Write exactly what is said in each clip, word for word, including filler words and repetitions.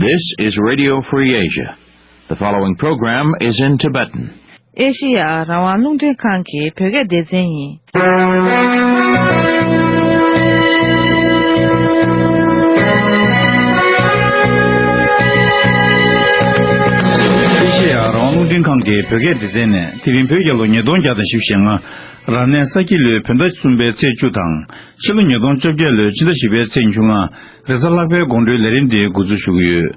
This is Radio Free Asia. The following program is in Tibetan. ཨེ་ཤེ་ཡ་རང་དབང་རླུང་འཕྲིན་ཁང་གི་བོད་སྐད་སྡེ་ཚན་ཡིན། ཨེ་ཤེ་ཡ་རང་དབང་རླུང་འཕྲིན་ཁང་གི་བོད་སྐད་སྡེ་ཚན་ནས་དེ་རིང་བོད་རྒྱལ་ལོ་ཉིས་སྟོང་བརྒྱ་དང་བཞི་བཅུ་ཞེ་ལྔ། རབ་གནས་ས་ཁྱི་ལོའི་བོད་ཟླ་གསུམ་པའི་ཚེས་བཅུ་དང་། ཕྱི་ལོ་ཉིས་སྟོང་བཅོ་བརྒྱད་ལོའི་ཕྱི་ཟླ་བཞི་པའི་ཚེས་བཅོ་ལྔ། རེས་གཟའ་ལྷག་པའི་དགོང་དྲོའི་ལས་རིམ་འདི་འགོ་འཛུགས་ཞུ་གི་ཡོད།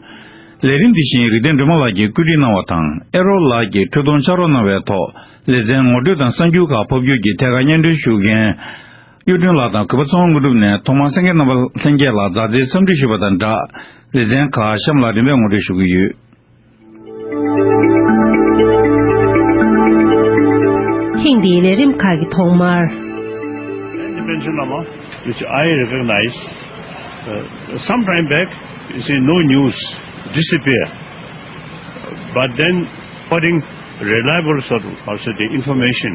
ལས་རིམ་འདི་བཞིན་རིག་ལྡན་སྒྲོལ་མ་ལགས་ཀྱིས་བཀོད་སྒྲིག་གནང་བ་དང་། ཨེ་རོ་ལགས་ཀྱིས་འཕྲོས་གཏོང་ཕྱག་རོགས་གནང་བའི་ཐོག་ལེ་ཚན་ངོ་སྤྲོད་དང་གསར་འགྱུར་ཁག་ཕབ་སྒྱུར་གྱིས་ཐད་ཀར་སྙན་སྒྲོན་ཞུ་མཁན། གཡུ་སྒྲོན་ལགས་དང་གུས་པ་ཚེ་དབང་དངོས་གྲུབ་ནས་ཐོག་མར་གསན་མཁན་རྣམ་པ་ལྷན་རྒྱས་ལ་མཛའ་བརྩེའི་འཚམས་འདྲི་ཞུས་པ་དང་སྦྲགས། ལེ་ཚན་ཁག་གཤམ་ལ་རིམ་པས་ངོ་སྤྲོད་ཞུ་གི་ཡོད། ཐེངས་འདིའི་ལས་རིམ་ཁག་གི་ཐོག་མར། Intervention Lama, which I recognize, uh, some time back, you see, no news, disappear. But then, according reliable sort of, how should I say, information,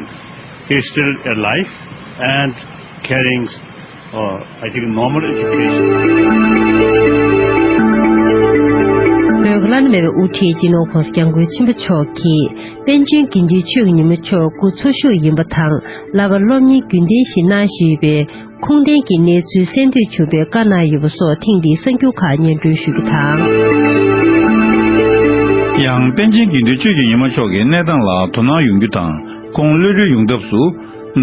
he is still alive and carrying, uh, I think, normal education. བོད་ཀྱི་བླ་ན་མེད་པའི་དབུ་ཁྲིད་སྤྱི་ནོར་༸གོང་ས་༸སྐྱབས་མགོན་ཆེན་པོ་མཆོག་གིས་པཎ་ཆེན་དགེ་འདུན་ཆོས་ཀྱི་ཉི་མ་མཆོག་སྐུ་འཚོ་བཞུགས་ཡིན་པ་དང་། བསླབ་པ་སློབ་གཉེར་རྒྱུན་ལྡན་ཞིག་གནང་བཞིན་ཡོད་པའི་ཁུངས་ལྡན་གྱི་གནས་ཚུལ་གསན་འདོད་བྱུང་བས་བཀའ་གནང་ཡོད་པ་སོགས་ཐེངས་འདིའི་གསར་འགྱུར་ཁག་སྙན་སྒྲོན་ཞུ་རྒྱུ་དང་། ཡང་པཎ་ཆེན་དགེ་འདུན་ཆོས་ཀྱི་ཉི་མ་མཆོག་གི་གནས་སྟངས་ལ་དོ་སྣང་ཡོང་རྒྱུ་དང་། ཁོང་གློད་གྲོལ་ཡོང་ཐབས་སུ།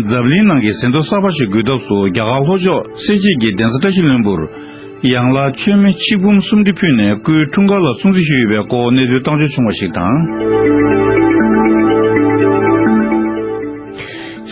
འཛམ་གླིང་ནང་གི་ཟིན་ཐོ་གསར་པ་ཞིག་འགོད་ཐབས་སུ་རྒྱ་གར་ལྷོ་ཕྱོགས་སེར་བྱེས་ཀྱི་གདན་ས་བཀྲ་ཤིས་ལྷུན་པོར། ཡང་ལ་མཆོད་མེ་ཆིག་འབུམ་སུམ་ཁྲི་ཕུལ་ནས་སྐུའི་འཁྲུངས་སྐར་ལ་སྲུང་བརྩི་ཞུས་ཡོད་པའི་སྐོར་གནས་ཚུལ་བཏང་འབྱོར་བྱུང་བ་ཞིག་དང་།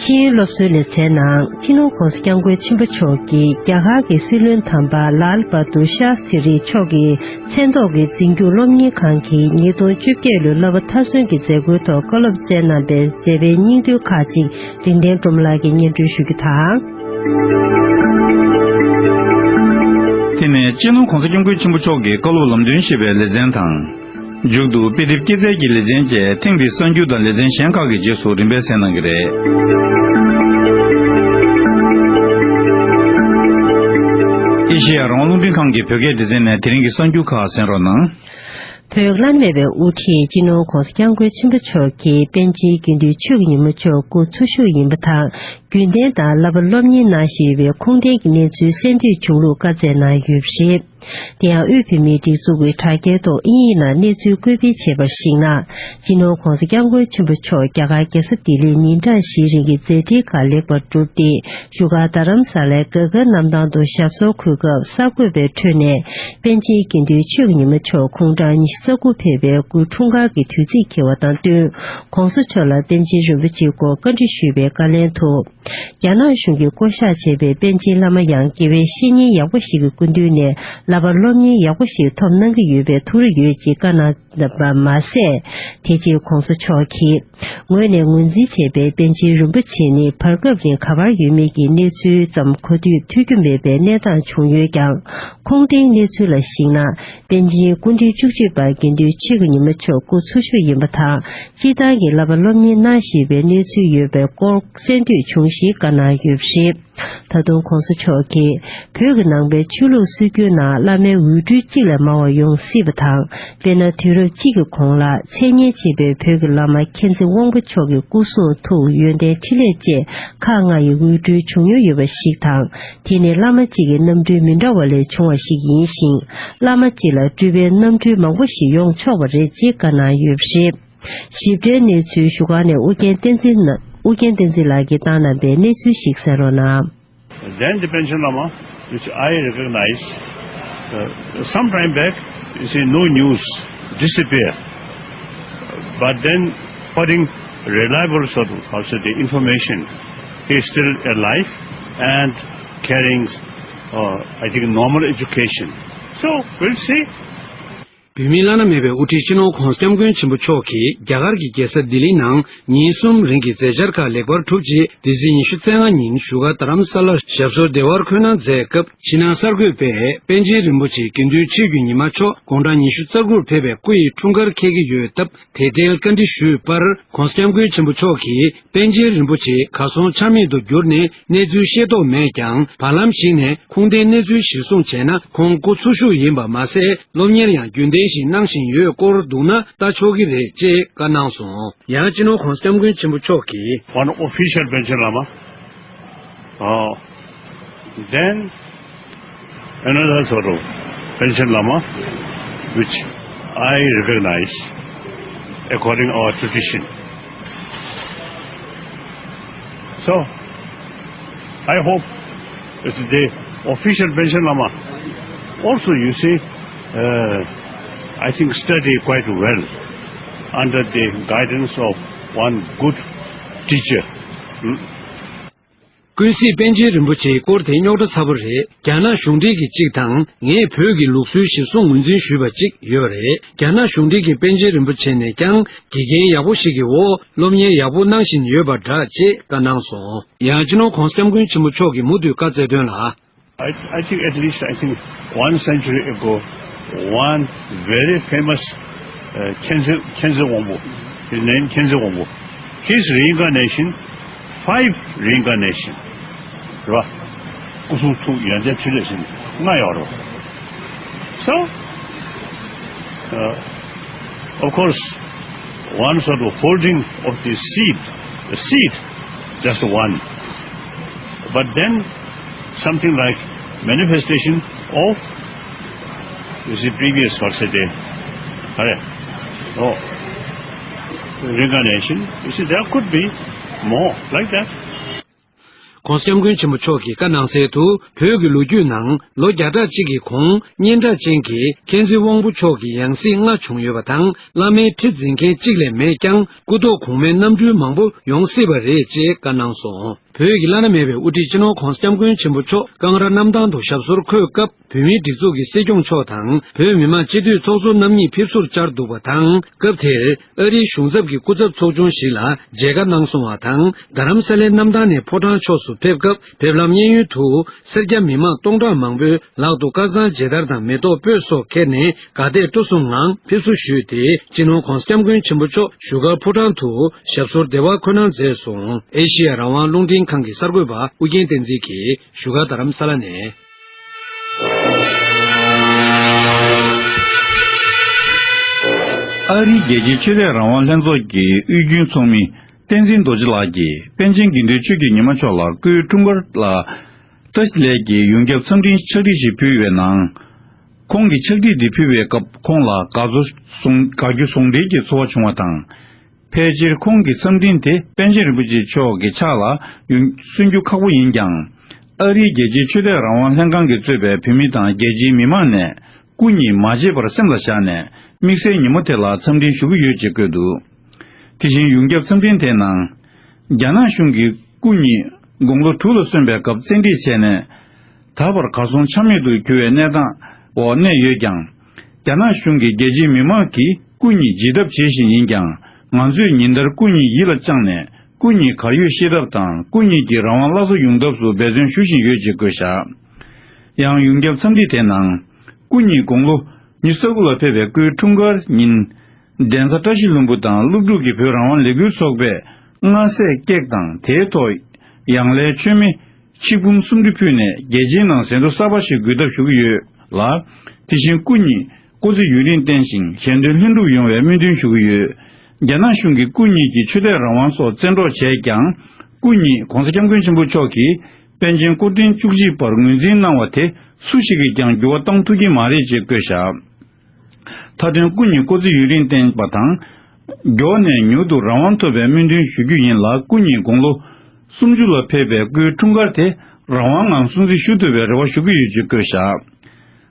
ཤེས་ཡོན་སློབ་གསོའི་ལེ་ཚན་ནང་སྤྱི་ནོར་༸གོང་ས་༸སྐྱབས་མགོན་ཆེན་པོ་མཆོག་གིས་རྒྱ་གར་གྱི་སྲིད་བློན་དམ་པ་ལཱལ་བྷ་དུར་ཤཱ་སི་རི་མཆོག་གི་མཚན་ཐོག་གི་འཛིན་སྐྱོང་སློབ་གཉེར་ཁང་གི་ཉིས་སྟོང་བཅོ་བརྒྱད་ལོའི་བསླབ་པ་མཐར་སོན་གྱི་མཛད་སྒོའི་ཐོག་བཀའ་སློབ་སྩལ་གནང་པའི་མཛད་པའི་སྙིང་དོན་ཁག་ཅིག་རིག་ལྡན་སྒྲོལ་མ་ལགས་ཀྱིས་སྙན་སྒྲོན་ཞུ་རྒྱུ་དང་། དེ་ནས་སྤྱི་ནོར་༸གོང་ས་༸སྐྱབས་མགོན་ཆེན་པོ་མཆོག་གི་བཀའ་སློབ་ལམ་སྟོན་ཞེས་པའི་ལེ་ཚན་དང་། མཇུག་ཏུ་དཔེ་དེབ་སྐྱེད་ཚལ་གྱི་ལེ་ཚན་བཅས་ཐེངས་འདིའི་གསར་འགྱུར་དང་ལེ་ཚན་གཞན་ཁག་གི་རྗེས་སུ་རིམ་པས་གསན་གནང་གི་རེད། ཨེ་ཤེ་ཡ་རང་དབང་རླུང་འཕྲིན་ཁང་གི་བོད་སྐད་སྡེ་ཚན་ནས་དེ་རིང་གི་གསར་འགྱུར་ཁག་གསན་རོགས་གནང་། བོད་བླ་ན་མེད་པའི་དབུ་ཁྲིད་སྤྱི་ནོར་༸གོང་ས་༸སྐྱབས་མགོན་ཆེན་པོ་མཆོག་གིས་པཎ་ཆེན་དགེ་འདུན་ཆོས་ཀྱི་ཉི་མ་མཆོག་སྐུ་འཚོ་བཞུགས་ཡིན་པ་དང་། རྒྱུན་གཏན་དང་བསླབ་པ་སློབ་གཉེར་གནང་བཞིན་ཡོད་པའི་ཁུངས་ལྡན་གྱི་གནས་ཚུལ་གསན་འདོད་བྱུང་ལུགས་བཀའ་སྩལ་གནང་ཡོད་པ་རེད། དེ་ཡང་དབུས་བོད་མིའི་སྒྲིག་འཛུགས་ཀྱི་དྲ་རྒྱའི་ཐོག་དབྱིན་ཡིག་ནང་གནས་ཚུལ་བཀོད་སྤེལ་བྱས་པར་གཞིགས་ན། སྤྱི་ནོར་༸གོང་ས་༸སྐྱབས་མགོན་ཆེན་པོ་མཆོག་རྒྱ་གར་རྒྱལ་ས་ལྡི་ལིར་ཉིན་གྲངས་བཞིའི་རིང་གི་མཛད་འཕྲིན་ཁག་ལེགས་པར་གྲུབ་སྟེ། བཞུགས་སྒར་རྡ་རམ་ས་ལའི་སྒར་སྒར་གནམ་ཐང་དུ་ཞབས་སོར་འཁོད་སྐབས་གསར་འགོད་པའི་ཁྲོད་ནས། པཎ་ཆེན་དགེ་འདུན་ཆོས་ཀྱི་ཉི་མ་མཆོག་དགུང་གྲངས་ཉི་ཤུ་རྩ་དགུ་ཕེབས་པའི་སྐུའི་འཁྲུངས་སྐར་གྱི་དུས་ཚིགས་འཁེལ་བ་དང་བསྟུན། ༸གོང་ས་མཆོག་ལ་པཎ་ཆེན་རིན་པོ་ཆེའི་སྐོར་བཀའ་འདྲི་ཞུས་པའི་བཀའ་ལན་དུ། རྒྱ་ནག་གཞུང་གིས་བསྐོ་བཞག་བྱས་པའི་པཎ་ཆེན་བླ་མ་ཡང་དགེ་བའི་བཤེས་གཉེན་ཡག་པོ་ཞིག་གི་སྐུ་མདུན་ནས་བསླབ་པ་སློབ་གཉེར་ཡག་པོ་ཞིག་ཐོབ་གནང་གི་ཡོད་པའི་ཐུགས་རེ་ཡོད་ཅེས་བཀའ་གནང་བ་མ་ཟད། དེ་རྗེས་༸གོང་ས་མཆོག་གིས་ངོས་ནས་ངོས་འཛིན་བྱས་པའི་པཎ་ཆེན་རིན་པོ་ཆེ་ནི་བར་སྐབས་རིང་ག་པར་ཡོད་མེད་ཀྱི་གནས་ཚུལ་ཙམ་གོ་ཐོས་ཐོས་རྒྱུ་མེད་པའི་གནས་སྟངས་བྱུང་ཡོད་ཀྱང་། ཁུངས་ལྡན་གནས་ཚུལ་ལ་གཞིགས་ན། པཎ་ཆེན་སྐུ་ཕྲེང་བཅུ་གཅིག་པ་དགེ་འདུན་ཆོས་ཀྱི་ཉི་མ་མཆོག་སྐུ་འཚོ་བཞུགས་ཡིན་པ་དང་། སྤྱིར་བཏང་གི་བསླབ་པ་སློབ་གཉེར་གནང་བཞིན་པའི་གནས་ཚུལ་ཡོད་པའི་སྐོར་གསན་འདོད་བྱུང་ཞེས་བཀའ་གནང་ཡོད་པ་རེད། ད་དུང་༸གོང་ས་མཆོག་གིས་བོད་ཀྱི་ནང་པའི་ཆོས་ལུགས་སྲོལ་རྒྱུན་ནང་བླ་མའི་འོས་སྤྲུལ་གཅིག་ལས་མང་བ་ཡོང་སྲིད་པ་དང་། དཔེར་ན། དུས་རབས་གཅིག་གི་གོང་ལ་མཚན་སྙན་ཆེ་བའི་བོད་ཀྱི་བླ་མ་མཁྱེན་བརྩེ་དབང་པོ་མཆོག་གི་སྐུ་གསུང་ཐུགས་ཡོན་ཏན་འཕྲིན་ལས་བཅས་ཁག་ལྔ་ཡི་འོས་སྤྲུལ་བྱུང་མྱོང་ཡོད་པ་ཞིག་དང་། དེ་ནི་བླ་མ་གཅིག་གི་རྣམ་སྤྲུལ་མི་འདྲ་བ་ལས་བྱུང་བ་ཞིག་ཡིན་ཞིང་། བླ་མ་གཅིག་ལ་སྤྲུལ་པའི་རྣམ་སྤྲུལ་མང་པོ་ཞིག་ཡོང་ཆོག་པ་རེད་ཅེས་བཀའ་གནང་ཡོད་པ་རེད། ཞིབ་ཕྲའི་གནས་ཚུལ་བཞུགས་སྒར་ནས་ཨུ་རྒྱན་བསྟན་འཛིན་ན། ཨུ་རྒྱན་བསྟན་འཛིན་ལགས་ཀྱིས་བཏང་གནང་པའི་གནས་ཚུལ་ཞིག་གསན་རོགས་གནང་། Then the pension Lama, which I recognize, uh, some time back, you see, no news, disappear. But then, according reliable sort of, how should I say, information, he is still alive and carrying, uh, I think, normal education. So, we'll see. བོད་མིའི་བླ་ན་མེད་པའི་དབུ་ཁྲིད་སྤྱི་ནོར་༸གོང་ས་༸སྐྱབས་མགོན་ཆེན་པོ་མཆོག་གིས་རྒྱ་གར་གྱི་རྒྱལ་ས་ལྡི་ལི་ནང་ཉིན་གསུམ་རིང་གི་མཛད་འཆར་ཁག་ལེགས་པར་གྲུབ་རྗེས། འདི་ཚེས་ཉི་ཤུ་རྩ་ལྔ་ཉིན་བཞུགས་སྒར་རྡ་རམ་ས་ལར་ཞབས་སོར་བདེ་བར་འཁོད་གནང་མཛད་སྐབས། ཕྱི་ནང་གསར་འགོད་པས་པཎ་ཆེན་རིན་པོ་ཆེ་དགེ་འདུན་ཆོས་ཀྱི་ཉི་མ་མཆོག་དགུང་གྲངས་ཉི་ཤུ་རྩ་དགུར་ཕེབས་པའི་སྐུ་ཡི་འཁྲུངས་སྐར་འཁེལ་གྱི་ཡོད་སྟབས། དེ་འབྲེལ་བཀའ་འདྲི་ཞུས་པར། ༸གོང་ས་༸སྐྱབས་མགོན་ཆེན་པོ་མཆོག་གིས་པཎ་ཆེན་རིན་པོ་ཆེ་གར་སོང་ཆ་མེད་དུ་གྱུར་ནས་གནས་ཚུལ་ཤེས་རྟོགས་མེད་ཀྱང་། བར་ལམ་ཞིག་ནས་ཁུངས་ལྡན་གནས་ཚུལ་གཞིར་བཟུང་བྱས་ན། ཁོང་སྐུ་འཚོ་བཞུགས་ཡིན་པ་མ་ཟད། སློབ་གཉེར་ཡང་རྒྱུན་ལྡན་ ཞིག་གནང་བཞིན་ཡོད་སྐོར་འདུག་ན་ལྟ་ཆོག་གི་རེད་ཅེས་བཀའ་གནང་སོང་། ཡང་སྤྱི་ནོར་༸གོང་ས་༸སྐྱབས་མགོན་ཆེན་པོ་མཆོག་གིས། One official Panchen Lama, uh, then another sort of Panchen Lama, which I recognize according our tradition. So, I hope that the official Panchen Lama also, you see, uh, I think, study quite well under the guidance of one good teacher. Hmm? ཀུན་གཟིགས་པཎ་ཆེན་རིན་པོ་ཆེའི་སྐོར་དེ་རྙོག་དྲ་ཚ་པོ་རེད། རྒྱ་ནག་གཞུང་འབྲེལ་གྱི་གཅིག་དང་། ངས་བོད་ཀྱི་ལུགས་སྲོལ་གཞིར་བཟུང་ངོས་འཛིན་ཞུས་པ་གཅིག་ཡོད་རེད། རྒྱ་ནག་གཞུང་འབྲེལ་གྱི་པཎ་ཆེན་རིན་པོ་ཆེ་ནས་ཀྱང་དགེ་རྒན་ཡག་པོ་ཞིག་གི་འོག་སློབ་གཉེར་ཡག་པོ་གནང་བཞིན་ཡོད་པ་འདྲ་ཅེས་བཀའ་གནང་སོང་། ཡང་སྤྱི་ནོར་༸གོང་ས་༸སྐྱབས་མགོན་ཆེན་པོ་མཆོག་གིས་མུ་མཐུད་བཀའ་སྩལ་དོན་ལ། I, I think at least, I think, one century ago, one very famous, uh, Khyentse, Khyentse Wangpo, his name Khyentse Wangpo, his reincarnation, five reincarnation, རེད་བ། སྐུ་གསུང་ཐུགས་ཡོན་ཏན་ཕྲིན་ལས་ཟེར་ནས་ལྔ་ཡོད་རེད་བ། So, uh, of course, one sort of holding of the seed, the seed, just one. But then something like manifestation of, you see, previous, what say they, oh, reincarnation, you see, there could be more like that. ༸གོང་ས་༸སྐྱབས་མགོན་ཆེན་པོ་མཆོག་གིས་བཀའ་གནང་གསལ་དུ། བོད་ཀྱི་ལོ་རྒྱུས་ནང་ལོ་བརྒྱ་ཕྲག་གཅིག་གི་གོང་སྙན་གྲགས་ཅན་གྱི་མཁྱེན་བརྩེ་དབང་པོ་མཆོག་གི་ཡང་སྲིད་ལྔ་བྱུང་ཡོད་པ་དང་། བླ་མའི་ཁྲི་འཛིན་མཁན་གཅིག་ལས་མེད་ཀྱང་། སྐུ་ཐོག་གོང་མའི་རྣམ་སྤྲུལ་མང་པོ་ཡོང་སྲིད་པ་རེད་ཅེས་བཀའ་གནང་སོང་། བོད་ཀྱི་བླ་ན་མེད་པའི་དབུ་ཁྲིད་སྤྱི་ནོར་༸གོང་ས་༸སྐྱབས་མགོན་ཆེན་པོ་མཆོག་ཀང་ར་གནམ་ཐང་དུ་ཞབས་སོར་འཁོད་སྐབས། བོད་མིའི་སྒྲིག་འཛུགས་ཀྱི་སྲིད་སྐྱོང་མཆོག་དང་། བོད་མི་མང་སྤྱི་འཐུས་ཚོགས་གཙོ་རྣམ་གཉིས་ཕེབས་བསུར་བཅར་འདུག་པ་དང་། སྐབས་དེར་ཨ་རིའི་གཞུང་ཚབ་ཀྱི་སྐུ་ཚབ་ཚོགས་ཆུང་ཞིག་ལ་མཇལ་ཁ་གནང་སོང་བ་དང་། རྡ་རམ་ས་ལའི་གནམ་ཐང་ནས་ཕོ་བྲང་ཕྱོགས་སུ་ཕེབས་སྐབས། ཕེབས་ལམ་གཡས་གཡོན་དུ་སེར་སྐྱ་མི་མང་སྟོང་ཕྲག་མང་པོས་ལག་ཏུ་དཀར་གཙང་མཇལ་དར་དང་མེ་ཏོག་སྤོས་སོགས་ཁྱེར་ནས་དགའ་དད་སྤྲོ་གསུམ་ངང་ཕེབས་བསུ་ཞུས་ཏེ། སྤྱི་ནོར་༸གོང་ས་༸སྐྱབས་མགོན་ཆེན་པོ་མཆོག་བཞུགས་སྒར་ཕོ་བྲང་དུ་ཞབས་སོར་བདེ་བར་འཁོད་གནང་མཛད་སོང་། ཨེ་ཤེ་ཡ་རང་དབང་རླུང་འཕྲིན་ཁང་གི་གསར་འགོད་པ་ཨུ་རྒྱན་བསྟན་འཛིན་གྱིས་བཞུགས་སྒར་རྡ་རམ་ས་ལ་ནས། ཨ་རིའི་རྒྱལ་སྤྱིའི་ཆོས་དད་རང་དབང་ལྷན་ཚོགས་ཀྱི་དབུས་རྒྱུན་ཚོགས་མི་བསྟན་འཛིན་རྡོ་རྗེ་ལགས་ཀྱིས་པཎ་ཆེན་དགེ་འདུན་ཆོས་ཀྱི་ཉི་མ་མཆོག་ལ་སྐུའི་འཁྲུངས་སྐར་ལ་བཀྲ་ཤིས་བདེ་ལེགས་ཀྱི་ཡོངས་ཁྱབ་འཚམས་འཕྲིན་ཕྱག་བྲིས་ཤིག་ཕུལ་བའི་ནང་། ཁོང་གིས་ཕྱག་བྲིས་འདི་ཕུལ་བའི་སྐབས་ཁོང་ལ་དགའ་ཚོར་ཟུང་དགའ་སྐྱོ་ཟུང་འབྲེལ་གྱི་ཚོར་བ་བྱུང་བ་དང་། ཕལ་ཆེར་ཁོང་གི་འཚམས་འཕྲིན་དེ་པཎ་ཆེན་རིན་པོ་ཆེ་མཆོག་གི་ཕྱག་ལ་ཡོང་སུན་རྒྱུ་ཁག་པོ་ཡིན་ཀྱང་། ཨ་རིའི་རྒྱལ་སྤྱིའི་ཆོས་དད་རང་དབང་ལྷན་ཁང་གིས་གཙོས་པའི་བོད་མི་དང་རྒྱལ་སྤྱིའི་མི་མང་ནས་སྐུ་ཉིད་མ་བརྗེད་པར་སེམས་ལ་བཞག་ནས་དམིགས་བསལ་ཉིན་མོ་དེ་ལ་འཚམས་འཕྲིན་ཞུ་གི་ཡོད་ཅེས་བཀོད་འདུག་དེ་བཞིན་ཡོངས་ཁྱབ་འཚམས་འཕྲིན་དེའི་ནང་། རྒྱ་ནག་གཞུང་གིས་སྐུ་ཉིད་དགུང་ལོ་དྲུག་ལ་སོན་པའི་སྐབས་བཙན་ཁྲིད་བྱས་ནས། ད་བར་གར་སོང་ཆ་མེད་དུ་གྱུར་བའི་གནས་སྟངས་འོག་གནས་ཡོད་ཀྱང་། རྒྱ་ནག་གཞུང་གིས་རྒྱལ་སྤྱིའི་མི་མང་གིས་སྐུ་ཉིད་བརྗེད་ཐབས་བྱེད་བཞིན་ཡིན་ཀྱང་། ང་ཚོས་ཉིན་ལྟར་སྐུ་ཉིད་ཡིད་ལ་བཅངས་ནས། སྐུ་ཉིད་གར་ཡོད་ཤེས་ཐབས་དང་། སྐུ་ཉིད་ཀྱི་རང་དབང་སླར་གསོ་ཡོང་ཐབས་སུ་འབད་བརྩོན་ཞུ་བཞིན་ཡོད་ཅེས་བཀོད་བཞག་ཡང་ཡོངས་ཁྱབ་འཚམས་འདྲི་དེའི་ནང་། སྐུ་ཉིད་དགུང་ལོ་ཉི་ཤུ་རྩ་དགུ་ལ་ཕེབས་པའི་སྐུའི་འཁྲུངས་སྐར་ཉིན། གདན་ས་བཀྲ་ཤིས་ལྷུན་པོ་དང་སློབ་ཕྲུག་གི་བོད་རང་དབང་ལས་འགུལ་ཚོགས་པས་མངའ་སྲས་ཀེག་དང་། དེའི་ཐོག་ཡང་ལས་མཆོད་མེ་ཆིག་འབུམ་སུམ་ཁྲི་ཕུལ་ནས། རྒྱལ་སྤྱིའི་ནང་ཟིན་ཐོ་གསར་པ་ཞིག་འགོད་ཐབས་ཞུ་གི་ཡོད་ལ། དེ་བཞིན་སྐུ་ཉིད་སྐུ་ཚེ་ཡུན་རིང་བརྟན་ཞིང་། གཞན་དོན་ལྷུན་གྲུབ་ཡོང་བའི་སྨོན་འདུན་ཞུ་གི་ཡོད། རྒྱ་ནག་གཞུང་གིས་སྐུ་ཉིད་ཀྱི་ཆོས་དད་རང་དབང་སོགས་བཙན་འཕྲོག་བྱས་ཀྱང་། སྐུ་ཉིད་༸གོང་ས་༸སྐྱབས་མགོན་ཆེན་པོ་མཆོག་གིས་པཎ་ཆེན་སྐུ་ཕྲེང་བཅུ་གཅིག་པར་ངོས་འཛིན་གནང་བ་དེ་སུ་ཞིག་གིས་ཀྱང་འགྱུར་བ་གཏོང་ཐུབ་ཀྱི་མ་རེད་ཅེས་བཀོད་བཞག་མཐའ་དོན་སྐུ་ཉིད་སྐུ་ཚེ་ཡུན་རིང་བརྟན་པ་དང་། མགྱོགས་ནས་མྱུར་དུ་རང་དབང་ཐོབ་པའི་སྨོན་འདུན་ཞུ་རྒྱུ་ཡིན་ལ། སྐུ་ཉིད་དགུང་ལོ་སུམ་ཅུ་ལ་ཕེབས་པའི་སྐུའི་འཁྲུངས་སྐར་དེ་རང་དབང་ངང་སྲུང་བརྩི་ཞུ་ཐུབ་པའི་རེ་བ་ཞུ་གི་ཡོད་ཅེས་བཀོད་བཞག་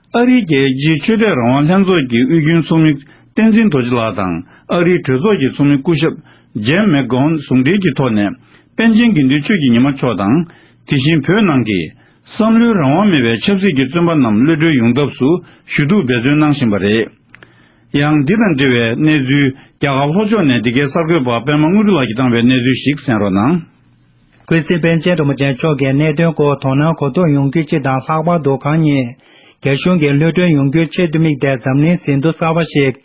ཨ་རིའི་རྒྱལ་སྤྱིའི་ཆོས་དད་རང་དབང་ལྷན་ཚོགས་ཀྱི་དབུས་རྒྱུན་ཚོགས་མི་བསྟན་འཛིན་རྡོ་རྗེ་ལགས་དང་། ཨ་རིའི་གྲོས་ཚོགས་ཀྱི་ཚོགས་མི་སྐུ་ཞབས་ཇེམ་མེག་གྷོན་ཟུང་འབྲེལ་གྱི་ཐོག་ནས། པཎ་ཆེན་དགེ་འདུན་ཆོས་ཀྱི་ཉི་མ་མཆོག་དང་། དེ་བཞིན་བོད་ནང་གི་བསམ་བློའི་རང་དབང་མེད་པའི་ཆབ་སྲིད་ཀྱི་བཙོན་པ་རྣམས་གློད་གྲོལ་ཡོང་ཐབས་སུ་ཞུ་གཏུག་འབད་བརྩོན་གནང་བཞིན་པ་རེད། ཡང་འདི་དང་འབྲེལ་བའི་གནས་ཚུལ། རྒྱ་གར་ལྷོ་ཕྱོགས་ནས་འདི་གའི་གསར་འགོད་པ་པད་མ་དངོས་གྲུབ་ལགས་ཀྱིས་བཏང་བའི་གནས་ཚུལ་ཞིག་གསན་རོགས་གནང་། ཀུན་གཟིགས་པཎ་ཆེན་རིན་པོ་ཆེ་མཆོག་གི་གནད་དོན་སྐོར་དོ་སྣང་གོ་རྟོགས་ཡོང་རྒྱུ་སྤྱི་དང་། ལྷག་པར་དུ་གང་ཉིད་རྒྱ་གཞུང་གི་གློད་གྲོལ་ཡོང་རྒྱུའི་ཆེད་དུ་དམིགས་ཏེ། འཛམ་གླིང་ཟིན་ཐོ་གསར་པ་ཞིག་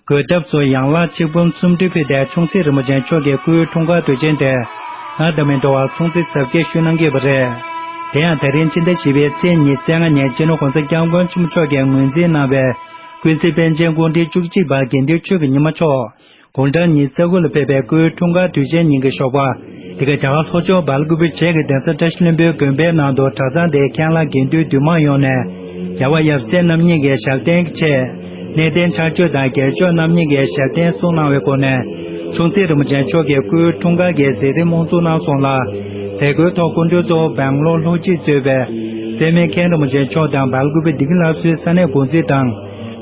འགོད་ཐབས་སུ་ཡན་ལག་ཆིག་འབུམ་སུམ་ཁྲི་ཕུལ་ཏེ། ཆུང་སྲིད་རིན་པོ་ཆེ་མཆོག་གི་སྐུའི་འཁྲུངས་སྐར་དུས་ཆེན་དེ་སྔར་དང་མི་འདྲ་བར་སྲུང་བརྩི་གཟབ་རྒྱས་ཞུས་གནང་གི་ཡོད་པ་རེད། དེ་ཡང་ད་རིང་ཕྱི་ཟླ་བཞི་པའི་ཚེས་ཉི་ཤུ་རྩ་ལྔ་ཉིན་སྤྱི་ནོར་༸གོང་ས་༸སྐྱབས་མགོན་ཆེན་པོ་མཆོག་གིས་ངོས་འཛིན་གནང་བའི་ ཀུན་གཟིགས་པཎ་ཆེན་སྐུ་ཕྲེང་བཅུ་གཅིག་པ་དགེ་འདུན་ཆོས་ཀྱི་ཉི་མ་མཆོག་དགུང་གྲངས་ཉི་ཤུ་རྩ་དགུ་ལ་ཕེབས་པའི་སྐུའི་འཁྲུངས་སྐར་དུས་ཆེན་ཉིན་གྱི་ཞོགས་པ། འདི་ག་རྒྱ་གར་ལྷོ་ཕྱོགས་སྦེལ་ཀུ་པེ་བྱེས་ཀྱི་གདན་ས་བཀྲ་ཤིས་ལྷུན་པོའི་དགོན་པའི་ནང་དུ་གྲྭ་ཚང་དེའི་མཁན་བླ་དགེ་འདུན་འདུས་མང་ཡོངས་ནས། རྒྱལ་བ་ཡབ་སྲས་རྣམ་གཉིས་ཀྱི་ཞབས་བརྟན་གྱི་ཆེད། གནས་བརྟན་ཕྱག་མཆོད་དང་རྒྱལ་མཆོག་རྣམ་གཉིས་ཀྱི་ཞབས་བརྟན་གསུང་གནང་བའི་སྒོ་ནས། ཆུང་སྲིད་རིན་པོ་ཆེ་མཆོག་གི་སྐུའི་འཁྲུངས་སྐར་གྱི་མཛད་རིམ་དབུ་འཛུགས་གནང་སོང་ལ། མཛད་སྒོའི་ཐོག་སྐུ་མགྲོན་གཙོ་བོ་སྦེང་ལོར་ལྷོ་སྤྱི་གཙོས་པའི་སྲས་མོ་མཁན་རིན་པོ་ཆེ་མཆོག་དང་སྦེལ་ཀུ་པེ་བདེ་སྐྱིད་སློབ་གསོའི་ས་གནས་འགོ་འཛིན་དང་།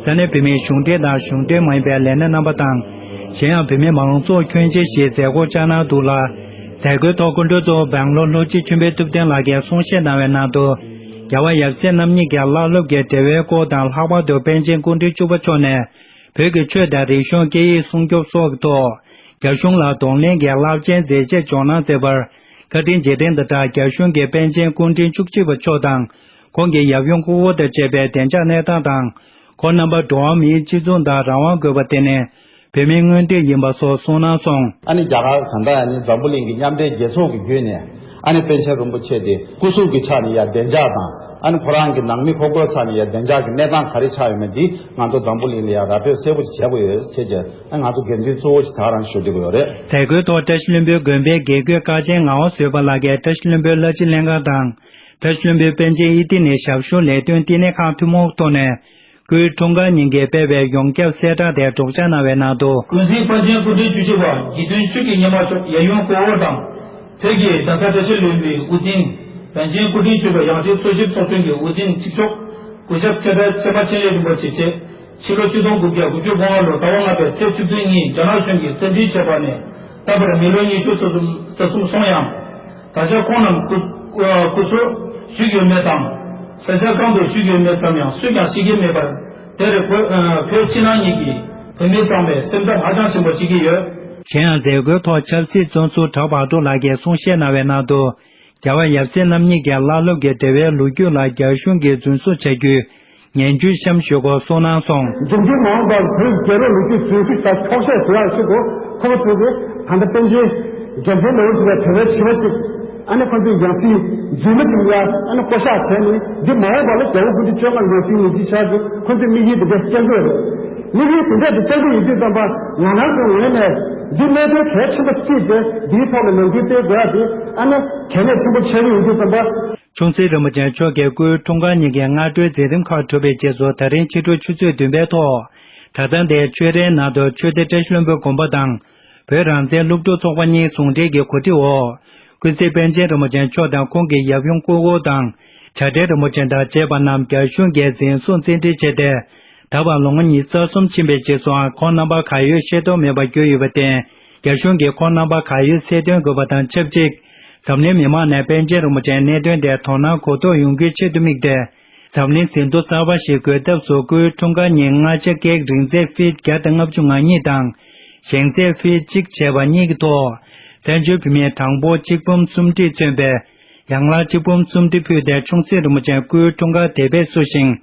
ས་གནས་བོད་མིའི་གཞུང་འབྲེལ་དང་གཞུང་འབྲེལ་མ་ཡིན་པའི་ལས་སྣེ་རྣམ་པ་དང་། གཞན་ཡང་བོད་མི་མང་ཚོགས་ཁྱོན་ཆེ་ཞིག་མཛད་སྒོར་བཅར་གནང་འདུག་ལ། མཛད་སྒོའི་ཐོག་སྐུ་མགྲོན་གཙོ་བོ་སྦེང་ལོར་ལྷོ་སྤྱི་ཆོས་འཕེལ་ཐུབ་བསྟན་ལགས་ཀྱིས་གསུང་བཤད་གནང་བའི་ནང་དུ། རྒྱལ་བ་ཡབ་སྲས་རྣམ་གཉིས་ཀྱི་བླ་སློབ་ཀྱི་འབྲེལ་བའི་སྐོར་དང་། ལྷག་པར་དུ་པཎ་ཆེན་སྐུ་ཕྲེང་བཅུ་པ་མཆོག་ནས། བོད་ཀྱི་ཆོས་དང་རིག་གཞུང་སྐད་ཡིག་སྲུང་སྐྱོབ་སོགས་ཀྱི་ཐོག་རྒྱ་གཞུང་ལ་གདོང་ལེན་གྱི་རླབས་ཆེན་མཛད་རྗེས་འཇོག་གནང་མཛད་པར་བཀའ་དྲིན་རྗེས་དྲན་དང་སྦྲགས། རྒྱ་གཞུང་གི་པཎ་ཆེན་སྐུ་ཕྲེང་བཅུ་གཅིག་པ་མཆོག་དང་། ཁོང་གི་ཡབ་ཡུམ་སྐུ་འཁོར་དང་བཅས་པའི་བདེ་འཇགས་གནས་སྟངས་དང་། ཁོང་རྣམ་པ་འགྲོ་བ་མིའི་སྤྱི་ཚོགས་དང་རང་དབང་དགོས་པ་དེ་ནི་བོད་མིའི་མངོན་འདོད་ཡིན་པ་སོགས་གསུངས་གནང་སོང་། ཨ་ནི་རྒྱ་གར་ད་ལྟ་ཡང་ནི་འཛམ་བུ་གླིང་གི་མཉམ་འབྲེལ་རྒྱལ་ཚོགས་ཀྱི་བརྒྱུད་ནས། ཨ་ནི་པཎ་ཆེན་རིན་པོ་ཆེ་དེ་སྐུ་གཟུགས་ཀྱི་ཆ་ནས་ཡང་བདེ་འཇགས་དང་། ཨ་ནི་ཁོ་རང་གི་ནང་མི་ཁོ་ཁོའི་ཆ་ནས་ཡང་བདེ་འཇགས་ཀྱི་གནས་སྟངས་ག་རེ་ཆགས་ཡོད་མེད་འདི་ང་ཚོ་འཛམ་བུ་གླིང་ལ་ཡང་ར་སྤྲོད་གསལ་པོ་ཞིག་བྱེད་དགོས་ཡོད་ཟེར་བྱས། ཨ་ང་ཚོ་དགེ་འདུན་གཙོ་བོ་ཞིག་ད་ག་རང་ཞུ་བསྡད་ཀྱི་ཡོད་རེད། མཛད་སྒོའི་ཐོག་བཀྲ་ཤིས་ལྷུན་པོའི་དགོན་པའི་དགེ་བསྐོས་ཀ་ཆེན་ངག་དབང་བཟོད་པ་ལགས་ཀྱིས་བཀྲ་ཤིས་ལྷུན་པོའི་བླ་སྤྱི་ལྷན་ཁང་དང་། བཀྲ་ཤིས་ལྷུན་པོའི་པཎ་ཆེན་ཨི་ཏི་ནི་ཞབས་ཞུ་ལས་དོན་བསྟི་གནས་ཁང་ཐུན་མོང་ཐོག་ནས། སྐུའི་འཁྲུངས་སྐར་ཉིན་གྱི་སྤེལ་བའི་ཡོངས་ཁྱབ་གསལ་བསྒྲགས་དེ་སྒྲོག་སྦྱང་གནང་བའི་ནང་དུ། ཀུན་གཟིགས་པཎ་ཆེན་སྐུ་ཕྲེང་བཅུ་གཅིག་པ་དགེ་འདུན་ཆོས་ཀྱི་ཉི་མ་མཆོག་ཡབ་ཡུམ་སྐུ་འཁོར་དང་། བོད་ཀྱི་གདན་ས་བཀྲ་ཤིས་ལྷུན་པོའི་དབུ་འཛིན། པཎ་ཆེན་སྐུ་ཕྲེང་བཅུ་པའི་ཡང་སྤྲུལ་གཙོ་ཆེར་ཚོགས་ཆུང་གི་དབུ་འཛིན་གཅིག་ལྕོགས། སྐུ་ཞབས་ཆེ་བསྟན་ཚེ་དཔལ་འཕྲིན་ལས་རིན་པོ་ཆེ་མཆོག་ཕྱི་ལོ་ཆིག་སྟོང་དགུ་བརྒྱ་དགུ་བཅུ་གོ་ལྔ་ལོའི་ཟླ་བ་ལྔ་པའི་ཚེས་བཅུ་བདུན་ཉིན་རྒྱ་ནག་གཞུང་གིས་བཙན་འཛུལ་བྱས་པ་ནས། ད་བར་མི་ལོ་ཉི་ཤུ་རྩ་གསུམ་རྩ་གསུམ་སོང་ཡང་། ད་ཆ་ཁོང་རྣམས་སྐུ་སྐུ་གསོ་ཞུས་ཡོད་མེད་དང་། ས་ཆ་གང་དུ་བཞུགས་ཡོད་མེད་ཙམ་ཡང་སུས་ཀྱང་ཤེས་ཀྱི་མེད་པར། དེར་བོད་བོད་ཕྱི་ནང་གཉིས་ཀྱི་བོད་མི་ཚང་མས་སེམས་འཚབ་ཧ་ཅང་ཆེན་པོ་བྱེད་ཀྱི་ཡོད། གཞན་ཡང་མཛད་སྒོའི་ཐོག་ཆབ་སྲིད་བཙོན་ཟུར་གྲགས་བག་གྲོ་ལགས་ཀྱིས་གསུང་བཤད་གནང་བའི་ནང་དུ། རྒྱལ་བ་ཡབ་སྲས་རྣམ་གཉིས་ཀྱི་བླ་སློབ་ཀྱི་འབྲེལ་བའི་ལོ་རྒྱུས་ལ་རྒྱ་གཞུང་གིས་རྫུན་བཟོ་བྱ་རྒྱུའི་ངན་ཇུས་གཤམ་ཞུས་སྐོར་གསུངས་གནང་སོང་། འབྱུང་འགྱུར་མ་འོངས་པར་བོད་རྒྱལ་རབས་ལོ་རྒྱུས་རྫུན་བཟོ་དང་འཁྱོག་བཤད་བཟོ་ཡག་ཆེད་དུ་ཁོ་པ་ཚོས་ཀྱིས་ད་ལྟ་པཎ་ཆེན་རྒྱལ་མཚན་ནོར་བུ་ཟེར་བའི་བོད་པའི་བྱིས་པ་ཞིག་ཨ་ནི་ཁོ་ཚོས་ཡང་སྲིད་རྫུན་མ་ཅིག་ཡ་ཨ་ནི་བསྐོ་བཞག་བྱས་ནས། འདི་མ་འོངས་པ་ལ་རྒྱལ་པོ་སྐུ་ཕྲེང་བཅོ་ལྔ་ཡང་སྲིད་ཡིན་གཅིག་ཆགས་ཀྱི་ཁོ་ཚོས་དམིགས་ཡུལ་འདི་འདྲ་བསྐྱལ་གྱི་ཡོད་རེད། དམིགས་ཡུལ་འདི་འདྲ་ཅིག་བསྐྱལ་གྱི་ཡོད་དུས་ཙམ་པ་ང་རང་ཚོའི་ངོས་ནས་འདི་གནད་དོན་གལ་ཆེན་པོ་བརྩིས་བྱས་འདིའི་ཐོག་ལ་ལས་འགུལ་སྤེལ་དགོས་ཡ་དེ་ཨ་ནི་གལ་གནད་ཆེན་པོ་ཆགས་ཀྱི་ཡོད་དུས་ཙམ་པ། ཆུང་སྲིད་རིན་པོ་ཆེ་མཆོག་གི་སྐུའི་འཁྲུངས་སྐར་ཉིན་གྱི་སྔ་དྲོའི་མཛད་རིམ་ཁག་གྲུབ་པའི་རྗེས་སུ། ད་རིང་ཕྱི་དྲོ་ཆུ་ཚོད་བདུན་པའི་ཐོག་གྲྭ་ཚང་དེའི་ཆོས་རའི་ནང་དུ་ཆོས་སྡེ་བཀྲ་ཤིས་ལྷུན་པོ་དགོན་པ་དང་། བོད་རང་བཙན་སློབ་ཕྲུག་ཚོགས་པ་གཉིས་ཟུང་འབྲེལ་གྱི་གོ་སྒྲིག་འོག་ཀུན་གཟིགས་པཎ་ཆེན་རིན་པོ་ཆེ་མཆོག་དང་ཁོང་གི་ཡབ་ཡུམ་སྐུ་འཁོར་དང་། བྱ་བྲལ་རིན་པོ་ཆེ་དང་བཅས་པ་རྣམས་རྒྱ་གཞུང་གིས་འཛིན་བཟུང་བཙན་ཁྲིད་བྱས་ཏེ། ད་བར་ལོ་ངོ་ཉི་ཤུ་རྩ་གསུམ་ཕྱིན་པའི་རྗེས་སུའང་ཁོང་རྣམ་པ་གར་ཡོད་ཤེས་རྟོགས་མེད་པར་གྱུར་ཡོད་པར་བརྟེན། རྒྱ་གཞུང་གིས་ཁོང་རྣམ་པ་གར་ཡོད་གསལ་སྟོན་དགོས་པ་དང་ཆབས་ཅིག་འཛམ་གླིང་མི་མང་ནས་པཎ་ཆེན་རིན་པོ་ཆེའི་གནད་དོན་དེར་དོ་སྣང་གོ་རྟོགས་ཡོང་རྒྱུའི་ཆེད་དུ་དམིགས་ཏེ། འཛམ་གླིང་ཟིན་ཐོ་གསར་པ་ཞིག་འགོད་ཐབས་སུ་སྐུའི་འཁྲུངས་སྐར་ཉིན་མངའ་ཆེ་ཀེག་རིང་ཚད་ཕིཊ་བརྒྱ་དང་ལྔ་བཅུ་ང་གཉིས་དང་། ཞེང་ཚད་ཕིཊ་གཅིག་བྱས་པ་གཉིས་ཀྱི་ཐོག་བཙན་བྱོལ་བོད་མིའི་གྲངས་འབོར་གཅིག་འབུམ་སུམ་ཁྲིར་མཚོན་པའི་ཡང་ལག་གཅིག་འབུམ་སུམ་ཁྲི་ཕུལ་ཏེ། ཆུང་སྲིད་རིན་པོ་ཆེ་སྐུའི་འཁྲུངས་སྐར་དེ་བས་བསུ་ཞིང་།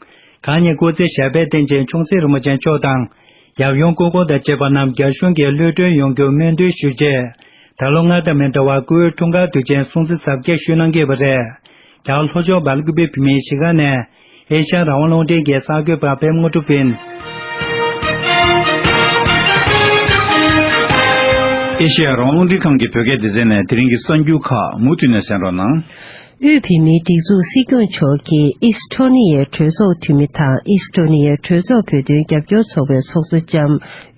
གང་ཉིད་སྐུ་ཚེ་ཞབས་པད་བརྟན་ཅིང་། ཆུང་སྲིད་རིན་པོ་ཆེ་མཆོག་དང་། ཡབ་ཡུམ་སྐུ་འཁོར་དང་བཅས་པ་རྣམས་རྒྱ་གཞུང་གིས་གློད་གྲོལ་ཡོང་རྒྱུར་སྨོན་འདུན་ཞུ་ཆེད། ད་ལོ་སྔར་དང་མི་འདྲ་བར་སྐུའི་འཁྲུངས་སྐར་དུས་ཆེན་སྲུང་བརྩི་གཟབ་རྒྱས་ཞུས་གནང་གི་ཡོད་པ་རེད། རྒྱ་གར་ལྷོ་ཕྱོགས་སྦེལ་ཀུ་པེ་བོད་མིའི་གཞིས་ཀ་ནས་ཨེ་ཤ་ཡ་རང་དབང་རླུང་འཕྲིན་གྱི་གསར་འགོད་པ་པད་མ་དངོས་གྲུབ་ཡིན། ཨེ་ཤ་ཡ་རང་དབང་རླུང་འཕྲིན་ཁང་གི་བོད་སྐད་སྡེ་ཚན་ནས་དེ་རིང་གི་གསར་འགྱུར་ཁག་མུ་མཐུད་ནས་གསན་རོགས་གནང་། དབུས་བོད་མིའི་སྒྲིག་འཛུགས་སྲིད་སྐྱོང་མཆོག་གིས་ཨིས་ཐོ་ནི་ཡའི་གྲོས་ཚོགས་འཐུས་མི་དང་ཨིས་ཐོ་ནི་ཡའི་གྲོས་ཚོགས་བོད་དོན་རྒྱབ་སྐྱོར་ཚོགས་པའི་ཚོགས་གཙོ་ལྕམ་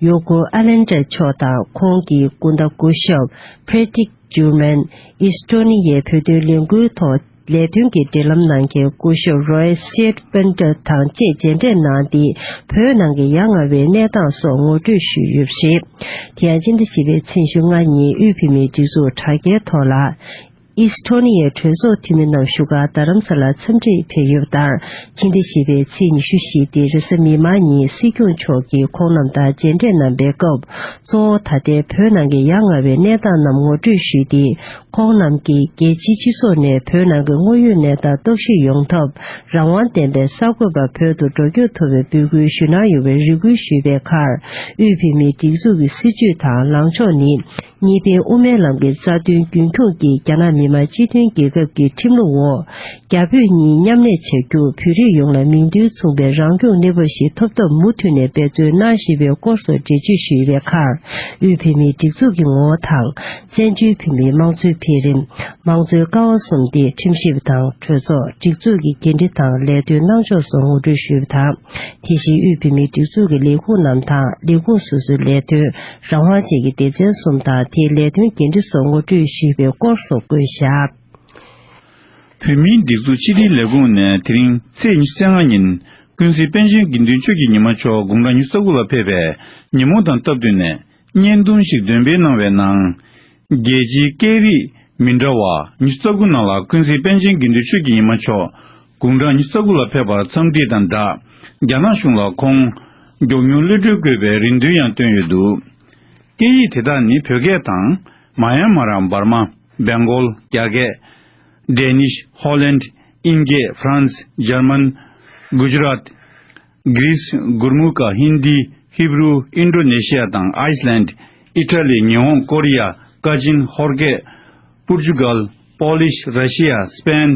ཡོ་ཀོ་ཨ་ལན་ཏྲ་མཆོག་དང་། ཁོང་གི་སྐུ་ཟླ་སྐུ་ཞབས་ཕྲེ་ཏིག་ཇུར་མན། ཨིས་ཐོ་ནི་ཡའི་བོད་དོན་ལས་འགུལ་ཐོག་ལས་དོན་གྱི་འབྲེལ་ལམ་གནང་མཁན་སྐུ་ཞབས་རོའི་སེད་པན་ཏྲ་དང་བཅས་མཇལ་འཕྲད་གནང་སྟེ། བོད་ནང་གི་ཡ་ང་བའི་གནས་སྟངས་སོགས་ངོ་སྤྲོད་ཞུས་ཡོད་པ་རེད། དེ་ཡང་སྤྱི་ཟླ་བཞི་པའི་ཚེས་ཉི་ཤུ་ལྔ་ཉིན་དབུས་བོད་མིའི་སྒྲིག་འཛུགས་དྲ་རྒྱའི་ཐོག་ལ། ཨིས་ཐོ་ནི་ཡའི་གྲོས་ཚོགས་འཐུས་མི་རྣམས་བཞུགས་སྒར་རྡ་རམ་ས་ལར་འཚམས་འདྲིར་ཕེབས་ཡོད་པ་ལྟར། ཕྱི་ཟླ་བཞི་པའི་ཚེས་ཉི་ཤུ་བཞི་སྟེ་རེས་གཟའ་མིག་དམར་ཉིན་སྲིད་སྐྱོང་མཆོག་གིས་ཁོང་རྣམས་དང་མཇལ་འཕྲད་གནང་པའི་སྐབས། གཙོ་བོ་ད་ལྟའི་བོད་ནང་གི་ཡ་ང་བའི་གནས་སྟངས་རྣམས་ངོ་སྤྲོད་ཞུས་ཏེ། ཁོང་རྣམས་ཀྱིས་རྒྱལ་སྤྱིའི་སྤྱི་ཚོགས་ནས་བོད་ནང་གི་དངོས་ཡོད་གནས་སྟངས་རྟོག་ཞིབ་ཡོང་ཐབས། རང་དབང་ལྡན་པའི་གསར་འགོད་པ་བོད་དུ་འགྲོ་སྐྱོད་ཐུབ་པའི་འབོད་སྐུལ་ཞུ་གནང་ཡོད་པའི་རེ་སྐུལ་ཞུས་པའི་ཁར། དབུས་བོད་མིའི་སྒྲིག་འཛུགས་ཀྱི་སྲིད་བྱུས་དང་ལངས་ཕྱོགས་ནི། གཉིས་ཕན་དབུ་མའི་ལམ་གྱི་རྩ་དོན་རྒྱུན་འཁྱོངས་ཀྱིས་རྒྱ་ནག་མི་དམངས་སྤྱི་མཐུན་རྒྱལ་ཁབ་ཀྱི་ཁྲིམས་ལུགས་འོག་རྒྱ་བོད་གཉིས་མཉམ་གནས་བྱ་རྒྱུ། བོད་རིགས་ཡོངས་ལ་མིང་དོན་མཚུངས་པའི་རང་སྐྱོང་གནས་བབ་ཞིག་ཐོབ་ཐབས་མུ་མཐུད་ནས་འབད་བརྩོན་གནང་བཞིན་པའི་སྐོར་སོགས་འགྲེལ་བརྗོད་ཞུས་པའི་ཁར། དབུས་བོད་མིའི་སྒྲིག་འཛུགས་ཀྱི་ངོ་བོ་དང་། བཙན་བྱོལ་བོད་མིའི་དམངས་གཙོའི་འཕེལ་རིམ། དམངས་གཙོའི་ཀ་བ་གསུམ་སྟེ། ཁྲིམས་ཞིབ་དང་། གྲོས་ཚོགས། སྒྲིག་འཛུགས་ཀྱི་འགན་འཁྲི་དང་ལས་དོན་གནང་ཕྱོགས་སོགས་ངོ་སྤྲོད་ཞུས་པ་དང་། དེ་བཞིན་དབུས་བོད་མིའི་སྒྲིག་འཛུགས་ཀྱི་ལས་ཁུངས་རྣམས་དང་། ལས་ཁུངས་སོ་སོའི་ལས་དོན་རང་དབང་ཅན་གྱི་སྡེ་ཚན་གསུམ་དང་། དེའི་ལས་དོན་འགན་འཁྲི་སོགས་ངོ་སྤྲོད་ཞུས་པའི་སྐོར་སོགས་བཀོད་བཞག་བོད་མིའི་སྒྲིག་འཛུགས་ཕྱི་དྲིལ་ལས་ཁུངས་ནས་དེ་རིང་ཚེས་ཉི་ཤུ་རྩ་ལྔ་ཉིན་ཀུན་གཟིགས་པཎ་ཆེན་དགེ་འདུན་ཆོས་ཀྱི་ཉི་མ་མཆོག་དགུང་གྲངས་ཉི་ཤུ་རྩ་དགུ་ལ་ཕེབས་པའི་ཉིན་མོ་དང་སྟབས་བསྟུན་ནས་བརྙན་ཐུང་ཞིག་འདོན་སྤེལ་གནང་བའི་ནང་། རྒྱལ་སྤྱིའི་སྐད་རིགས་མི་འདྲ་བ་ཉི་ཤུ་རྩ་དགུ་ནང་ལ་ཀུན་གཟིགས་པཎ་ཆེན་དགེ་འདུན་ཆོས་ཀྱི་ཉི་མ་མཆོག་དགུང་གྲངས་ཉི་ཤུ་རྩ་དགུ་ལ་ཕེབས་པར་འཚམས་འདྲི་དང་སྦྲགས། རྒྱ་ནག་གཞུང་ལ་ཁོང་མགྱོགས་མྱུར་གློད་གྲོལ་དགོས་པའི་རེ་འདུན་ཡང་བཏོན་ཡོད་འདུག་སྐད་ཡིག་དེ་དག་ནི་བོད་སྐད་དང་། མ་ཡན་མར། འབར་མ། སྦེང་གོལ། རྒྱ་སྐད། ཌེ་ནིཤ། ཧོ་ལན། དབྱིན་སྐད། ཧྥ་རན་སི། འཇར་མན། གུ་ཇ་རཱཏ། གྷི་རིས། གུར་མུ་ཀ། ཧིན་དི། ཧི་བྷི་རུ། ཨིན་ཌོ་ནེ་ཤི་ཡ་དང་ཨའི་སི་ལན། ཨི་ཊ་ལི། ཉི་ཧོང་། ཀོ་རི་ཡ། ཀ་ཅིན། ཧོར་སྐད། པོར་ཅུ་གལ། པོ་ལིཤ། ར་ཤི་ཡ། སི་པེན།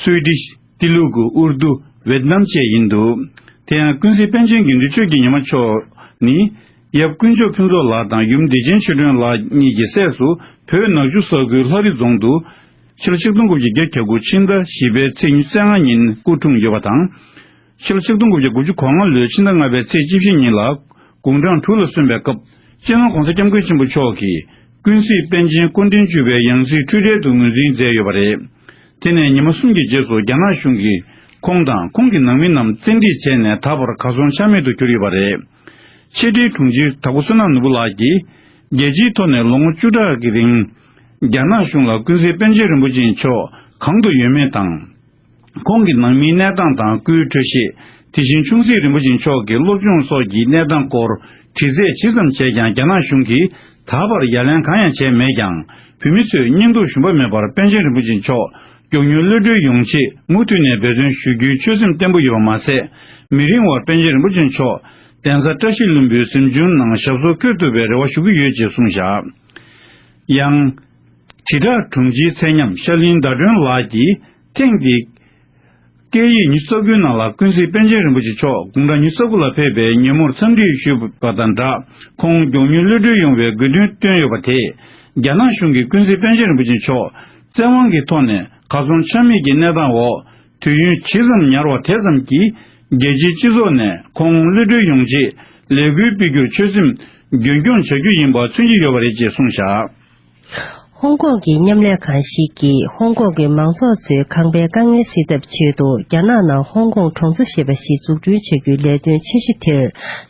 སུའི་ཌིཤ། ཏི་ལུ་གུ། ཨུར་དུ། ཝེད་ནམ་བཅས་ཡིན་འདུག་དེ་ཡང་ཀུན་གཟིགས་པཎ་ཆེན་དགེ་འདུན་ཆོས་ཀྱི་ཉི་མ་མཆོག་ནི། ཡབ་དཀོན་མཆོག་ཕུན་ཚོགས་ལགས་དང་ཡུམ་བདེ་ཆེན་ཆོས་སྒྲོན་ལགས་གཉིས་ཀྱི་སྲས་སུ། བོད་ནག་ཆུ་ས་ཁུལ་ལྷ་རི་རྫོང་དུ། ཕྱི་ལོ་ཆིག་སྟོང་དགུ་བརྒྱ་བརྒྱད་ཅུ་གྱ་དགུ་ཕྱི་ཟླ་བཞི་པའི་ཚེས་ཉི་ཤུ་རྩ་ལྔ་ཉིན་སྐུ་འཁྲུངས་ཡོད་པ་དང་། ཕྱི་ལོ་ཆིག་སྟོང་དགུ་བརྒྱ་དགུ་བཅུ་གོ་ལྔ་ལོའི་ཕྱི་ཟླ་ལྔ་པའི་ཚེས་བཅུ་བཞི་ཉིན་ལ་དགུང་གྲངས་དྲུག་ལ་སོན་པའི་སྐབས། སྤྱི་ནོར་༧གོང་ས་༧སྐྱབས་མགོན་ཆེན་པོ་མཆོག་གིས་ཀུན་གཟིགས་པཎ་ཆེན་སྐུ་ཕྲེང་བཅུ་པའི་ཡང་སྲིད་འཁྲུལ་བྲལ་དུ་ངོས་འཛིན་མཛད་ཡོད་པ་རེད། དེ་ནས་ཉི་མ་གསུམ་གྱི་རྗེས་སུ་རྒྱ་ནག་གཞུང་གིས་ཁོང་དང་ཁོང་གི་ནང་མི་རྣམས་བཙན་ཁྲིད་བྱས་ནས་ད་བར་གར་སོང་ཆ་མེད་དུ་གྱུར་ཡོད་པ་རེད། ཕྱི་དྲིལ་དྲུང་ཆེ་དྭགས་པོ་བསོད་ནམས་ནོར་བུ་ལགས་ཀྱིས་རྒྱལ་སྤྱིའི་ཐོག་ནས་ལོ་ངོ་བཅུ་ཕྲག་གི་རིང་རྒྱ་ནག་གཞུང་ལ་ཀུན་གཟིགས་པཎ་ཆེན་རིན་པོ་ཆེ་མཆོག་གང་དུ་ཡོད་མེད་དང་། ཁོང་གི་ནང་མིའི་གནས་སྟངས་དང་སྐུའི་འཕྲོད་བཞེས། དེ་བཞིན་ཆུང་སྲིད་རིན་པོ་ཆེ་མཆོག་གི་སློབ་སྦྱོང་སོགས་ཀྱི་གནས་སྟངས་སྐོར་དྲི་རྩད་ཇི་ཙམ་བྱས་ཀྱང་རྒྱ་ནག་གཞུང་གིས་ད་བར་ཡ་ལན་གང་ཡང་བྱས་མེད་ཀྱང་། བོད་མི་ཚོས་སྙིང་སྟོབས་ཞུམ་པ་མེད་པར་པཎ་ཆེན་རིན་པོ་ཆེ་མཆོག་མགྱོགས་མྱུར་གློད་གྲོལ་ཡོང་ཆེད་མུ་མཐུད་ནས་འབད་བརྩོན་ཞུ་རྒྱུའི་ཆོད་སེམས་བརྟན་པོ་ཡོད་པ་མ་ཟད། མི་རིང་བར་པཎ་ཆེན་རིན་པོ་ཆེ་མཆོག་གདན་ས་བཀྲ་ཤིས་ལྷུན་པོའི་གཟིམ་ཆུང་ནང་ཞབས་སོར་འཁོད་ཐུབ་པའི་རེ་བ་ཞུ་གི་ཡོད་ཅེས་གསུངས་བཞག་ཡང་། དྲིལ་བསྒྲགས་དྲུང་ཆེའི་ཚད་མཉམ་ཤར་གླིང་ཟླ་སྒྲོན་ལགས་ཀྱིས་ཐེངས་འདིའི་སྐད་ཡིག་ཉི་ཤུ་རྩ་དགུའི་ནང་ལ་ཀུན་གཟིགས་པཎ་ཆེན་རིན་པོ་ཆེ་མཆོག་དགུང་གྲངས་ཉི་ཤུ་རྩ་དགུ་ལ་ཕེབས་པའི་ཉིན་མོར་འཚམས་འདྲི་ཞུས་པ་དང་སྦྲགས། ཁོང་མགྱོགས་མྱུར་གློད་གྲོལ་ཡོང་བའི་དགོས་འདུན་བཏོན་ཡོད་པ་དེས། རྒྱ་ནག་གཞུང་གིས་ཀུན་གཟིགས་པཎ་ཆེན་རིན་པོ་ཆེ་མཆོག་བཙན་དབང་གི་ཐོག་ནས་གར་སོང་ཆ་མེད་ཀྱི་གནས་སྟངས་འོག་དུས་ཡུན་ཇི་ཙམ་ཉེ་བ་དེ་ཙམ་གྱིས་རྒྱལ་སྤྱིའི་སྤྱི་ཚོགས་ནས་ཁོང་གློད་གྲོལ་ཡོང་ཆེད་ལས་འགུལ་སྤེལ་རྒྱུར་ཆོད་སེམས་རྒྱུན་འཁྱོངས་བྱ་རྒྱུ་ཡིན་པ་མཚོན་གྱི་ཡོད་པ་རེད་ཅེས་གསུངས་བཞག་ཧོང་ཀོང་གི་མཉམ་ལས་ཁང་ཞིག་གིས་ཧོང་ཀོང་གི་མང་ཚོགས་ཚོའི་ཁང་པའི་དཀའ་ངལ་སེལ་ཐབས་ཆེད་དུ་རྒྱ་ནག་ནང་ཧོང་ཀོང་གྲོང་ཚོ་ཞེས་པ་ཞིག་འཛུགས་སྐྲུན་བྱ་རྒྱུའི་ལས་དོན་འཆར་གཞི་དེར་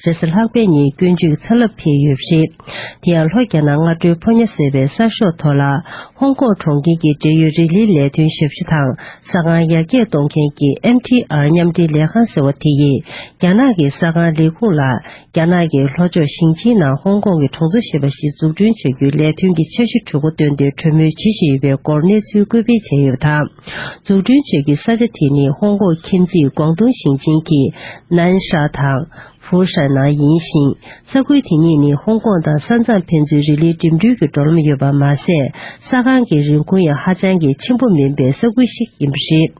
རེས་གཟའ་ལྷག་པའི་ཉིན་སྐྱོན་བརྗོད་ཚ་རླབས་འཕེལ་ཡོད་པ་རེད། དེ་ཡང་ལྷོ་རྒྱ་ནག་སྔ་དྲོའི་ཕོ་ཉ་ཟེར་བའི་གསར་ཤོག་ཐོག་ལ་ཧོང་ཀོང་གྲོང་ཁྱེར་གྱི་འབྲེལ་ཡོད་རི་ལིའི་ལས་དོན་ཞབས་ཞུ་དང་ས་ཁང་ཡར་རྒྱས་གཏོང་མཁན་གྱི་ཨེམ་ཐི་ཨར་མཉམ་འབྲེལ་ལས་ཁང་ཟེར་བ་དེ་ཡིས་རྒྱ་ནག་གི་ས་ཁང་ལས་ཁུངས་ལ། རྒྱ་ནག་གི་ལྷོ་ཕྱོགས་ཞིང་ཆེན་ནང་ཧོང་ཀོང་གི་གྲོང་ཚོ་ཞེས་པ་ཞིག་འཛུགས་སྐྲུན་བྱ་རྒྱུའི་ལས་དོན་གྱི་འཆར་གཞི་གྲོས་འགོ་བཏོན་ཏེ་གྲོས་མོལ་བྱེད་བཞིན་ཡོད་པའི་སྐོར་གནས་ཚུལ་བཀོད་སྤེལ་བྱས་ཡོད་པ་དང་། འཛུགས་སྐྲུན་བྱ་རྒྱུའི་ས་ཆ་དེ་ནི་ཧོང་ཀོང་ཁྱིམ་མཚེས་ཀོང་ཏུང་ཞིང་ཆེན་གྱི་ནན་ཧྲ་དང་ཧྥུ་ཧྲན་ནང་ཡིན་ཞིང་། ས་ཁུལ་དེ་གཉིས་ནི་ཧོང་ཀོང་དང་ས་མཚམས་ཕན་ཚུན་རི་ལིའི་འགྲིམ་འགྲུལ་གྱི་འགྲོ་ལམ་ཡོད་པ་མ་ཟད། ས་ཁང་གི་རིན་གོང་ཡང་ཧ་ཅང་གི་ཆེན་པོ་མིན་པའི་ས་ཁུལ་ཞིག་ཡིན་པ་རེད།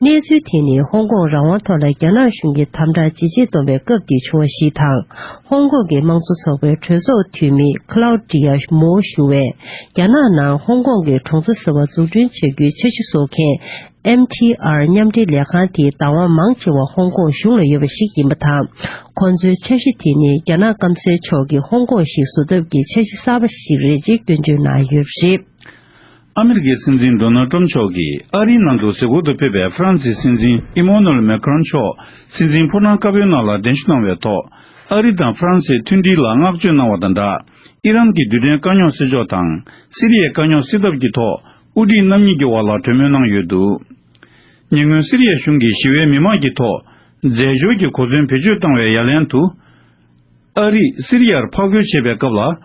གནས་ཚུལ་དེ་ནི་ཧོང་ཀོང་རང་དབང་ཐོག་ལ་རྒྱ་ནག་གཞུང་གིས་དམ་དྲག་ཇེ་ཆེར་གཏོང་བའི་སྐབས་དེར་བྱུང་བ་ཞིག་དང་། ཧོང་ཀོང་གི་དམངས་གཙོ་ཚོགས་པའི་གྲོས་ཚོགས་འཐུས་མི་ཁ་ལའོ་ཏི་ཡ་མོ་ཞུ་བས། རྒྱ་ནག་ནང་ཧོང་ཀོང་གི་གྲོང་ཚོ་ཟེར་བ་འཛུགས་སྐྲུན་བྱ་རྒྱུའི་འཆར་གཞི་བཟོ་མཁན་ཨེམ་ཐི་ཨར་མཉམ་འབྲེལ་ལས་ཁང་དེའི་བདག་དབང་མང་ཆེ་བ་ཧོང་ཀོང་གཞུང་ལ་ཡོད་པ་ཞིག་ཡིན་པ་དང་། ཁོང་ཚོའི་འཆར་གཞི་དེ་ནི་རྒྱ་ནག་སྐམ་སའི་ཕྱོགས་ཀྱི་ཧོང་ཀོང་ཞིག་བཟོ་ཐབས་ཀྱི་འཆར་གཞི་གསར་པ་ཞིག་རེད་ཅེས་སྐྱོན་བརྗོད་གནང་ཡོད་པ་རེད། ཨ་མི་རི་ཀའི་སྲིད་འཛིན་ཌོ་ནལ་ཏྲམ་མཆོག་གིས་ཨ་རིའི་ནང་དུ་གཟིགས་སྐོར་དུ་ཕེབས་པའི་ཧྥ་རན་སིའི་སྲིད་འཛིན་ཨི་མོ་ནུ་ཨེལ་མེ་ཁ་རོན་མཆོག་སྲིད་འཛིན་ཕོ་བྲང་དཀར་པོའི་ནང་ལ་གདན་ཞུ་གནང་བའི་ཐོག་ཨ་རི་དང་ཧྥ་རན་སིའི་མཐུན་སྒྲིལ་ལ་བསྔགས་བརྗོད་གནང་བ་དང་སྦྲགས། ཨི་རན་གྱི་རྡུལ་ཕྲན་དཀའ་རྙོག་སེལ་ཕྱོགས་དང་སི་རི་ཡའི་དཀའ་རྙོག་སེལ་ཐབས་ཀྱི་ཐོག་དབུ་ཁྲིད་རྣམ་གཉིས་ཀྱི་དབར་ལ་གྲོས་མོལ་གནང་ཡོད་འདུག་ཉེ་སྔོན་སི་རི་ཡ་གཞུང་གིས་ཞི་བའི་མི་མང་གི་ཐོག་རྫས་སྦྱོར་གྱི་གོ་མཚོན་བེད་སྤྱོད་བཏང་བའི་ཡ་ལན་དུ། ཨ་རིས་སི་རི་ཡར་ཕར་རྒོལ་བྱེད་པའི་སྐབས་ལ།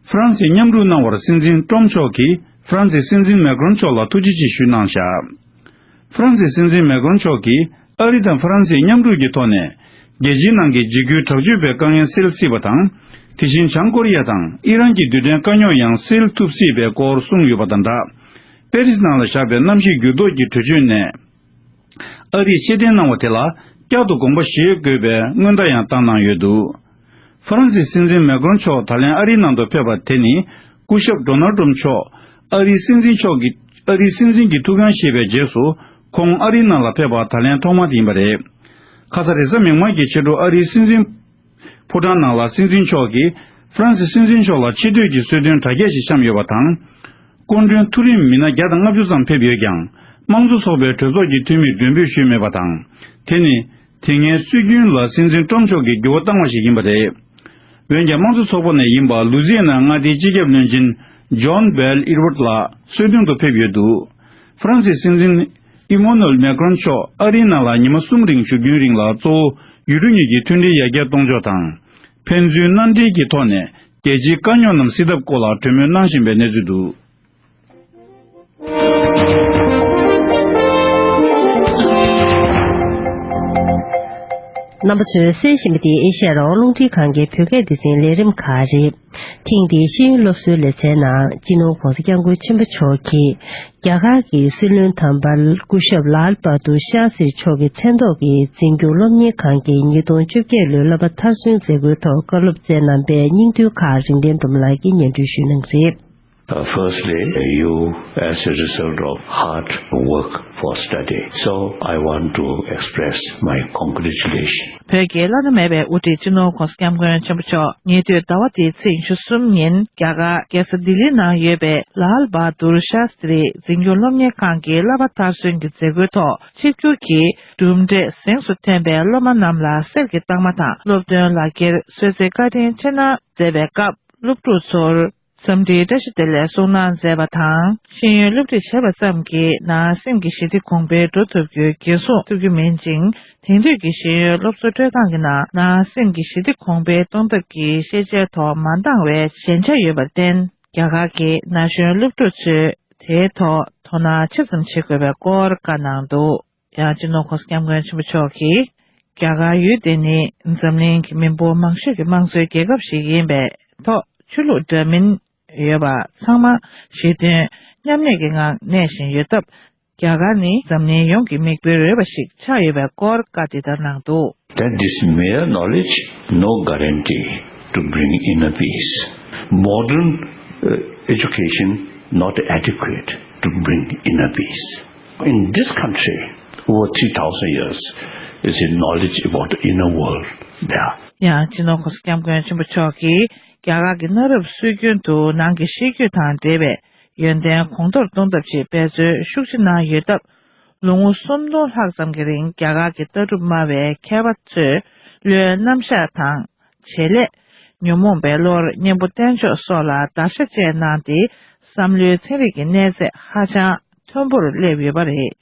ཧྥ་རན་སིས་མཉམ་རུབ་གནང་བར་སྲིད་འཛིན་ཏྲོམ་མཆོག་གིས་ཧྥ་རན་སིའི་སྲིད་འཛིན་མེ་ཀྲོན་མཆོག་ལ་ཐུགས་རྗེ་ཆེ་ཞུས་གནང་བཞག་ཧྥ་རན་སིའི་སྲིད་འཛིན་མེ་ཀྲོན་མཆོག་གིས་ཨ་རི་དང་ཧྥ་རན་སིས་མཉམ་རུབ་ཀྱི་ཐོག་ནས། རྒྱལ་སྤྱིའི་ནང་གི་འཇིགས་སྐུལ་དྲག་སྤྱོད་པའི་དཀའ་ངལ་སེལ་སྲིད་པ་དང་། དེ་བཞིན་བྱང་ཀོ་རི་ཡ་དང་ཨི་རན་གྱི་རྡུལ་ཕྲན་དཀའ་རྙོག་ཡང་སེལ་ཐུབ་སྲིད་པའི་སྐོར་གསུངས་ཡོད་པ་དང་སྦྲགས། པེ་རིས་ནང་ལ་བཞག་པའི་གནམ་གཤིས་འགྱུར་ལྡོག་གི་གྲོས་ཆོད་ནས། ཨ་རིས་ཕྱིར་འཐེན་གནང་བ་དེ་ལ་བསྐྱར་དུ་དགོངས་པ་བཞེས་དགོས་པའི་སྔོན་བརྡ་ཡང་བཏང་གནང་ཡོད་འདུག་ཧྥ་རན་སིའི་སྲིད་འཛིན་མེ་ཀྲོན་མཆོག་ད་ལན་ཨ་རིའི་ནང་དུ་ཕེབས་པ་དེ་ནི། སྐུ་ཞབས་ཌོ་ནལ་ཏྲམ་མཆོག་ཨ་རིའི་སྲིད་འཛིན་མཆོག་གི་ཨ་རིའི་སྲིད་འཛིན་གྱི་ཐུགས་འགན་བཞེས་པའི་རྗེས་སུ། ཁོང་ཨ་རིའི་ནང་ལ་ཕེབས་པ་ད་ལན་ཐོག་མ་དེ་ཡིན་པ་རེད། ཁ་ས་རེས་གཟའ་མིག་དམར་གྱི་ཕྱི་དྲོ་ཨ་རིའི་སྲིད་འཛིན་ཕོ་བྲང་ནང་ལ་སྲིད་འཛིན་མཆོག་གིས་ཧྥ་རན་སི་སྲིད་འཛིན་མཆོག་ལ་ཆེ་བསྟོད་ཀྱི་གསོལ་སྟོན་དྲ་རྒྱ་ཞིག་བཤམས་ཡོད་པ་དང་། སྐུ་མགྲོན་མཐོ་རིམ་མི་སྣ་བརྒྱ་དང་ལྔ་བཅུ་ཙམ་ཕེབས་ཡོད་ཀྱང་། དམངས་གཙོ་ཚོགས་པའི་གྲོས་ཚོགས་ཀྱི་འཐུས་མིས་མགྲོན་འབོད་ཞུས་མེད་པ་དང་། དེ་ནི་དེ་སྔའི་སྲོལ་རྒྱུན་ལ་སྲིད་འཛིན་ཏྲམ་མཆོག་གིས་འགྱུར་བ་བཏང་བ་ཞིག་ཡིན་པ་རེད། འོན་ཀྱང་དམངས་གཙོ་ཚོགས་པ་ནས་ཡིན་པ་ལུ་ཛི་ཡ་ན་མངའ་སྡེའི་སྤྱི་ཁྱབ་བློན་ཆེན་ཇོན་བེལ་ཨེ་ཝར་ལགས་གསོལ་སྟོན་དུ་ཕེབས་ཡོད་འདུག་ཧྥ་རན་སིའི་སྲིད་འཛིན་ཨི་མོ་ནུ་ཨེལ་མེ་ཀྲོན་མཆོག་ཨ་རིའི་ནང་ལ་ཉི་མ་གསུམ་རིང་བཞུགས་རྒྱུན་རིང་ལ་གཙོ་བོ་ཡུལ་གྲུ་གཉིས་ཀྱི་མཐུན་སྒྲིལ་ཡར་རྒྱས་གཏོང་ཕྱོགས་དང་། ཕན་ཚུན་མནའ་འབྲེལ་གྱི་ཐོག་ནས་རྒྱལ་སྤྱིའི་དཀའ་རྙོག་རྣམས་སེལ་ཐབས་སྐོར་ལ་གྲོས་མོལ་གནང་བཞིན་པའི་གནས་ཚུལ་འདུག་རྣམ་པ་ཚོས་གསན་བཞིན་པ་འདི་ཨེ་ཤ་ཡ་རང་དབང་རླུང་འཕྲིན་ཁང་གི་བོད་སྐད་སྡེ་ཚན་ལས་རིམ་ཁག་རེད། ཐེངས་འདིའི་ཤེས་ཡོན་སློབ་གསོའི་ལེ་ཚན་ནང་སྤྱི་ནོར་༧གོང་ས་༧སྐྱབས་མགོན་ཆེན་པོ་མཆོག་གིས་རྒྱ་གར་གྱི་སྲིད་བློན་དམ་པ་སྐུ་ཞབས་ལཱལ་བྷ་དུར་ཤཱ་སྟྲི་མཆོག་གི་མཚན་ཐོག་གི་འཛིན་སྐྱོང་སློབ་གཉེར་ཁང་གི་ཉིས་སྟོང་བཅོ་བརྒྱད་ལོའི་བསླབ་པ་མཐར་སོན་མཛད་སྒོའི་ཐོག་བཀའ་སློབ་སྩལ་གནང་པའི་སྙིང་དོན་ཁག་རིག་ལྡན་སྒྲོལ་མ་ལགས་ཀྱིས་སྙན་སྒྲོན་ཞུས་གནང་གི་རེད། Uh, firstly, you, as a result of hard work for study, so I want to express my congratulations. བོད་ཀྱི་བླ་ན་མེད་པའི་དབུ་ཁྲིད་སྤྱི་ནོར་༧གོང་ས་༧སྐྱབས་མགོན་ཆེན་པོ་མཆོག་ཉེ་དུས་ཟླ་བ་འདིའི་ཚེས་ཉི་ཤུ་གསུམ་ཉིན་རྒྱ་གར་རྒྱལ་ས་ལྡི་ལི་ནང་ཡོད་པའི་ལཱལ་བྷ་དུར་ཤཱ་སྟྲི་འཛིན་སྐྱོང་སློབ་གཉེར་ཁང་གི་བསླབ་པ་མཐར་སོན་གྱི་མཛད་སྒོའི་ཐོག་ཆིབས་བསྒྱུར་གྱིས་གྲུབ་འབྲས་གཟེངས་སུ་ཐོན་པའི་སློབ་མ་རྣམས་ལ་གསེར་གྱི་རྟགས་མ་དང་སློབ་སྟོན་ལག་འཁྱེར་གསོལ་ཚིགས་བཀའ་དྲིན་ཆེ་གནང་མཛད་པའི་སྐབས། སློབ་ཕྲུག་ཚོར་འཚམས་འདྲིའི་བཀྲ་ཤིས་བདེ་ལེགས་གསུང་གནང་མཛད་པ་དང་། ཤེས་ཡོན་སློབ་ཁྲིད་བྱས་པ་ཙམ་གྱིས་ནང་སེམས་ཀྱི་ཞི་བདེ་གོང་འཕེལ་འགྲོ་ཐུབ་རྒྱུའི་འགན་སྲུང་ཐུབ་རྒྱུ་མིན་ཅིང་། དེང་དུས་ཀྱི་ཤེས་ཡོན་སློབ་གསོ་སྤྲོད་སྟངས་ཀྱི་ནང་ནང་སེམས་ཀྱི་ཞི་བདེ་གོང་འཕེལ་གཏོང་ཐབས་ཀྱི་ཤེས་བྱའི་ཐོག་མ་འདང་བའི་ཞན་ཆ་ཡོད་པར་བརྟེན། རྒྱ་གར་གྱི་ན་གཞོན་སློབ་ཕྲུག་ཚོས་དེའི་ཐོག་དོ་སྣང་ཆེ་ཙམ་བྱེད་དགོས་པའི་སྐོར་བཀའ་གནང་འདུག་ཡང་སྤྱི་ནོར་༧གོང་ས་༧སྐྱབས་མགོན་ཆེན་པོ་མཆོག་གིས། རྒྱ་གར་ཡུལ་དེ་ནི་འཛམ་གླིང་གི་མི་འབོར་མང་ཤོས་ཀྱི་དམངས་གཙོའི་རྒྱལ་ཁབ་ཞིག་ཡིན་པའི་ཐོག་ཆོས་ལུགས་འདྲ་མིན་ཡོད་པ་ཚང་མ་ཞི་མཐུན་མཉམ་གནས་ཀྱི་ངང་གནས་བཞིན་ཡོད་སྟབས། རྒྱ་གར་ནི་འཛམ་གླིང་ཡོངས་ཀྱི་མིག་དཔེར་འོས་པ་ཞིག་ཆགས་ཡོད་པའི་སྐོར་བཀའ་འདི་ལྟར་གནང་འདུག That this mere knowledge, no guarantee to bring inner peace. Modern, uh, education not adequate to bring inner peace. In this country, over three thousand years, is a knowledge about the inner world there. ཡང་སྤྱི་ནོར་༧གོང་ས་༧སྐྱབས་མགོན་ཆེན་པོ་མཆོག་གིས་རྒྱ་གར་གྱི་གནའ་རབས་སྲོལ་རྒྱུན་དུ་ནང་གི་གཤིས་རྒྱུད་དང་འབྲེལ་བའི་ཡོན་ཏན་གོང་མཐོར་གཏོང་ཐབས་ཆེད་འབད་བརྩོན་ཤུགས་ཆེ་གནང་ཡོད་སྟབས། ལོ་ངོ་སུམ་སྟོང་ལྷག་ཙམ་གྱི་རིང་རྒྱ་གར་གྱི་ལྟ་གྲུབ་སྨྲ་བའི་མཁས་པ་ཚོས་བློའི་རྣམ་གཞག་དང་། བྱེད་ལས། ཉོན་མོངས་པའི་བློར་གཉེན་པོ་བསྟེན་ཕྱོགས་སོགས་ལ་བརྡར་ཤ་བཅས་གནང་སྟེ། བསམ་བློའི་ཚན་རིག་གི་གནས་ཚད་ཧ་ཅང་མཐོན་པོར་སླེབས་ཡོད་པ་རེད།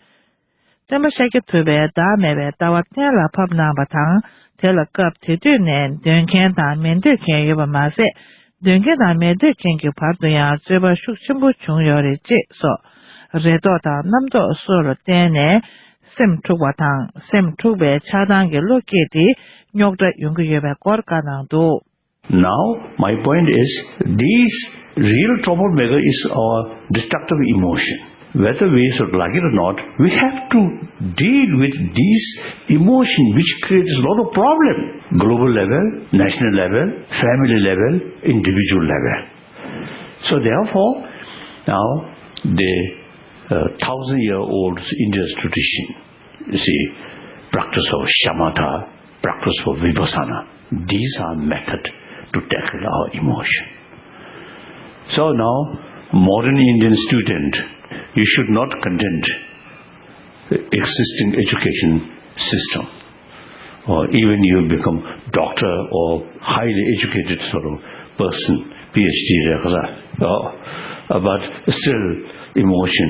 སྟོན་པ་ཤཱཀྱ་ཐུབ་པས་བདག་མེད་པའི་ལྟ་བ་གཏན་ལ་ཕབ་གནང་བ་དང་། དེ་ལ་སྐབས་དེ་དུས་ནས་འདོན་མཁན་དང་མི་འདོད་མཁན་ཡོད་པ་མ་ཟད། འདོན་མཁན་དང་མི་འདོད་མཁན་གྱི་བར་དུ་ཡང་རྩོད་པ་ཤུགས་ཆེན་པོ་བྱུང་ཡོད་རེད་ཅེས་སོགས། རེ་དོགས་དང་རྣམ་རྟོག་སོགས་ལ་བརྟེན་ནས། སེམས་འཁྲུགས་པ་དང་སེམས་འཁྲུགས་པའི་ཆགས་སྡང་གི་བློ་སྐྱེས་ཏེ། རྙོག་དྲ་ཡོང་གི་ཡོད་པའི་སྐོར་བཀའ་གནང་འདུག Now, my point is, these real troublemaker is our destructive emotion. Whether we should like it or not, we have to deal with these emotions which creates a lot of problem. Global level, national level, family level, individual level. So therefore, now the uh, thousand year old India's tradition, you see, practice of shamatha, practice of vipassana, these are method to tackle our emotion. So now, modern Indian student, you should not content existing education system. Or even you become doctor or highly educated sort of person, P H D རེད་ག་ས། Oh, but still emotion.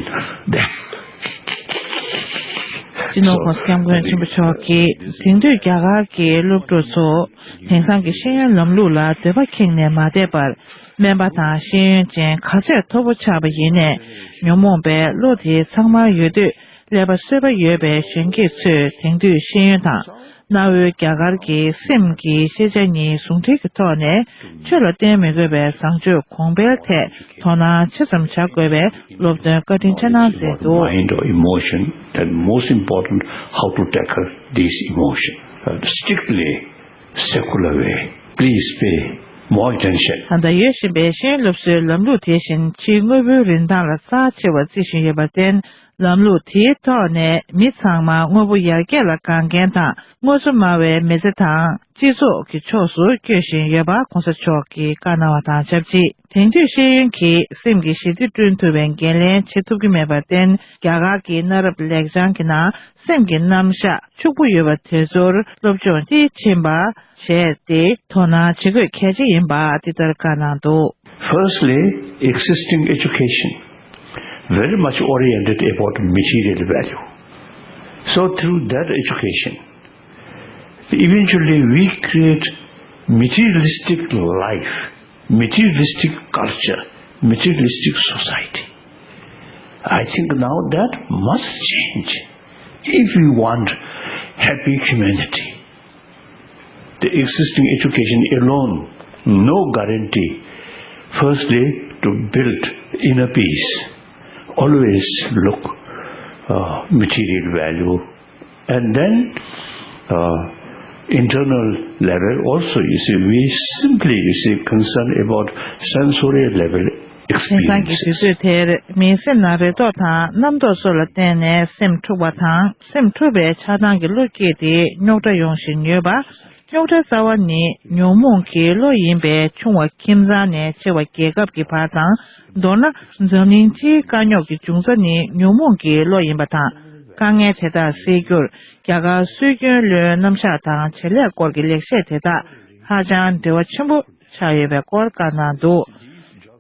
སྤྱི་ནོར་༧གོང་ས་༧སྐྱབས་མགོན་ཆེན་པོ་མཆོག་གིས་དེང་དུས་རྒྱ་གར་གྱི་སློབ་ཕྲུག་ཚོ་དེང་སང་གི་ཤེས་ཡོན་ལམ་ལུགས་ལ་འདོད་པ་ཁེངས་ནས་མ་བསྡད་པར། སྨན་པ་དང་ཤེས་ཡོན་ཅན་ག་ཚད་མཐོ་པོ་ཆགས་པ་ཡིན་ནའི། ཉོན་མོངས་པའི་བློ་དེ་ཚང་མར་ཡོད་དུས། ཀླད་པ་གསོད་པ་ཡོད་པའི་གཞོན་སྐྱེས་ཚོས་དེང་དུས་ཤེས་ཡོན་དང་ གནའ་བོའི་རྒྱ་གར་གྱི་སེམས་ཀྱི་ཤེས་བྱ་གཉིས་ཟུང་འབྲེལ་གྱི་ཐོག་ནས་ཆོས་ལ་བརྟེན་མི་དགོས་པའི་བཟང་སྤྱོད་གོང་འཕེལ་ཐད་དོ་སྣང་ཆེ་ཙམ་བྱ་དགོས་པའི་སློབ་སྟོན་བཀའ་དྲིན་ཆེ་གནང་མཛད་འདུག། Mind or emotion, then most important, how to tackle these emotion, uh, strictly secular way. Please pay more attention. ད་ལྟ་ཡོད་བཞིན་པའི་ཤེས་ཡོན་སློབ་གསོའི་ལམ་ལུགས་དེ་བཞིན་ཕྱིའི་དངོས་པོའི་རིན་ཐང་ལ་རྩ་ཆེ་བ་བརྩི་བཞིན་ཡོད་པར་བརྟེན། ལམ་ལུགས་དེའི་ཐོག་ནས་མི་ཚང་མ་དངོས་པོ་ཡར་རྒྱས་ལ་དགའ་མཁན་དང་དངོས་གཙོ་སྨྲ་བའི་མི་ཚེ་དང་སྤྱི་ཚོགས་ཀྱི་ཕྱོགས་སུ་བསྐྱོད་བཞིན་ཡོད་པ་གོང་ས་མཆོག་གིས་བཀའ་གནང་བ་དང་ཆབས་ཅིག། དེང་དུས་ཤེས་ཡོན་གྱིས་སེམས་ཀྱི་ཞི་བདེ་བསྐྲུན་ཐུབ་པའི་འགན་ལེན་བྱེད་ཐུབ་ཀྱི་མེད་པར་བརྟེན། རྒྱ་གར་གྱི་གནའ་རབས་ལེགས་བྱང་གི་ནང་སེམས་ཀྱི་རྣམ་གཞག་ཕྱུག་པོ་ཡོད་པ་དེ་ཚོར་སློབ་སྦྱོང་མཐིལ་ཕྱིན་པ་བྱས་ཏེ་དོ་སྣང་བྱེད་དགོས་གལ་ཆེ་ཡིན་པ་འདི་ལྟར་བཀའ་གནང་འདུག། Firstly, existing education very much oriented about material value. So through that education, eventually we create materialistic life, materialistic culture, materialistic society. I think now that must change if we want happy humanity. The existing education alone, no guarantee. Firstly, to build inner peace, always look, uh, material value, and then, uh, internal level also. You see, we simply, you see, concern about sensorial level. དེང་སང་གི་དུས་ཚོད་དེར་མིའི་སེམས་ནང་རེ་དོགས་དང་རྣམ་རྟོག་སོགས་ལ་བརྟེན་ནས་སེམས་འཁྲུགས་པ་དང་སེམས་འཁྲུགས་པའི་ཆགས་སྡང་གི་བློ་སྐྱེས་ཏེ་རྙོག་དྲ་ཡོང་བཞིན་ཡོད་པ། རྙོག་དྲའི་རྩ་བ་ནི་ཉོན་མོངས་ཀྱི་བློ་ཡིན་པས་ཆུང་བ་ཁྱིམ་ཚང་ནས་ཆེ་བ་རྒྱལ་ཁབ་ཀྱི་བར་དང་། མདོར་ན་འཛམ་གླིང་སྤྱིའི་དཀའ་རྙོག་གི་འབྱུང་རྩ་ནི་ཉོན་མོངས་ཀྱི་བློ་ཡིན་པ་དང་། དཀའ་ངལ་དེ་དག་སེལ་རྒྱུར་རྒྱ་གར་སྲོལ་རྒྱུན་བློའི་རྣམ་གཞག་དང་བྱེད་ལས་སྐོར་གྱི་ལེགས་བཤད་དེ་དག་ཧ་ཅང་འབྲེལ་བ་ཆེན་པོ་ཆགས་ཡོད་པའི་སྐོར་བཀའ་གནང་འདུག།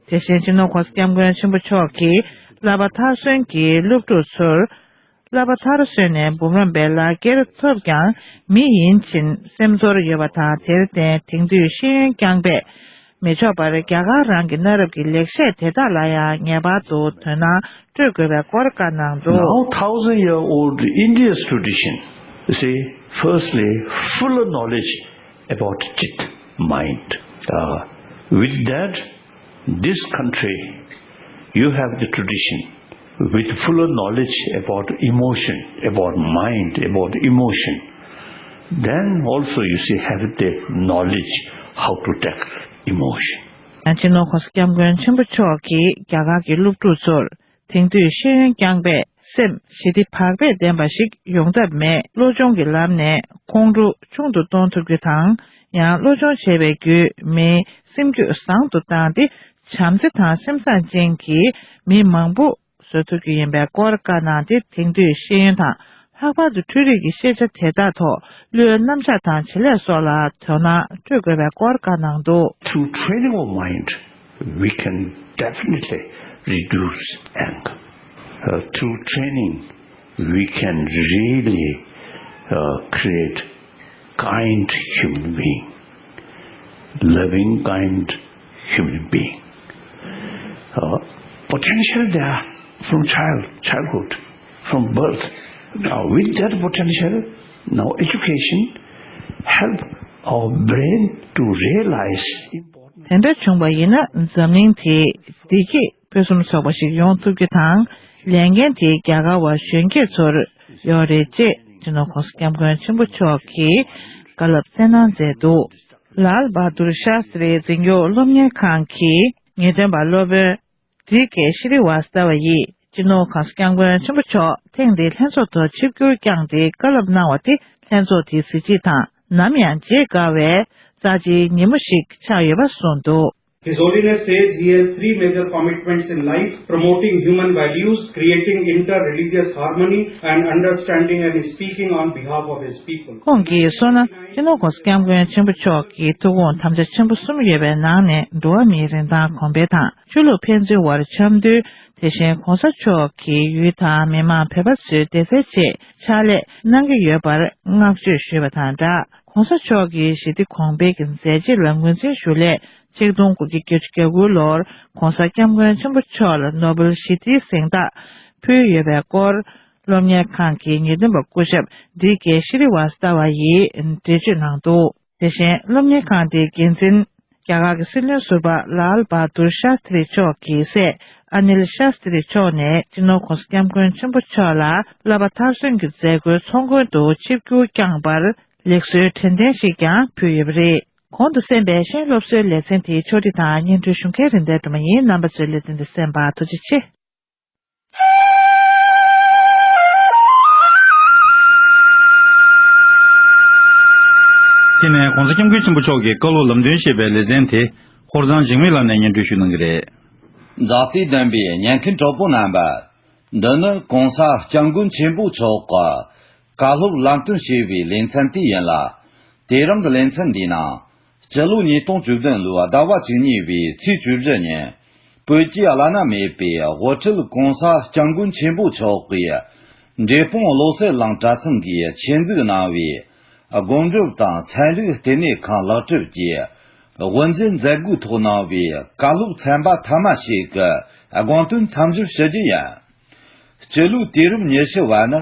དེ་བཞིན་སྤྱི་ནོར་༸གོང་ས་༸སྐྱབས་མགོན་ཆེན་པོ་མཆོག་གིས་བསླབ་པ་མཐར་སོན་གྱི་སློབ་ཕྲུག་ཚོར། བསླབ་པ་མཐར་སོན་ནས་འབུམ་རམས་པའི་ལག་འཁྱེར་ཐོབ་ཀྱང་མི་ཡིན་ཕྱིན་སེམས་ཚོར་ཡོད་པ་དང་། དེར་བརྟེན་དེང་དུས་ཤེས་ཡོན་རྐྱང་པས་མི་ཆོག་པར་རྒྱ་གར་རང་གི་གནའ་རབས་ཀྱི་ལེགས་བཤད་དེ་དག་ལ་ཡང་ངེས་པར་དུ་དོ་སྣང་སྤྲོད་དགོས་པའི་སྐོར་བཀའ་གནང་འདུག། Now thousand year old India's tradition, you see, firstly, fuller knowledge about chit, mind. Uh, with that, this country, you have the tradition with fuller knowledge about emotion, about mind, about emotion. Then also, you see, have the knowledge how to tackle emotion. སྤྱི་ནོར་༸གོང་ས་༸སྐྱབས་མགོན་ཆེན་པོ་མཆོག་གིས་རྒྱ་གར་གྱི་སློབ་ཕྲུག་ཚོར། དེང་དུས་ཤེས་ཡོན་རྐྱང་པས་སེམས་ཞི་བདེ་བག་ཕེབས་ལྡན་པ་ཞིག་ཡོང་ཐབས་མེད། བློ་སྦྱོང་གི་ལམ་ནས་ཁོང་ཁྲོ་ཆུང་དུ་གཏོང་ཐུབ་རྒྱུ་དང་། ཡང་བློ་སྦྱོང་བྱས་པའི་བརྒྱུད་མིའི་སེམས་རྒྱུད་བཟང་དུ་བཏང་སྟེ། བྱམས་བརྩེ་དང་སེམས་བཟང་ཅན་གྱི་མི་མང་པོ་བཟོ་ཐུབ་རྒྱུ་ཡིན་པའི་སྐོར་བཀའ་གནང་སྟེ། དེང་དུས་ཤེས་ཡོན་དང་། ལྷག་པར་དུ་འཕྲུལ་རིག་གི་ཤེས་བྱ་དེ་དག་ཐོག་བློའི་རྣམ་གཞག་དང་བྱེད་ལས་སོགས་ལ་དོ་སྣང་སྤྲོད་དགོས་པའི་སྐོར་བཀའ་གནང་འདུག། Through training of mind, we can definitely reduce anger. Uh, through training, we can really, uh, create kind human being, loving kind human being. Uh, potential there from child, childhood, from birth. Now with that potential, now education help our brain to realize important. དེ་འདྲ་བྱུང་བ་ཡིན་ན་འཛམ་གླིང་དེ་བདེ་སྐྱིད་ཕུན་སུམ་ཚོགས་པ་ཞིག་ཡོང་ཐུབ་རྒྱུ་དང་། ལས་འགན་དེ་རྒྱ་གར་བ་གཞོན་སྐྱེས་ཚོར་ཡོད་རེད་ཅེས་སྤྱི་ནོར་༸གོང་ས་༸སྐྱབས་མགོན་ཆེན་པོ་མཆོག་གིས་བཀའ་སློབ་སྩལ་གནང་མཛད་འདུག། ལཱལ་བྷ་དུར་ཤཱ་སྟྲི་འཛིན་སྐྱོང་སློབ་གཉེར་ཁང་གི་ངེས་སྟོན་པ་སློབ་དཔོན་ཌི་ཀེ་ཤྲི་ཝཱ་སྟ་བ་ཡིས་སྤྱི་ནོར་༸གོང་ས་༸སྐྱབས་མགོན་ཆེན་པོ་མཆོག་ཐེངས་འདིའི་ལྷན་ཚོགས་ཐོག་ཆིབས་བསྒྱུར་བསྐྱངས་ཏེ་བཀའ་སློབ་གནང་བ་དེ་ལྷན་ཚོགས་དེའི་གཟི་བརྗིད་དང་ནམ་ཡང་བརྗེད་དཀའ་བའི་རྩ་ཆེའི་ཉིན་མོ་ཞིག་ཆགས་ཡོད་པ་གསུངས་འདུག། His Holiness says he has three major commitments in life: promoting human values, creating inter-religious harmony, and understanding and speaking on behalf of his people. ཁོང་གིས་གསུངས་ན། སྤྱི་ནོར་༸གོང་ས་༸སྐྱབས་མགོན་ཆེན་པོ་མཆོག་གི་ཐུགས་དགོངས་དམ་བཅའ་ཆེན་པོ་གསུམ་ཡོད་པའི་ནང་ནས་འགྲོ་བ་མིའི་རིན་ཐང་གོང་འཕེལ་དང་། ཆོས་ལུགས་ཕན་ཚུན་དབར་འཆམ་མཐུན། དེ་བཞིན་༸གོང་ས་མཆོག་གིས་ཡུལ་དང་མི་མང་བོད་པ་ཚོའི་བདེ་རྩའི་ཆེད་ཕྱག་ལས་གནང་གི་ཡོད་པར་བསྔགས་བརྗོད་ཞུས་པ་དང་སྦྲགས། ༸གོང་ས་མཆོག་གི་ཞི་བདེ་གོང་འཕེལ་གྱི་མཛད་རྗེས་ལ་ངོས་འཛིན་ཞུ་སླད། ཆིག་སྟོང་དགུ་བརྒྱ་བརྒྱད་ཅུ་གྱ་དགུ་ལོར་༸གོང་ས་༸སྐྱབས་མགོན་ཆེན་པོ་མཆོག་ལ་ནོ་བེལ་ཞི་བདེའི་གཟེངས་རྟགས་ཕུལ་ཡོད་པའི་སྐོར། སློབ་གཉེར་ཁང་གི་ངེས་སྟོན་པ་སྐུ་ཞབས་ཌི་ཀེ་ཤྲི་ཝ་སྟ་བ་ཡིས་འགྲེལ་བརྗོད་གནང་འདུག་དེ་བཞིན་སློབ་གཉེར་ཁང་དེའི་འགན་འཛིན། རྒྱ་གར་གྱི་སྲིད་བློན་ཟུར་པ་ལཱལ་བྷ་དུར་ཤཱ་སྟྲི་མཆོག་གི་སྲས་ཨ་ནིལ་ཤཱ་སྟྲི་མཆོག་ནས་སྤྱི་ནོར་༸གོང་ས་༸སྐྱབས་མགོན་ཆེན་པོ་མཆོག་ལ་བསླབ་པ་མཐར་སོན་གྱི་མཛད་སྒོའི་ཚོགས་མགོན་དུ་ཆིབས་བསྒྱུར་བསྐྱངས་པར་ལེགས་གསོལ་དྲན་རྟེན་ཞིག་ཀྱང་ཕུལ་ཡོད་པ་རེད། གོང་དུ་གསན་པའི་གཞན་སློབ་གསོའི་ལེ་ཚན་དེའི་ཕྱོགས་སྒྲིག་དང་སྙན་སྒྲོན་ཞུ་མཁན་རིན་ལྡན་སྒྲོལ་མ་ཡིན། རྣམ་པ་ཚོས་ལེ་ཚན་འདི་གསན་པར་ཐུགས་རྗེ་ཆེ། དེ་ནས་༸གོང་ས་༸སྐྱབས་མགོན་ཆེན་པོ་མཆོག་གི་བཀའ་སློབ་ལམ་སྟོན་ཞེས་པའི་ལེ་ཚན་དེ་ཧོར་གཙང་འཇིགས་མེད་ལགས་ནས་སྙན་སྒྲོན་ཞུ་གནང་གི་རེད། མཛའ་བརྩེ་ལྡན་པའི་ཉན་མཁན་གྲོགས་པོ་རྣམ་པ། འདི་ནི་༸གོང་ས་༸སྐྱབས་མགོན་ཆེན་པོ་མཆོག་གི་བཀའ་སློབ་ལམ་སྟོན་ཞེས་པའི་ལེ་ཚན་དེ་ཡིན་ལ། དེ་རིང་གི་ལེ་ཚན་འདིའི་ནང་། སྤྱི་ལོ་ཉིས་སྟོང་བཅུ་བདུན་ལོའི་ཟླ་བ་བཅུ་གཉིས་པའི་ཚེས་བཅུ་བཞི་ཉིན། བོད་ཀྱི་བླ་ན་མེད་པའི་དབུ་ཁྲིད་༸གོང་ས་༸སྐྱབས་མགོན་ཆེན་པོ་མཆོག་གིས་འབྲས་སྤུངས་བློ་གསལ་གླིང་གྲྭ་ཚང་གིས་ཆེད་འཛུགས་གནང་བའི་སྒོམ་སྒྲུབ་དང་ཚན་རིག་ལྟེ་གནས་ཁང་ལེགས་གྲུབ་ཀྱི་དབུ་འབྱེད་མཛད་སྒོའི་ཐོག་གནང་བའི་བཀའ་སློབ་ཚན་པ་ཐ་མ་ཞིག་གི་དགོངས་དོན་མཚམས་སྦྱོར་ཞུ་རྒྱུ་ཡིན། སྤྱི་ལོའི་དུས་རབས་ཉི་ཤུ་བ་ནི་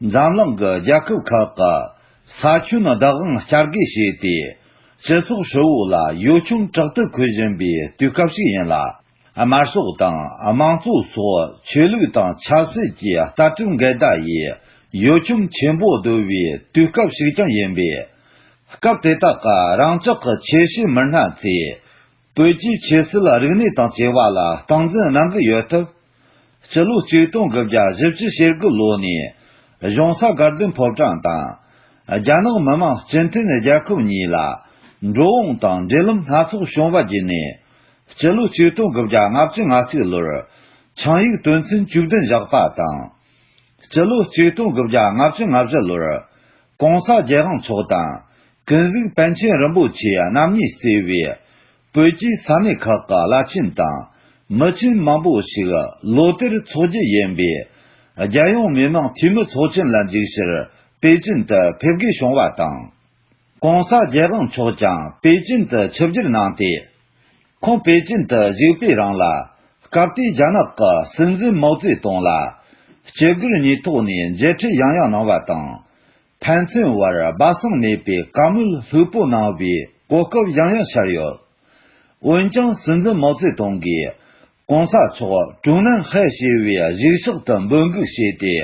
འཛམ་གླིང་གི་རྒྱལ་ཁབ་ཁག་གི་ས་ཁྱོན་བདག་དབང་བསྐྱར་བགོས་བྱས་ཏེ། སྤྱི་ཚོགས་ཧྲིལ་བོ་ལ་གཡོ་འཁྱོམ་དྲག་ཏུ་འཁོལ་བཞིན་པའི་དུས་སྐབས་ཤིག་ཡིན་ལ། དམར་ཤོག་དང་དམངས་གཙོ་སོགས་ཆོས་ལུགས་དང་ཆབ་སྲིད་ཀྱི་ལྟ་གྲུབ་འགལ་ཟླ་ཡིས་གཡོ་འཁྱོམ་ཆེན་པོ་བརྡོལ་བའི་དུས་སྐབས་ཤིག་ཀྱང་ཡིན་པས། སྐབས་དེ་དག་གི་རང་ཅག་གི་ཆོས་བྱེད་མི་སྣ་ཚོས། བོད་ཀྱི་ཆོས་སྲིད་རིག་གནས་དང་བཅས་པ་ལ་སྟངས་འཛིན་གནང་གི་ཡོད་སྟབས། སྤྱི་ལོ་ཆིག་སྟོང་དགུ་བརྒྱ་བཞི་བཅུ་ཞེ་དགུ་ལོ་ནས་གཞུང་ས་དགའ་ལྡན་ཕོ་བྲང་དང་། རྒྱ་ནག་མི་དམངས་སྤྱི་མཐུན་རྒྱལ་ཁབ་གཉིས་ལ་འགྲོ་འོང་དང་འབྲེལ་ལམ་སྣ་ཚོགས་བྱུང་བ་བརྒྱུད་ནས། སྤྱི་ལོ་ཆིག་སྟོང་དགུ་བརྒྱ་ལྔ་བཅུ་ང་གཅིག་ལོར་ཆིངས་ཡིག་དོན་ཚན་བཅུ་བདུན་བཞག་པ་དང་། སྤྱི་ལོ་ཆིག་སྟོང་དགུ་བརྒྱ་ལྔ་བཅུ་ང་བཞི་ལོར་༸གོང་ས་རྒྱལ་དབང་མཆོག་དང་ཀུན་གཟིགས་པཎ་ཆེན་རིན་པོ་ཆེ་རྣམ་གཉིས་གཙོས་པའི་བོད་ཀྱི་ས་གནས་ཁག་གི་བླ་ཆེན་དང་མི་ཆེན་མང་པོ་ཞིག་ལོ་དེར་འཚོགས་རྒྱུ་ཡིན་པའི་རྒྱལ་ཡོངས་མི་དམངས་འཐུས་མི་ཚོགས་ཆེན་ལ་འཇུག་ཕྱིར་པེ་ཅིན་དུ་ཕེབས་དགོས་བྱུང་བ་དང་།༸གོང་ས་རྒྱལ་དབང་མཆོག་ཀྱང་པེ་ཅིན་དུ་ཆིབས་བསྒྱུར་གནང་སྟེ། ཁོང་པེ་ཅིན་དུ་བཞུགས་པའི་རིང་ལ། སྐབས་དེའི་རྒྱ་ནག་གི་སྲིད་འཛིན་མའོ་ཙེ་ཏུང་ལ་སྤྱི་སྒེར་གཉིས་ཐོག་ནས་མཇལ་འཕྲད་ཡང་ཡང་གནང་བ་དང་། ཕན་ཚུན་བར་སྦ་གསང་མེད་པའི་བཀའ་མོལ་ལྷུག་པོ་གནང་བའི་གོ་སྐབས་ཡང་ཡང་ཤར་ཡོད། འོན་ཀྱང་སྲིད་འཛིན་མའོ་ཙེ་ཏུང་གིས་༸གོང་ས་མཆོག་ཀྲུང་ནན་ཧའེ་ཞེས་པའི་གཞིས་ཆགས་དུ་འབོད་འགུག་བྱས་ཏེ།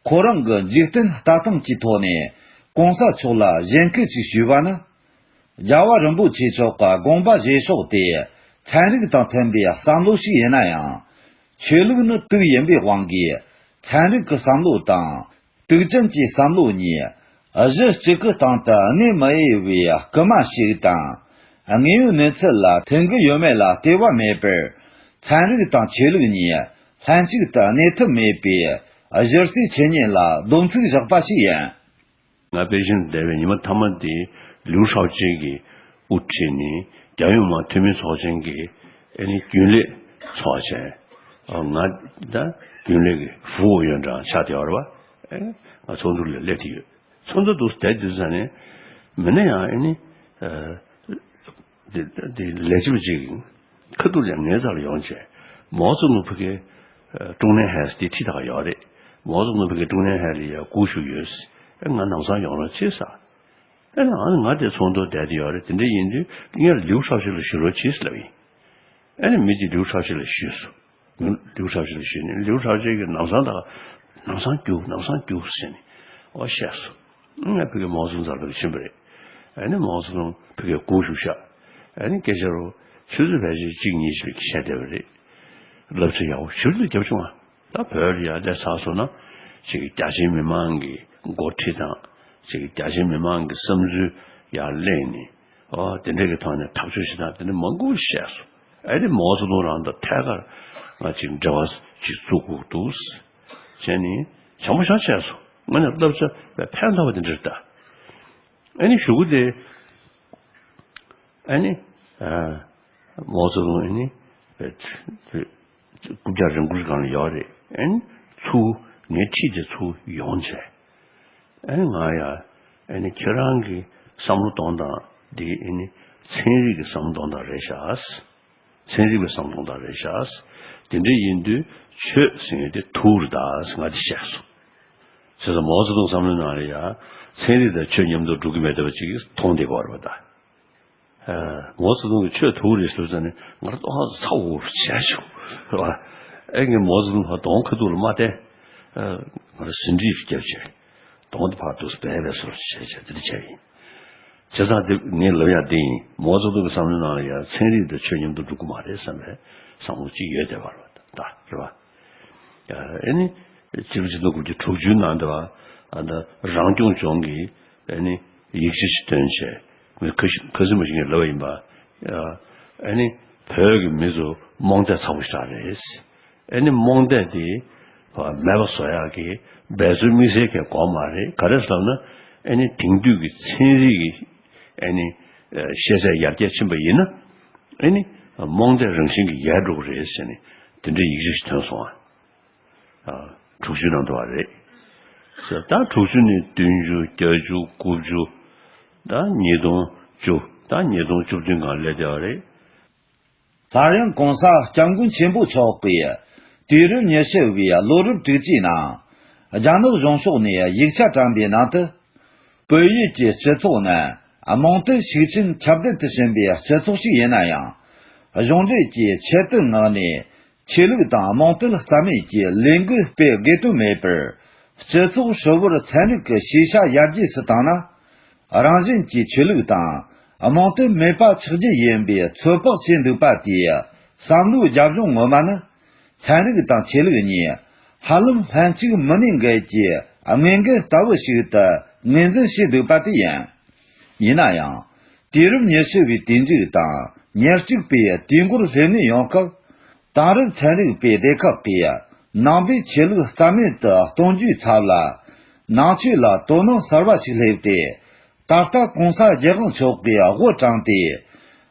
ཁོ་རང་གི་འཇིག་རྟེན་ལྟ་སྟངས་ཀྱི་ཐོག་ནས་༸གོང་ས་མཆོག་ལ་གཞེན་སྐུལ་ཅིག་ཞུས་པ་ནི། རྒྱལ་བ་རིན་པོ་ཆེ་མཆོག་གི་དགོངས་པ་བཞེས་ཕྱོགས་དེ་ཚན་རིག་དང་མཐུན་པའི་བསམ་བློ་ཞིག་ཡིན་ན་ཡང་། ཆོས་ལུགས་ནི་དུག་ཡིན་པའི་དབང་གིས་ཚན་རིག་གི་བསམ་བློ་དང་དུག་ཅན་གྱི་བསམ་བློ་གཉིས་གཞི་གཅིག་གི་སྟེང་དུ་གནས་མི་འོས་པའི་སྐུལ་མ་ཞིག་དང་། དངོས་ཡོད་གནས་ཚུལ་ལ་མཐུན་གི་ཡོད་མེད་ལ་ལྟོས་པ་མེད་པར། ཚན་རིག་དང་ཆོས་ལུགས་གཉིས་ལྷན་ཅིག་ཏུ་གནས་ཐབས་མེད་པའི་གཞི་རྩའི་ཆོས་ཉིད་ལ་སྡོམ་ཚིག་བཞག་པ་ཞིག་ཡིན། ང་པེ་ཅིན་དུ་བསྡད་པའི་ཉི་མ་མཐའ་མ་དེ་ལིའུ་ཧྲའོ་ཅིན་གྱིས་དབུ་ཁྲིད་ནས་རྒྱལ་ཡོངས་མི་དམངས་འཐུས་མི་ཚོགས་ཆེན་གྱི་ཨ་ནི་རྒྱུན་ལས་ཚོགས་ཆེན། ཨ་ང་ད་རྒྱུན་ལས་ཀྱི་ཧྥུའུ་ཡོན་ཀྲང་ཆགས་བསྡད་ཡོད་རེད་བ། ཨེ་ང་ཚོགས་འདུ་ལ་སླེབས་ཀྱི་ཡོད། ཚོགས་འདུ་དུ་བསྡད་དུས་ཙ་ནས་མི་སྣ་ཡང་ཨ་ནི་ཨ། དེ་དེ་ལས་བྱེད་པ་ཅིག་ཁ་ཐུག་ལ་ངའི་རྩ་ལ་ཡོང་བྱས། མའོ་ཙེ་ཏུང་ཕ་གིར་ཀྲུང་ནན་ཧའེ་དེ་ཁྲིད་བསྡད་ཡོད་རེད། མའོ་ཙེ་ཏུང་ཕ་གིར་ཀྲུང་ནན་ཧའེ་ལ་ཡ་སྒུག་བཞུགས་ཡོད། ཨེ་ང་ལམ་སང་ཡོང་རོགས་བྱེད་ཟེར། ཨེ་ང་ང་དེ་ཚོགས་འདུར་བསྡད་དེ་ཡོད་རེད། དེ་འདྲ་ཡིན་དུས་སྔོན་ལ་ལིའུ་ཧྲའོ་ཅིན་ལ་ཞུ་རོགས་བྱེད་ཟེར་ལབ་ཡིན། ཨེ་ནི་མི་དེ་ལིའུ་ཧྲའོ་ཅིན་ལ་ཞུས་སོང་། ལིའུ་ཧྲའོ་ཅིན་ལ་ཞུས་ནས་ལིའུ་ཧྲའོ་ཅིན་གྱིས་ལམ་སང་དང་ལམ་སང་རྒྱུགས་ལམ་སང་རྒྱུགས་ཟེར་ནས་འོ་བཤད་སོང་། ང་ཕ་གི་མའོ་ཙེ་ཏུང་རྩ་ལ་ཕར་ཕྱིན་པ་རེད། ཨ་ནི་མའོ་ཙེ་ཏུང་ཕ་གིར་སྒུག་བཞུགས་ཤག་ཨ་ནི་སྐད་ཆ་རུ་ཆུ་ཚོད་ཕལ་ཆེར་གཅིག་གཉིས་ཤིག་བཤད་བསྡད་པ་རེད། བསླབ་བྱ་ཡག་པོ་ཞེ་པོ་ཅིག་བརྒྱབ་བྱུང་ང་། ད་བོད་ལ་ཡར་སླེབས་ཚར་སོང་ན་ཅིག་རྒྱ་ཆེའི་མི་མང་གི་འགོ་ཁྲིད་དང་ཅིག་རྒྱ་ཆེའི་མི་མང་གི་བསམ་ཚུལ་ཡར་གླེང་ནས། ཨོ་དེ་འདྲ་གི་ཐོག་ནས་ཐག་གཅོད་བྱེད་སྟངས་དེ་འདྲ་མང་པོ་བཤད་སོང་། ཨ་ནི་མའོ་ཙེ་ཏུང་རང་དང་ཐད་ཀར་ང་ཅིག་འབྲེལ་བ་ཅིག་བཙུགས་དགོས་འདུག་བྱས་ནས་བྱང་པོ་ཞེ་དྲག་བྱས་སོང་། ང་ནི་བསླབ་བྱ་ཕན་ཐོགས་པ་དེ་འདྲ་རེད་ད། ཨ་ནི་གཞུག་གུ་དེ་ཨ་ནི་ཨ་མའོ་ཙེ་ཏུང་ཨ་ནི་རྐུབ་བཀྱག་རིང་པོ་ཞིག་སྒང་ལ་ཡོད་རེད། ཨ་ནི་ཚུར་ངའི་འཁྲིས་དེ་ཚུར་ཡོང་བྱས། ཨ་ནི་ང་ཡ་ཨ་ནི་ཁྱེད་རང་གི་བསམ་བློ་གཏོང་སྟངས་འདི་ཨ་ནི་ཚན་རིག་གི་བསམ་བློ་གཏོང་སྟངས་རེད་ཤག་ཚན་རིག་པའི་བསམ་བློ་གཏོང་སྟངས་རེད་ཤག་དེ་འདྲ་ཡིན་དུས་ཆོས་ཟེར་མཁན་དེ་དུག་རེད་ད་ཟེར་ང་དེ་བཤད་སོང་། བྱས་ཙང་མའོ་ཙེ་ཏུང་བསམ་བློའི་ནང་ལ་ཡ། ཚན་རིག་དང་ཆོས་མཉམ་དུ་འགྲོ་གི་མེད་བསྡད་པ་ཅིག་མཐོང་བསྡད་ཀྱི་ཡོད་རེད་པ་ད། ཨ། མའོ་ཙེ་ཏུང་གིས་ཆོས་ཐུག་རེད་ཟེར་ཙང་ནས་ང་རང་ཏོག་ཙམ་ཚ་པོ་བྱས་བྱུང་། རེད་པ། ཨེ། ངས་མའོ་ཙེ་ཏུང་ཕར་གདོང་ཁ་ཐུག་ལ་མ་བསྟན། ཨ། ང་རང་ཟིན་བྲིས་ཤིག་བརྒྱབ་བྱས། གདོང་དེ་ཕར་འདུག་སེ་སྦས་པའི་བཟོ་འདྲ་བྱས་བྱས་དེ་འདྲ་བྱས་ཡིན། བྱས་ཙང་དེ་ངས་ལབ་ཡག་དེ་ཡིན། མའོ་ཙེ་ཏུང་གི་བསམ་བློའི་ནང་ལ་ཡང་ཚན་རིག་དང་ཆོས་མཉམ་དུ་འགྲོ་གི་མ་རེད་བསམ་པའི་བསམ་བློ་གཅིག་ཡོད་བསྡད་པ་རེད་པ་ད། རེད་པ། ཨ་ནི། ཕྱི་ལོ་ཆིག་སྟོང་དགུ་བརྒྱ་དྲུག་ཅུའི་ནང་དུ་བ། ཨ། ད་རང་སྐྱོང་ལྗོངས་ཀྱི་ཨ་ནི་ཡིག་ཆ་ཞིག་བཏོན་བྱས། མི་ཁ་ཤས་ཁ་སེང་མ་ཞིག་ངས་ལབ་པ་ཡིན་པ། ཨ་ནི་བོད་ཀྱི་མི་ཚོ་རྨོངས་དད་ཚ་པོ་ཞིག་རེད། ཨ་ནི་རྨོངས་དད་དེ་མེད་པ་བཟོ་ཡག་གི་འབད་རྩོལ་དམིགས་བསལ་གྱི་དགོས་མ་རེད། ག་རེ་ཟེར་ན། ཨ་ནི་དེང་དུས་ཀྱི་ཚན་རིག་གི་ཨ་ནི་ཤེས་ཚད་ཡར་རྒྱས་ཕྱིན་པ་ཡིན་ན། ཨ་ནི་རྨོངས་དད་རང་བཞིན་གྱིས་ཡལ་འགྲོ་གི་རེད་ཟེར་ནས་དེ་འདྲའི་ཡིག་ཆ་ཞིག་ཐོན་སོང་ཨ། ཨ། དྲུག་ཅུའི་ནང་དུ་བ་རེད། ཟེར་ད་དྲུག་ཅུ་ནས་བདུན་ཅུ། བརྒྱད་ཅུ། དགུ་བཅུ། ད་ཉིས་སྟོང་བཅུ། ད་ཉིས་སྟོང་བཅུ་བདུན་སྒང་སླེབས་བསྡད་པ་རེད། སླར་ཡང་གོང་ས་སྐྱབས་མགོན་ཆེན་པོ་མཆོག་གིས་དུས་རབས་ཉི་ཤུ་བའི་ལོ་རབས་དྲུག་ཅུའི་ནང་རྒྱ་ནག་གཞུང་ཕྱོགས་ནས་ཡིག་ཆ་དྲངས་པའི་ནང་དུ། བོད་ཡུལ་གྱི་སྤྱི་ཚོགས་ནི་རྨོངས་དད་ཤུགས་ཆེན་ཁྱབ་གདལ་དུ་ཕྱིན་པའི་སྤྱི་ཚོགས་ཤིག་ཡིན་ན་ཡང་། གཞུང་འབྲེལ་གྱི་ཆེད་དོན་ངང་ནས་ཆོས་ལུགས་དང་རྨོངས་དད་རྩ་མེད་ཀྱི་ལས་འགུལ་སྤེལ་དགོས་དོན་མེད་པར། སྤྱི་ཚོགས་ཧྲིལ་པོར་ཚན་རིག་གི་ཤེས་བྱ་ཡར་རྒྱས་སུ་བཏང་ན། རང་བཞིན་གྱིས་ཆོས་ལུགས་དང་རྨོངས་དད་མེད་པ་ཆགས་རྒྱུ་ཡིན་པའི་ཚོད་དཔག་བྱས་འདུག་པ་དེའི་བསམ་བློའི་རྒྱབ་ལྗོངས་ངོ་མ་ནི། ཚན་རིག་དང་ཆོས་ལུགས་གཉིས་ཧ་ལམ་ལྷན་ཅིག་མི་གནས་འགལ་གྱི་དམིགས་འགལ་ལྟ་བུ་ཞིག་ཏུ་ངོས་འཛིན་བྱས་འདུག་པ་དེ་ཡིན། ཡིན་ན་ཡང་། དུས་རབས་ཉི་ཤུ་བའི་དུས་མཇུག་དང་ཉེར་གཅིག་པའི་དུས་འགོར་སླེབས་ནས་ཡོང་སྐབས། དེང་རབས་ཚན་རིག་པའི་སྡེ་ཁག་གིས་ནང་པའི་ཆོས་ལུགས་རྩ་མེད་དུ་གཏོང་རྒྱུའི་ཚབ་ལ། ནང་ཆོས་ལ་དོ་སྣང་གསར་བ་ཞིག་སླེབས་ཏེ། ད་ལྟ་གོང་ས་རྒྱལ་དབང་མཆོག་གིས་དབུ་དྲངས་ཏེ།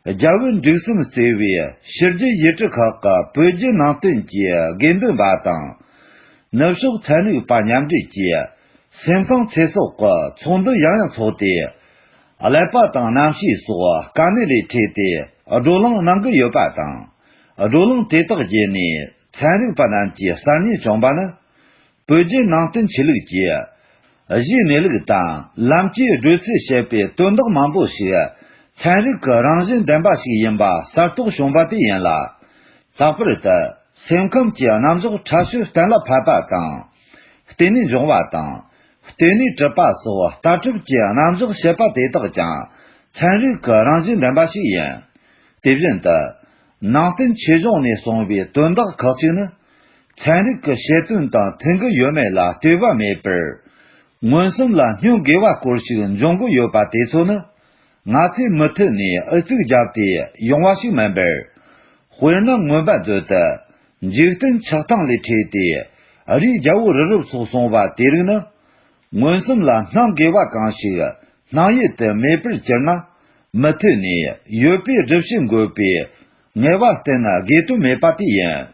རྒྱལ་བུ་འབྲུག་གསུམ་གཙོས་པའི་ཕྱི་རྒྱལ་ཡུལ་གྲུ་ཁག་གི་བོད་བརྒྱུད་ནང་བསྟན་གྱི་དགེ་འདུན་པ་དང་། ནུབ་ཕྱོགས་ཚན་རིག་པ་མཉམ་འབྲེལ་གྱིས་སེམས་ཁམས་ཚེ་སྲོག་གི་ཚོགས་འདུ་ཡང་ཡང་འཚོགས་ཏེ། ཀླད་པ་དང་རྣམ་ཤེས་སོགས་དཀའ་གནད་ལས་འཕྲོས་ཏེ་བགྲོ་གླེང་གནང་གི་ཡོད་པ་དང་། བགྲོ་གླེང་དེ་དག་བརྒྱུད་ནས་ཚན་རིག་པ་རྣམས་ཀྱི་གསར་རྙེད་བྱུང་བ་ནི། བོད་བརྒྱུད་ནང་བསྟན་ཆོས་ལུགས་ཀྱི་གཞིའི་གནས་ལུགས་དང་ལམ་གྱི་བགྲོད་ཚུལ་བཤད་པའི་དོན་དག་མང་པོ་ཞིག་ཚན་རིག་གི་རང་བཞིན་ལྡན་པ་ཞིག་ཡིན་པ་གསལ་རྟོགས་བྱུང་བ་དེ་ཡིན་ལ། ལྷག་པར་དུ་སེམས་ཁམས་ཀྱི་རྣམ་གཞག་ཕྲ་ཤོས་གཏན་ལ་ཕབ་པ་དང་། བརྟེན་ནས་འབྱུང་བ་དང་། བརྟེན་ནས་གྲུབ་པ་སོགས་ལྟ་གྲུབ་ཀྱི་རྣམ་གཞག་བཤད་པ་དེ་དག་ཀྱང་ཚན་རིག་གི་རང་བཞིན་ལྡན་པ་ཞིག་ཡིན། དེ་བཞིན་དུ། ནང་བསྟན་ཆོས་གཞུང་ནས་གསུངས་པའི་དོན་དག་ཁག་ཅིག་ནི། ཚན་རིག་གི་བཤད་དོན་དང་མཐུན་གྱི་ཡོད་མེད་ལ་ལྟོས་པ་མེད་པར། མངོན་སུམ་ལ་སྙོན་དགོས་པ་སྐོར་ཞིག་འབྱུང་གི་ཡོད་པ་དེ་ཚོ་ནི། ང་ཚོས་མུ་མཐུད་ནས་ཨུ་ཚུགས་བརྒྱབ་སྟེ་ཡོང་བ་ཞིག་མིན་པར། དཔེར་ན་མངོན་པ་མཛོད་དུ། འཇིག་རྟེན་ཆགས་སྟངས་ལས་འཕྲོས་ཏེ། རིའི་རྒྱལ་པོ་རི་རབ་སོགས་གསུངས་པ་དེ་རིགས་ནི། མངོན་སུམ་ལ་སྣང་དགོས་པ་གང་ཞིག་སྣང་ཡུལ་དུ་མེད་པར་གྱུར་ན། མུ་མཐུད་ནས་ཡོད་པའི་སྒྲུབ་བྱེད་འགོད་པའི་ངལ་བ་བསྟེན་ན་དགོས་དོན་མེད་པ་དེ་ཡིན།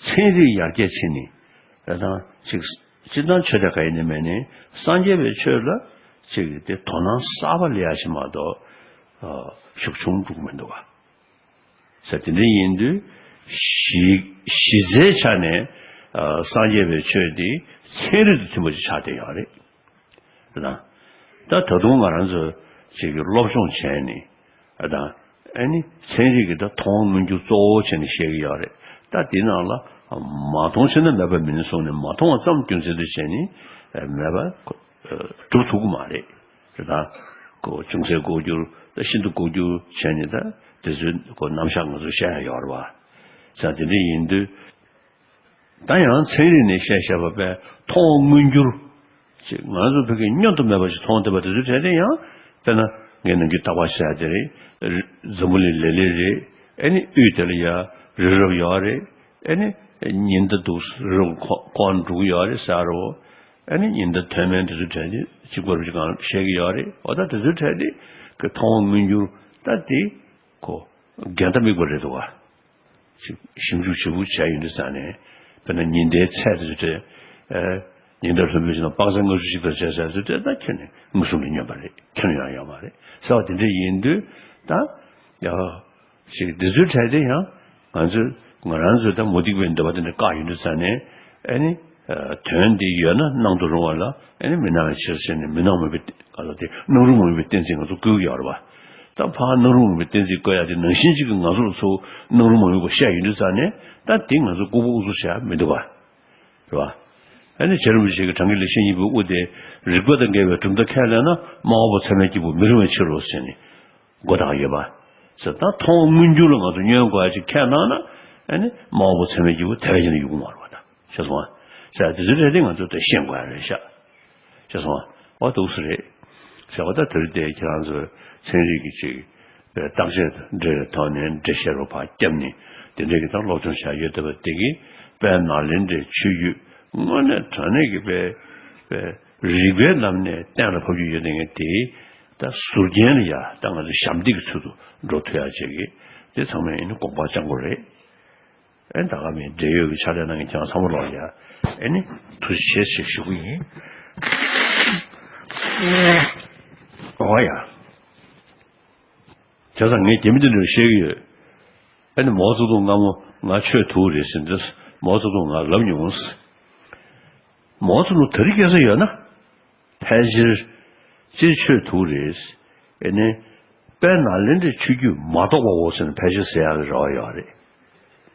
ཚན་རིག་ཡར་རྒྱས་ཕྱིན་ནས། ཨ། དང་། ཅིག་སྤྱིར་བཏང་ཆོས་དད་ག་ཡིན་ནའི་མིན་ནའི་སངས་རྒྱས་པའི་ཆོས་ལ་ཅིག་དེ་དོ་སྣང་གསར་པ་སླེབས་ཡག་ཞིག་མ་གཏོགས། ཨ། ཤུགས་ཆུང་འགྲོ་གི་མི་འདུག་ག། ཟེར། དེ་འདྲ་ཡིན་དུས་གཞི་གཞི་རྩའི་ཆ་ནས། ཨ། སངས་རྒྱས་པའི་ཆོས་འདི་ཚན་རིག་དང་མཐུན་པ་ཞིག་ཆགས་བསྡད་ཡོད་རེད། རེད་དང་། ད་ད་དུང་ང་རང་ཚོ་ཅིག་གི་སློབ་སྦྱོང་བྱས་ནས། ཨ། དང་། ཨ་ནི་ཚན་རིག་གི་ད་མཐོང་བ་མངོན་གྱུར་གཙོ་བོ་བྱས་ནས་བཤད་ཀྱི་ཡོད་རེད། ད་དེའི་ནང་ལ་མ་མཐོང་ཕྱིར་ན་མེད་པ་མིན་གསུངས་ནས། མ་མཐོང་བ་ཙམ་རྒྱུ་མཚན་དུ་བྱས་ནས་མེད་པ་སྒྲུབ་ཐུབ་ཀྱི་མ་རེད། རེད་དང་། ཁོ་ཅུང་ཟད་ལྐོག་གྱུར། ད་ཤིན་ཏུ་ལྐོག་གྱུར་བྱས་ནས། ད་དེ་ཚོའི་ཁོ་རྣམ་གཞག་ང་ཚོས་བཤད་ཡ་ཡོད་རེད་བ། ས་དེ་འདྲ་ཡིན་དུས། ད་ཡང་ཚན་རིག་ནས་བཤད་བཤད་པ་པས་མཐོང་བ་མངོན་གྱུར། ཅིག་ང་ཚོ་བོད་ཀྱི་བསྙོན་དུ་མེད་པ་ཞིག་མཐོང་བསྡད་པ་དེ་ཚོའི་གྲས་དེ་ཡང་། དཔེར་ན་ངས་ནམ་རྒྱུན་རྟག་པར་བཤད་ཡ་དེ་རེད། རི། འཛམ་བུ་གླིང་ལེབ་ལེབ་རེད། ཨ་ནི་དབུས་དེ་ལ་ཡ་རི་རབ་ཡོད་རེད། ཨ་ནི་ཉི་ཟླ་འདུག། རི་རབ་ཁོ་ཁོ་འགྲོ་གི་ཡོད་རེད་ཟེར་རོ། ཨ་ནི་ཉི་ཟླ་དོན་མེད་དེ་ཚོའི་གྲས་དེ་གཅིག་པ་རེད་ཅེས་གང་བཤད་ཀྱི་ཡོད་རེད། འོ། ད་དེ་ཚོའི་གྲས་དེ་གི་མཐོང་བ་མངོན་གྱུར། ད་དེ་ཁོ་འགལ་ཟླ་དམིགས་པ་རེད་འདུག་ག། ཅིག་ཞིབ་འཇུག་ཞིབ་པོ་བྱས་ཡོང་དུས་ཙང་ནས། དཔེར་ན་ཉི་ཟླའི་ཚད་དེ་ཚོ་དེ། ཨ། ཉི་ཟླ་ལྷུན་པོའི་ཕྱི་ནང་དཔག་ཚད་ལྔ་བཅུ་ཞིག་དང་བྱས་ཚད་དེ་ཚོ་དེ་ད་ཁྱོན་ནས་མངོན་སུམ་གྱིས་བསྙོན་པ་རེད། ཁྱོན་ནས་ཡང་ཡོད་མ་རེད་ཟེར་བ་དེ་འདྲ་ཡིན་དུས། ད་ཡ་ཅིག་འདི་ཚོའི་གྲས་དེ་ཡང་ང་ཚོས་ང་རང་ཚོས་ད་མུ་སྟེགས་པའི་འདོད་པ་དེ་འདྲ་བཀག་ཡོང་དུས་ཙང་ནས། ཨ་ནི། དོན་འདི་ཡོད་ན་སྣང་དུ་རུང་བ་ལ་ཨ་ནི་མི་སྣང་བའི་ཕྱིར་ཟེར་ནས་མི་སྣང་མིན་པའི་ག་ལ་དེ་སྣང་རུང་མིན་པའི་གཏན་ཚིགས་ང་ཚོ་བཀོལ་གྱི་ཡོད་རེད་པ། ད་ཕར་སྣང་རུང་མིན་པའི་གཏན་ཚིགས་བཀོལ་ཡ་དེ་ནང་བཞིན་གཅིག་གི་ང་ཚོ་ལ་ཚུར་སྣང་རུང་མ་ཡིན་པ་བཤད་ཡོང་དུས་ཙང་ནས་ད་དེ་ང་ཚོ་ལྐུགས་པ་ཨུ་ཚུགས་བྱ་ཡ་མི་འདུག་ག་རེད་པ། ཨ་ནི་རྗེ་རིན་པོ་ཆེ་གི་གྲངས་ཀྱི་ལེགས་བཤད་སྙིང་པོའི་དབུ་དེ་རིགས་པ་དང་འགལ་བའི་གྲུབ་མཐའ་ཁས་ལེན་ན་སྨྲ་བ་པོ་ཚད་མའི་སྐྱེས་བུ་མི་རུང་བའི་ཕྱིར་རོ་ཟེར་ནས་མགོ་བཏགས་ཡོད་པ། ཟེར་ད་མཐོང་བ་མངོན་གྱུར་ལ་ང་ཚོ་བསྙོན་དགོས་ཡ་ཅིག་ཁས་བླངས་ན་ཨ་ནི་སྨྲ་བ་པོ་ཚད་མའི་སྐྱེས་བུ་དེ་བས་ཀྱང་ཡོང་གི་མ་རེད་པ། ད་ཤེས་སོང་ཨ། ཟེར་དེ་ཚོའི་རེད་དེ་ང་ཚོ་དེ་ཤེས་དགོས་ཡ་རེད་ཤག་ཤེས་སོང་ཨ། འོ་འདུག་སེ་རེད། ཟེར་བ་ད་དེ་རིང་དེ་ཁྱེད་རང་ཚོས་ཚན་རིག་གི་ཅིག་བརྟག་དཔྱད་དང་འབྲེལ་བའི་ཐོག་ནས་འགྲེལ་བཤད་རོ་ཕར་བརྒྱབ་ནས་དེ་འདྲའི་གི་ད་སློབ་སྦྱོང་བྱ་ཡོད་བསྡད་པ་དེ་གིས་དཔལ་ནཱ་ལེནྡྲའི་ཆོས་བརྒྱུད་དངོས་གནས་དྲང་གནས་ཀྱི་དཔེ་དཔེ་རིགས་པའི་ལམ་ནས་གཏན་ལ་ཕབ་རྒྱུ་ཡོད་བསྡད་མཁན་དེ་ད་ཟུར་རྒྱན་ལ་ཡ་ད་ང་ཚོ་ཞབས་འདེགས་ཀྱི་ཚུལ་དུ་འགྲོ་ཐུབ་ཡ་བྱེད་ཀྱི་དེ་ཚང་མས་ཨེ་ནི་དགོངས་པ་བཅངས་དགོས་རེད། ཨེ་ད་ག་མིན་འབྲེལ་ཡོད་ཀྱི་ཕྱག་ལས་གནང་མཁན་ཁྱེད་རང་ཚང་མ་ལོག་ཡ་ཨེ་ནི་ཐུགས་རྗེ་ཆེ་ཞེས་ཞུ་གི་ཡིན། ཨོ་ཡ། བྱས་ཙང་ངས་རྒྱ་མི་འདི་འདྲ་བཤད་ཀྱི་ཡོད། ཨ་ནི་མའོ་ཙེ་ཏུང་སྔ་མོ་ང་ཆོས་ཐུག་རེད་ཟེར་འདི་མའོ་ཙེ་ཏུང་ང་ལབ་མྱོང་། མའོ་ཙེ་ཏུང་ད་རེས་སྐྱེ་ས་ཡོད་ན། ཕལ་ཆེར་སྤྱིར་ཆོས་ཐུག་རེད། ཨ་ནི་དཔལ་ནཱ་ལེནྡྲའི་ཆོས་བརྒྱུད་མ་གཏོགས་པའོ་ཟེར་ན་ཕལ་ཆེར་ཟེར་ཡག་གི་རེ་བ་ཡོད་རེད།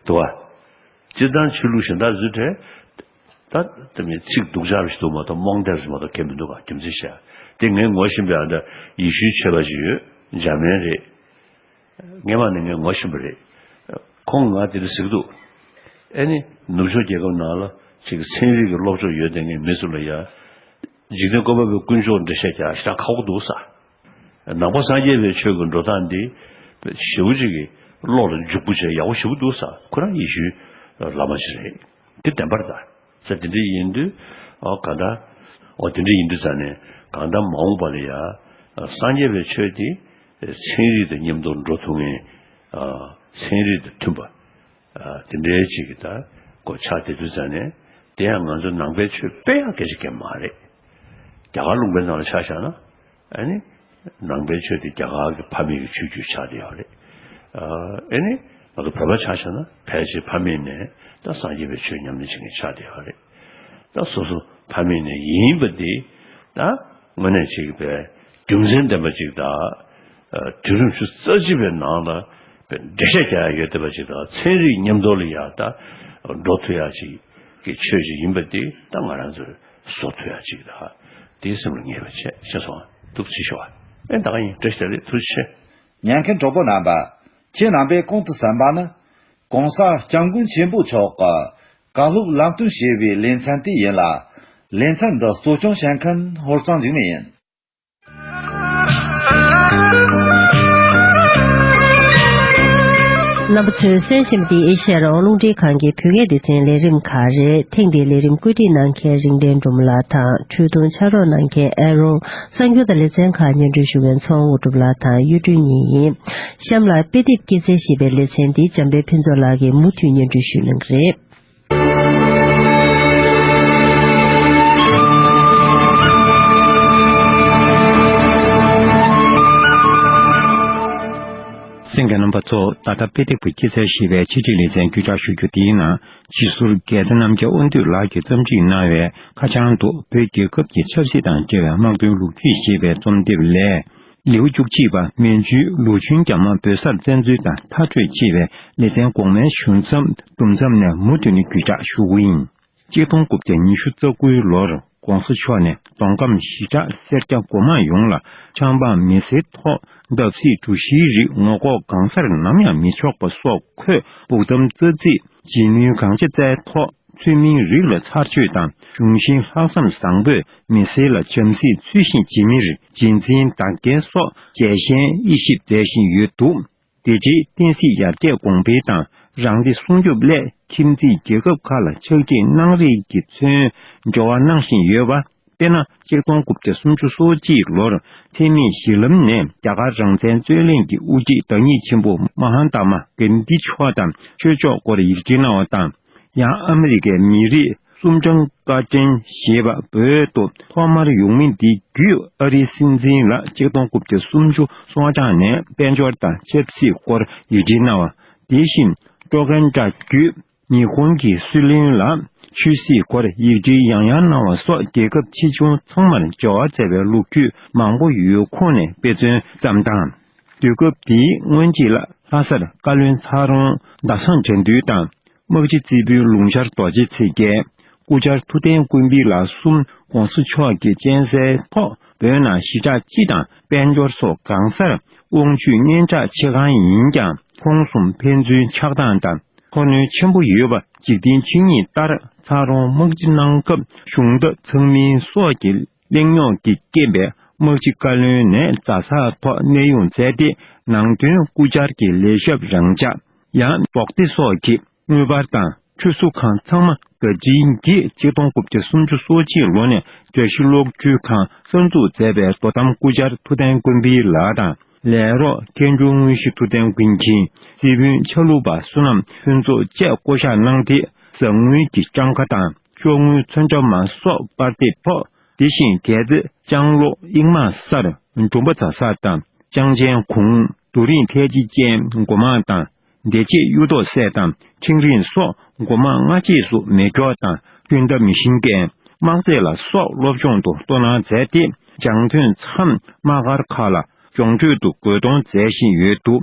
འདུག་བ། སྤྱིར་བཏང་ཆོས་ལུགས་གཞན་དག་ཚོའི་གྲས། ད་དེ་མིན་ཚིག་སྡུག་ཅག་ཞིག་འདུག་མ་གཏོགས་རྨོངས་དད་ཞིག་མ་གཏོགས་ཁྱད་མི་འདུག་ག་རྒྱུ་མཚན་བཤད། དེ་ངས་ངོ་ཤེས་པའི་ཨ་ད་ཡེ་ཤུའི་ཆོས་པ་ཞིག་ཡོད། འཇར་མན་རེད། སྔས་མ་ནས་ངས་ངོ་ཤེས་པ་རེད། ཁོང་ང་དེ་འདྲ་ཟེར་གི་འདུག་ཨེ་ནི་ནུབ་ཕྱོགས་རྒྱལ་ཁབ་ནང་ལ་ཅིག་ཚན་རིག་གི་སློབ་སྦྱོང་ཡོད་བསྡད་མཁན་མི་ཚོ་ལ་ཡ། འཇིག་རྟེན་བཀོད་པ་པོའི་དཀོན་མཆོག་འགྲེལ་བཤད་རྒྱག་ཞེ་དྲག་ཁག་པོ་འདུག་ས། ནང་པ་སངས་རྒྱས་པའི་ཆོས་ཀྱི་འགྲོ་སྟངས་འདི་ཞེ་པོ་ཅིག་གི་བློ་ལ་འཇུག་པོ་བྱས་ཡག་པོ་ཞེ་པོ་འདུག་ས། ཁོ་རང་ཡེ་ཤུའི་བླ་མ་ཞིག་རེད། དེ་བདེན་པར་ད། ས་དེ་འདྲ་ཡིན་དུས་ཨ་གང་ལྟར་ཨོ་དེ་འདྲ་ཡིན་དུས་ས་ནས་གང་ལྟར་མ་འོངས་པ་ལ་ཡ་སངས་རྒྱས་པའི་ཆོས་དེ་ཚན་རིག་དང་མཉམ་དུ་འགྲོ་ཐུབ་མཁན་ཚན་རིག་དང་མཐུན་པ། དེ་འདྲའི་ཅིག་གི་ད་གོ་ཆགས་བསྡད་དུས་ཙང་ནས་དེ་ཡང་ང་ཚོ་ནང་པའི་ཆོས་དཔེ་ཡང་སྐད་ཆ་སྐད་མ་རེད། རྒྱ་གར་ལུང་པའི་ནང་ལ་ཆ་བཞག་ན་ཨ་ནི་ནང་པའི་ཆོས་དེ་རྒྱ་གར་གྱི་ཕ་མེས་ཀྱི་ཆོས་བརྒྱུད་ཆགས་བསྡད་ཡོད་རེད། ཨ་ནི་ང་ཚོ་བོད་པ་ཆ་བཞག་ན་ཕལ་ཆེར་ཕ་མེས་ནས་ད་སངས་རྒྱས་པའི་ཆོས་ཉམས་ལེན་བྱེད་མཁན་ཆགས་བསྡད་ཡོད་རེད། ད་སོ་སོ་ཕ་མེས་ནས་ཡིན་པ་དེ་ད་དངོས་གནས་ཅིག་པའི་རྒྱུ་མཚན་ལྡན་པ་ཅིག་དང་། དུས་རབས་ཉི་ཤུ་རྩ་གཅིག་པའི་ནང་ལ་འགྲེལ་བཤད་རྒྱག་ཡ་ཡོད་བསྡད་པ་ཅིག་དང་ཚན་རིག་མཉམ་དུ་ལ་ཡ་ད་འགྲོ་ཐུབ་ཡ་ཅིག་གི་ཆོས་ཅིག་ཡིན་པ་དེ་ད་ང་རང་ཚོས་བཟོ་ཐུབ་ཡ་ཅིག་ད་དེ་སེམས་ལ་ངེས་པ་བྱས་ཤེས་སོང་འདུག་ཅི་ཤོག་ཨེ་ད་ག་ཡིན་བཀྲ་ཤིས་བདེ་ལེགས་ཐུགས་རྗེ་ཆེ། ཉན་མཁན་གྲོགས་པོ་རྣམ་པ། ཁྱེད་རྣམ་པས་གོང་དུ་གསན་པ་ནི། ྋགོང་ས་ྋསྐྱབས་མགོན་ཆེན་པོ་མཆོག་གི་བཀའ་སློབ་ལམ་སྟོན་ཞེས་པའི་ལེ་ཚན་དེ་ཡིན་ལ། ལེ་ཚན་འདི་གཙོ་སྐྱོང་བྱེད་མཁན་ཧོར་གཙང་འཇིགས་མེད་ཡིན། རྣམ་པ་ཚོས་གསན་བཞིན་པ་འདི་ཨེ་ཤེ་ཡ་རང་དབང་རླུང་འཕྲིན་ཁང་གི་བོད་སྐད་སྡེ་ཚན་ལས་རིམ་ཁག་རེད། ཐེངས་འདིའི་ལས་རིམ་བཀོད་སྒྲིག་གནང་མཁན་རིག་ལྡན་སྒྲོལ་མ་ལགས་དང་འཕྲོས་དུང་ཕྱག་རོགས་གནང་མཁན་ཨེ་རོང་། གསར་འགྱུར་དང་ལེ་ཚན་ཁག་སྙན་སྒྲོན་ཞུ་མཁན་ཚོང་དབུ་གྲུབ་ལགས་དང་གཡུ་སྒྲོན་གཉིས་ཡིན། གཤམ་ལ་དཔེ་དེབ་སྐྱེད་ཚལ་ཞེས་པའི་ལེ་ཚན་འདི་འཇམ་དཔལ་ཕུན་ཚོགས་ལགས་ཀྱིས་མུ་མཐུད་སྙན་སྒྲོན་ཞུ་གནང་གི་རེད། གསན་མཁན་རྣམ་པ་ཚོ། ད་ལྟ་དཔེ་དེབ་ཀྱི་སྐྱེད་ཚལ་ཞེས་པའི་ཆེད་སྒྲིག་ལེ་ཚན་བརྒྱུད་བསྒྲགས་ཞུ་རྒྱུ་དེའི་ནང་། སྤྱི་ཟུར་དགེ་རྩེ་རྣམ་རྒྱལ་དབང་འདུས་ལགས་ཀྱིས་རྩོམ་སྒྲིག་གནང་བའི་ཁ་བྱང་དུ་བོད་རྒྱལ་ཁབ་ཀྱི་ཆབ་སྲིད་དང་འབྲེལ་བའི་དམག་དོན་ལོ་རྒྱུས་ཞེས་པའི་རྩོམ་དེབ་ལས། ལེའུ་བཅུ་གཅིག་པ་མན་ཇུའི་ལུའུ་ཆུན་རྒྱ་དམག་བོད་སར་བཙན་འཛུལ་དང་མཐར་སྐྲོད་ཅེས་པའི་ལེ་ཚན་གོང་མའི་ཞུ་མཚམས་བསྡོམས་མཚམས་ནས་མུ་མཐུད་ནས་བརྒྱུད་བསྒྲགས་ཞུ་གི་ཡིན། ཆིག་སྟོང་དགུ་བརྒྱ་ཉི་ཤུ་རྩ་དགུའི་ལོར་༧གོང་ས་མཆོག་ནས་མདོ་ཁམས་གཞིས་ཆགས་སེར་སྐྱ་སྒོ་མང་ཡོངས་ལ་ཆབ་འབངས་མི་སེར་ཐོག་བརྡབ་གསིག་གྲུ་བཞིའི་རིགས་ངོ་ལྐོག་གང་སར་ནམ་ཡང་མི་འཇོག་པ་སོགས་འཁོད་སྦུག་དམ་རྩ་རྩིས་བྱེད་ནུས་གང་ཆེ་བསྩལ་ཐོག་ཚུལ་མིན་རིགས་ལ་ཚར་གཅོད་དང་གཞུང་བཞིན་ལྷག་བསམ་བཟང་པོས་མི་སེར་ལ་བྱམས་བརྩེའི་ཚུལ་བཞིན་བྱེད་མིར་རྗེས་འཛིན་བདག་རྐྱེན་སོགས་རྒྱལ་ཞེན་དབྱེ་ཞིབ་མཛད་བཞིན་ཡོད་འདུག་དེ་རྗེས་བསྟན་སྲིད་ཡར་རྒྱས་གོང་འཕེལ་དང་རང་བདེ་སྲུང་སྐྱོབ་སླད་ཁྱིམ་མཚེས་རྒྱལ་ཁབ་ཁག་ལ་ཕྱག་བྲིས་གནང་རེས་ཀྱི་མཚོན་འབྱོར་བ་གནང་བཞིན་ཡོད་པ། དཔེར་ན། ཆིག་སྟོང་དགུ་བརྒྱ་སུམ་ཅུ་སོ་གཅིག་ལོར་འཚེ་མེད་གཞི་ལམ་ནས་རྒྱ་གར་རང་བཙན་རྩོད་ལེན་གྱི་དབུ་ཁྲིད་བདག་ཉིད་ཆེན་པོ་མ་ཧཱ་ཏཱ་མ་གན་དྷི་མཆོག་དང་ཆོས་ཕྱོགས་སྐོར་ཡིག་འབྲེལ་གནང་བ་དང་། ཡང་ཨ་མི་རི་ཀའི་མི་རིགས་གསུམ་བགྲང་བཀའ་དྲིན་ཞེས་པ་བོད་དུ་ཐོག་མར་ཡོང་མིན་འདི་བརྒྱུད་ཨ་རིའི་སྲིད་འཛིན་ལ་ཆིག་སྟོང་དགུ་བརྒྱ་སུམ་ཅུ་སོ་གྲངས་ནས་དཔལ་འབྱོར་དང་ཆབ་སྲིད་སྐོར་ཡིག་འབྲེལ་གནང་བ། དེ་བཞིན་ཀྲོ་ཀན་ཀྲ་བརྒྱུད་ཉི་ཧོང་གི་སྲིད་བློན་ལ་ ཆོས་སྲིད་སྐོར་ཡིག་འབྲེལ་ཡང་ཡང་གནང་བ་སོགས་རྒྱལ་ཁབ་ཆེ་ཆུང་ཚང་མར་འབྲེལ་བ་མཛད་པའི་ལོ་རྒྱུས་མང་པོ་ཡོད་ཁུངས་ནས་དཔེ་མཚོན་ཙམ་དང་། དུས་སྐབས་དེའི་སྔོན་གཅིག་ལ་ལྷ་སར་བཀའ་བློན་ཚ་རོང་ཟླ་བཟང་དགྲ་འདུལ་དང་། དམག་སྤྱི་རྩིས་དཔོན་ལུང་ཤར་རྡོ་རྗེ་ཚེ་རྒྱལ། སྐུ་བཅར་ཐུབ་བསྟན་ཀུན་འཕེལ་ལགས་གསུམ་༸གོང་ས་མཆོག་གི་སྤྱན་གསལ་ཐོག་བོད་ནང་ཞི་དྲག་སྤྱི་དང་དཔལ་འབྱོར་སོགས་གང་སར་དབང་ཆོས་སྙན་གྲགས་ཆེ་ཁང་ཡིན་ཀྱང་། ཁོང་གསུམ་ཕན་ཚུན་ཆགས་སྡང་དང་ཁོག་ནུས་ཆེན་པོ་ཡོད་པ་འཇིག་རྟེན་ཆོས་ཉིད་ལྟར། ཚ་རོང་དམག་སྤྱི་གནང་སྐབས་གཞུང་ཐབ་ཚང་མིན་སོགས་ཀྱི་གླེང་རྙོག་གི་རྐྱེན་པས་དམག་སྤྱི་བཀའ་བློན་ནས་རྫ་སར་ཐོག་གནས་དབྱུང་མཛད་དེ། ནང་དོན་སྐུ་བཅར་གྱི་ལས་ཞབས་རང་འཇགས། ཡང་འབོག་སྡེ་སོགས་ཀྱི་དངུལ་འབར་དང་ཆུ་བསུ་ཁང་ཚང་མ་བརྡ་འཕྲིན་གྱིས་ཆིག་སྟོང་དགུ་བརྒྱ་སུམ་ཅུ་སོ་གཅིག་ལོ་ནས་བཀྲ་ཤིས་གློག་འཕྲུལ་ཁང་གསར་འཛུགས་མཛད་པའི་དོ་དམ་སྐུ་བཅར་ཐུབ་བསྟན་ཀུན་འཕེལ་ལགས་དང་། ལས་རོགས་མཁས་འབྱུང་དངོས་གཞི་ཐུབ་བསྟན་ཀུན་མཁྱེན། རྩིས་དཔོན་ཆ་ལུགས་པ་བསོད་ནམས་ཕུན་ཚོགས་བཅས་བསྐོ་གཞག་གནང་སྟེ། གཟའ་དངུལ་གྱི་སྤྱང་ཁ་དང་ཤོག་དངུལ་མཚོན་ཆ་མ་སོགས་པར་འདེབས་ཐོག་དེ་བཞིན་རྒྱལ་རྩེ་ལྕང་ལོ་དབྱིག་མ་སར་འབྲུམ་པ་རྫ་ས་དང་ལྕང་ཆེན་གུང་རྡོ་རིང་ཐལ་ཅི་ཅན་སྒོ་མང་དང་། བདེ་སྐྱིད་གཡུ་ཐོག་སྲས་དང་ཁྲིང་རིང་སོགས་སྒོ་མང་སྔ་རྗེས་སུ་མེ་སྒྱོགས་དང་ཐུན་ཐབ་མི་ཤིང་ཀན་དམག་རྫས་ལ་སོགས་སློབ་སྦྱོང་དུ་སྤྲོ་སྣང་མཛད་དེ། བྱང་ཐོན་མཚམས་དམག་སྒར་ཁག་ལ་སྦྱོང་སྤྲོད་དུ་དགོས་གཏོང་མཛད་བཞིན་ཡོད་འདུག་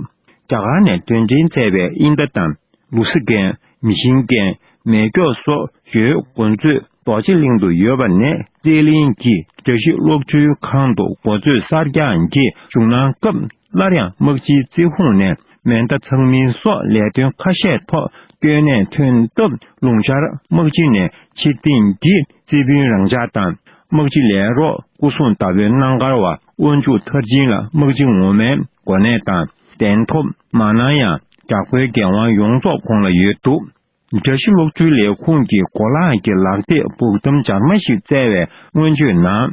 རྒྱ་གར་ནས་གདན་འདྲེན་མཛད་པའི་དབྱིན་ཟླ་དང་ལུ་སི་ཀན་མི་ཤིང་ཀན་མེ་སྒྱོགས་སོགས་ཞོལ་གོ་མཛོད་རྡོ་རྗེ་གླིང་དུ་ཡོད་པ་ནས་རྩེ་གླིང་གི་བཀྲ་ཤིས་གློག་འཕྲུལ་ཁང་དུ་གོ་མཛོད་གསར་རྒྱག་གི་བཞུགས་གནང་སྐབས། སླར་ཡང་དམག་སྤྱིའི་རྩིས་ཁུངས་ནས་མེ་མདའ་ཚང་མིན་སོགས་ལས་དོན་ཁ་ཤས་ཐོག་སྐྱོན་གནད་ཐོན་སྟབས། ལུང་ཤར་དམག་སྤྱི་ནས་ཕྱིར་འཐེན་གྱིས་རྩིས་དཔོན་རང་འཇགས་དང་དམག་སྤྱི་ལས་རོགས་སྐུ་སྲུང་བདག་པོའི་གནམ་གར་བ་དབོན་ཕྱུག་མཐར་ཕྱིན་ལ་དམག་སྤྱི་ངོ་མའི་གོ་གནས་དང་གདན་ཐོབ། མ་གནང་ཡང་རྒྱ་སྒོའི་འགན་དབང་ཡོངས་རྫོགས་ཁོང་ལ་ཡོད་འདུག་བཀྲ་ཤིས་གློག་འཕྲུལ་ལས་ཁུངས་ཀྱི་གོ་ལག་གི་ལག་དེབ་བུག་ཐམ་འབྱར་མ་ཞིག་བསྩལ་བའི་སྔོན་བརྗོད་ནང་།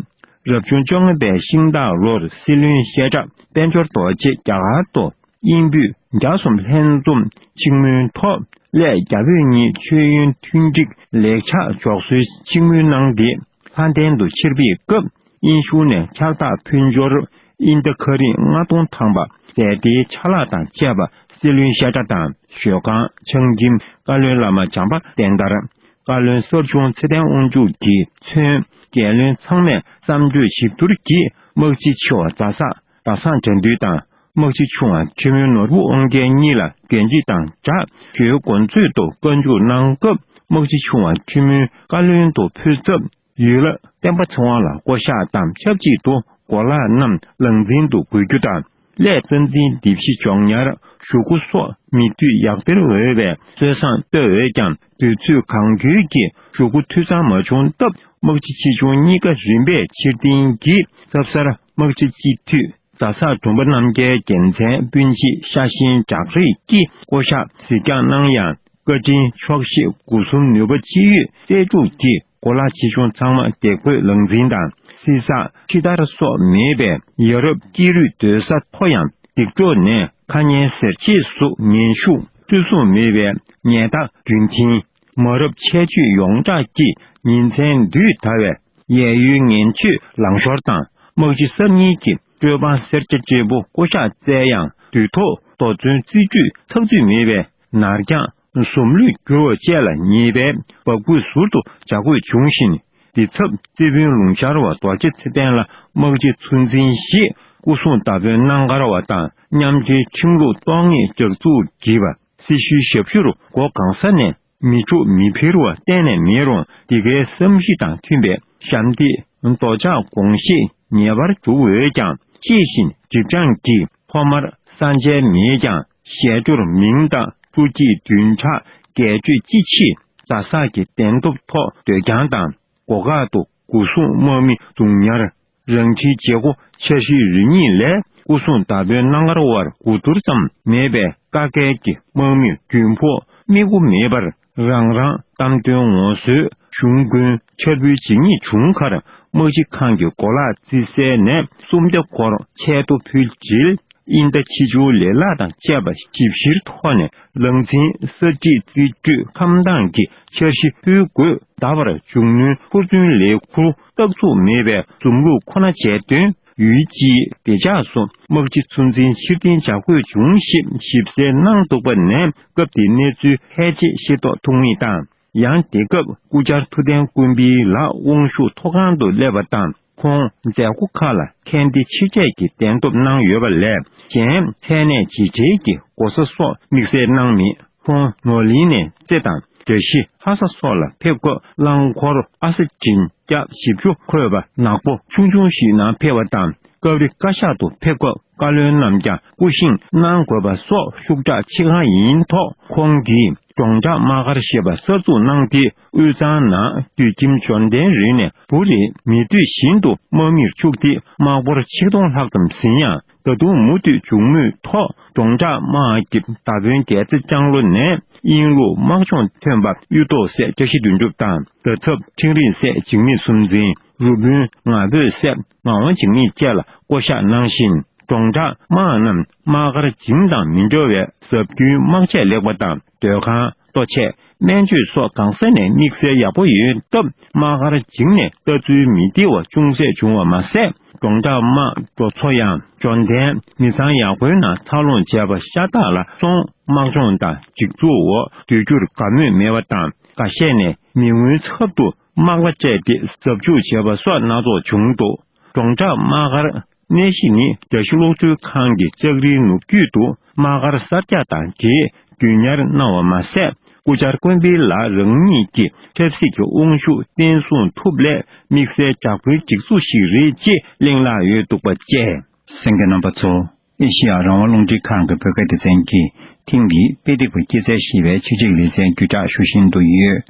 རབ་བྱུང་བཅོ་ལྔ་པའི་ཤིང་སྟག་ལོར་སྲིད་བློན་བཤད་གྲྭ་དཔལ་འབྱོར་རྡོ་རྗེ་རྒྱ་གར་དུ་དབྱིན་པོད་བརྒྱ་གསུམ་ལྷན་འཛོམས་ཆིང་མོའི་ཐོག་སླད་རྒྱ་བོད་གཉིས་མཆོད་ཡོན་མཐུན་འགྲིག་ལེགས་ཆ་འཇོག་སྲོལ་ཆིང་མོའི་གནང་སྟེ། ལྷ་ལྡན་དུ་ཕྱིར་ཕེབས་སྐབས། དབྱིན་གཞུང་ནས་ཕྱག་རྟགས་ཕུལ་འབྱོར་དབྱིན་ཟླ་ཁ་རིང་ལྔ་སྟོང་ཐམ་པ་ཟས་ཏེའི་ཆ་ལག་དང་བཅས་པ་སྲིད་བློན་བཤད་གྲྭ་དང་ཞོལ་ཁང་ཆང་ཁྱིམ་བཀའ་བློན་བླ་མ་བྱམས་པ་བསྟན་དར། བཀའ་བློན་གསར་བྱུང་ཚེ་བརྟན་དབང་ཕྱུག་གིས་མཚོན། རྒྱལ་བློན་ཚང་མས་བསམ་གྲོས་ཞིབ་བསྡུར་གྱིས་དམག་སྤྱི་ཆེ་བ་རྫ་ས་ཟླ་བཟང་དགྲ་འདུལ་དང་དམག་སྤྱི་ཆུང་བ་ཆེན་མོའི་ནོར་བུ་དབང་རྒྱལ་གཉིས་ལ་འགན་འཁྲི་དང་སྦྲགས་ཞོལ་དགོན་མཛོད་དུ་བཀའ་འཇུག་གནང་སྐབས། དམག་སྤྱི་ཆུང་བ་ཆེན་མོའི་བཀའ་བློན་དུ་ཕུལ་ཚབ། ཡུལ་ལྷ་བསྟན་པ་ཚེ་དབང་ལ་བསྐོ་གཞག་དང་ཆབས་ཅིག་ཏུ་གོ་ལག་རྣམས་ལག་འཛིན་དུ་དགོས་རྒྱུ་དང་། སླད་རྩ་འཛིན་སྡེ་བཞི་མགྱོགས་ཉར་ཞུ་སྒོ་སོགས་མི་འཐུས་ཡག་སྤེལ་འོས་པའི་སྲོལ་བཟང་གཏོད་འོས་ཀྱང་། དུས་ཚོད་གང་འཁྱོལ་གྱིས་ཞུ་སྒོ་འཐུས་ཚང་མ་བྱུང་སྟབས། དམག་སྤྱི་ཆེ་ཆུང་གཉིས་ཀ་རིམ་པས་ཕྱིར་འཐེན་གྱིས་ཚབ་གསར་དམག་སྤྱི་སྤྱི་འཐུས་རྫ་ས་གྲོང་པ་རྣམ་རྒྱལ་རྒྱལ་མཚན་སྤུན་མཆེད་ཤ་ཞེན་ཇག་རིས་ཀྱིས་བསྐོ་གཞག་གཟིགས་རྒྱག་གནང་ཡང་། བཀའ་དྲིན་ཆོག་ཤེས་སྒོ་གསུམ་ནུས་པ་ཅི་ཡོད་རྩལ་སྤྲུགས་ཀྱིས་གོ་ལག་ཆེ་ཆུང་ཚང་མ་བདེ་བཀོད་ལག་འཛིན་དང་། བསིལ་ཟགས་ཕྱི་དར་སོགས་མེད་པའི་ཡ་རབས་སྐྱིད་རུས་སྡོད་ས་མཐོ་ཡང་སྡིག་གྲོགས་ནས་ཁ་ཉན་ཟེར་ཆེས་སུ་ངན་ཤུགས་བརྩི་སྲུང་མེད་པའི་ཉལ་ཐ་རྒྱུན་མཐུན། མ་རབས་ཆད་གཅོད་ཡོངས་གྲགས་ཀྱིས་ཉིན་མཚན་དུས་ད་བའི་གཡས་གཡོན་ངན་སྤྱོད་ལང་ཤོར་དང་། དམག་སྤྱི་གསར་རྙིང་གི་སྤྲོད་དཔང་སེར་སྐྱ་བཅས་པོ་བསྐོ་གཞག་བསྩལ་ཡང་། དུས་ཐོག་རྡོ་བརྩོན་རྩིས་སྤྲོད་ཐག་ཚུད་མེད་པའི་ནར་འགྱངས་འཛོམས་ལུས་འགྱུར་བ་བཅས་ལ་ཉེས་པའི་འབག་སྐུད་ཟུར་དུ་བྱ་དགོས་བྱུང་ཞིང་། འདི་ཚབ་རྩིས་དཔོན་ལུང་ཤར་བ་རྡོ་རྗེ་ཚེ་བརྟན་ལ་དམག་སྤྱི་ཚུལ་འཛིན་ཞེས་སྐུ་སྲུང་བདག་པོའི་གནམ་གར་བ་དང་མཉམ་འབྲེལ་ཁྲིམས་ལུགས་ཐོག་ངེས་སྦྱར་བཙུགས་བགྱིས་པ། སྲི་ཞུའི་ཞབས་ཞུར་སྒོ་གང་ས་ནས་མི་འཁྲུག་མི་འཕེར་བ་གཏན་ནས་མེད་རུང་། འདི་གའི་བསམ་གཞིག་དང་མཐུན་པའི་ཞབས་འདེགས་འདོར་ཆགས་དགོངས་བཞེས་ངེས་པར་འཇུག་འོས་ཀྱང་། ཤེས་བཞིན་སྒྲིབ་སྦྱང་གིས་ཐོག་མར་ས་འཇལ་མེད་ཀྱང་། ཞལ་སྦྱོར་མིང་དང་སྤྲོ་སྐྱིད་བདུན་ཕྲག་སྒལ་བརྗོད་ཅི་མཆིས། རྫ་ས་གི་གདན་ཐོབ་ཐོག་སྡོད་རྐྱང་དང་། སྒོ་ཁ་དུ་སྒོ་སྲུང་དམག་མི་རྫོང་ཉར། རང་འཁྲིའི་བྱེད་སྒོ་འཆར་གཞིའི་རེ་གཉིས་ལས། སྐུ་སྲུང་བདག་པོའི་གནམ་གར་བར་གོ་བསྡུར་ཙམ་མེད་པའི་ཀ་ཁལ་གྱི་དམག་མིས་རྒྱུན་ཕོགས་དམིགས་སྒོ་མེད་པར་རང་རང་གཏམ་དོན་ངོ་བཟོས། གཞུང་དགོན་འཆར་འབུལ་ཇི་སྙེད་བྱུང་ཁར། དམག་སྤྱི་ཁང་གི་གོ་ལག་རྩིས་གསལ་ནས་སུམ་བརྒྱ་སྐོར་ཆེད་དུ་ཕུལ་དྲིལ། དབྱིན་ཟླ་ཕྱི་ཕྱོགས་ལས་ལྷག་དང་བཅས་པ་ཞིབ་བཤེར་ཐོག་ནས་ལག་འཛིན་གསར་སྒྲིག་རྩིས་སྤྲོད་ཁམས་དྭངས་ཀྱི་འཆར་གཞི་ཕུལ་དགོས། ད་བར་འབྱུང་གནས་ཧུར་བརྩོན་ལས་འཁུར་རྟག་ཚུགས་མེད་པའི་འཛོམས་ལུགས་ཁོ་ན་བྱས་དོན། ཡུལ་སྤྱིའི་བདེ་འཇགས་སུ་དམག་སྤྱི་ཚུལ་འཛིན་ཕྱིར་འཐེན་བྱ་དགོས་བྱུང་ཞེས་ཞིབ་གསལ་གནང་འདུག་པ་ནས། སྐབས་དེའི་གནས་ཚུལ་ཧེ་ཆེ་ཤེས་རྟོགས་ཐུབ་ངེས་དང་། ཡང་དེ་སྐབས་སྐུ་བཅར་ཐུབ་བསྟན་ཀུན་འཕེལ་ལགས་དབང་ཤུགས་མཐོ་སྒང་དུ་སླེབས་པ་དང་། ཁོང་མཛད་སྒོ་ཁག་ལ་ཁན་ཏི་ཆེ་གྲས་ཀྱི་གདན་ཐོབ་གནང་ཡོད་པ་ལས། གཞན་མཚན་གནས་ཇི་བྲིས་ཀྱི་གོ་ས་སོགས་དམིགས་བསལ་གནང་མེད། ཁོང་ནོར་གླིང་ནས་རྩེ་དང་འདྲ་བཞི་ལྷ་ས་སོགས་ལ་ཕེབས་སྐབས་རླངས་འཁོར་ཨ་ས་བྱིན་རྒྱ་བཞི་བཅུ་འཁོར་བ་ནག་པོ་ཆུང་ཆུང་ཞིག་ནང་ཕེབས་པ་དང་། སྐབས་རེ་བཀའ་ཤག་ཏུ་ཕེབས་སྐབས་བཀའ་བློན་རྣམས་ཀྱང་སྐུ་བཞེངས་གནང་དགོས་པ་སོགས་ཤུགས་དྲག་ཆེ་ཁག་ཡིན་ཐོག་ཁོང་གིས་གྲོང་བྲག་དམག་སྒར་ཞེས་པ་གསར་འཛུགས་གནང་སྟེ། དབུས་གཙང་ནང་དུད་ཁྱིམ་འབྱོར་ལྡན་རིགས་ནས་བུ་རེ་མི་སྡོད་བཞིན་དུ་དམག་མིར་བཅུག་སྟེ། དམག་འབོར་ཆིག་སྟོང་ལྷག་ཙམ་ཟིན་ཡང་། ད་དུང་མུ་མཐུད་འབྱུང་མུས་ཐོག་གྲོང་བྲག་དམག་གི་མདའ་དཔོན་རྒྱལ་རྩེ་ལྕང་ལོ་ནས་དབྱིན་ལུགས་དམག་སྦྱོང་ཐོན་པ་གཡུ་ཐོག་སྲས་བཀྲ་ཤིས་དོན་གྲུབ་དང་། མདའ་ཚབ་ཁྲིང་རིང་སྲས་འཇིགས་མེད་སུམ་འཛིན། རུ་དཔོན་ང་ཕོད་སྲས་ངག་དབང་འཇིགས་མེད་བཅས་ལ་བསྐོ་གཞག་གནང་བཞིན། གྲོང་བྲག་དམག་རྣམས་དམག་སྒར་བྱིངས་དང་མི་འདྲ་བའི་གཟབ་རྒྱུན་དམག་ཆས་ལེགས་པ་དང་། སྡོད་ཁང་། ལྟོ་ཆས། སྨན་བཅོས་སོགས་གང་ས་ནས་དམིགས་བསལ་ཡག་པོ་ཡོད་སྟབས། དམག་སྒར་བྱིངས་ནས་ལྟ་ཚུལ་མི་བདེ་བ་ཅུང་ཟད་བྱུང་བ་མ་ཟད། གྲོང་བྲག་དམག་གྲོས་ཚོགས་ཡང་འབྱོར་ལྡན་མི་ཚང་ཡག་པོའི་ནང་འཚར་ལོངས་བྱས་པ་ཤ་སྟག་ལ་སོང་། དམག་སྦྱོང་དང་སྒྲིག་འཛུགས་འོག་སྡོད་རྒྱུར་དགའ་མོས་མེད་པ་དང་། འགའ་ཤས་ནས་མི་ངོའི་ཚབ་ཏུ་དམག་ལྭ་སྤྲད་དེ་གཟབ་འཇུག་བྱས་པ་སོགས་སྣ་ཚོགས་བྱུང་འདུག་གྲོང་བྲག་དམག་སྒར་གནས་གཞི་ནི་བཀྲ་ཤིས་གློག་འཕྲུལ་ཁང་གི་ལྕགས་རིའི་ནུབ་རྒྱུད་དུ་དམག་སྒར་གསར་རྒྱག་དང་འབྲེལ་རྒྱུན་ཉར་གནང་བ་མ་ཟད། སྐུ་བཅར་ཀོན་པི་ལགས་རང་ཉིད་ཀྱི་ཆབ་སྲིད་ཀྱི་དབང་ཤུགས་བརྟན་སྲུང་ཐུབ་སླད་དམིགས་བསལ་འཇབ་རྒོལ་སྒྲིག་འཛུགས་ཤིག་རེད་ཅེས་གླེང་སློང་ཡོད་འདུག་པ་བཅས། གསན་མཁན་རྣམ་པ་ཚོ། ཨེ་ཤེ་ཡ་རང་དབང་རླུང་འཕྲིན་ཁང་གི་བོད་སྐད་སྡེ་ཚན་གྱིས་ཐེངས་འདིའི་དཔེ་དེབ་ཀྱི་སྐྱེད་ཚལ་ཞེས་པའི་ཆེད་སྒྲིག་ལེ་ཚན་བརྒྱུད་བསྒྲགས་ཞུ་བཞིན་དུ་ཡོད།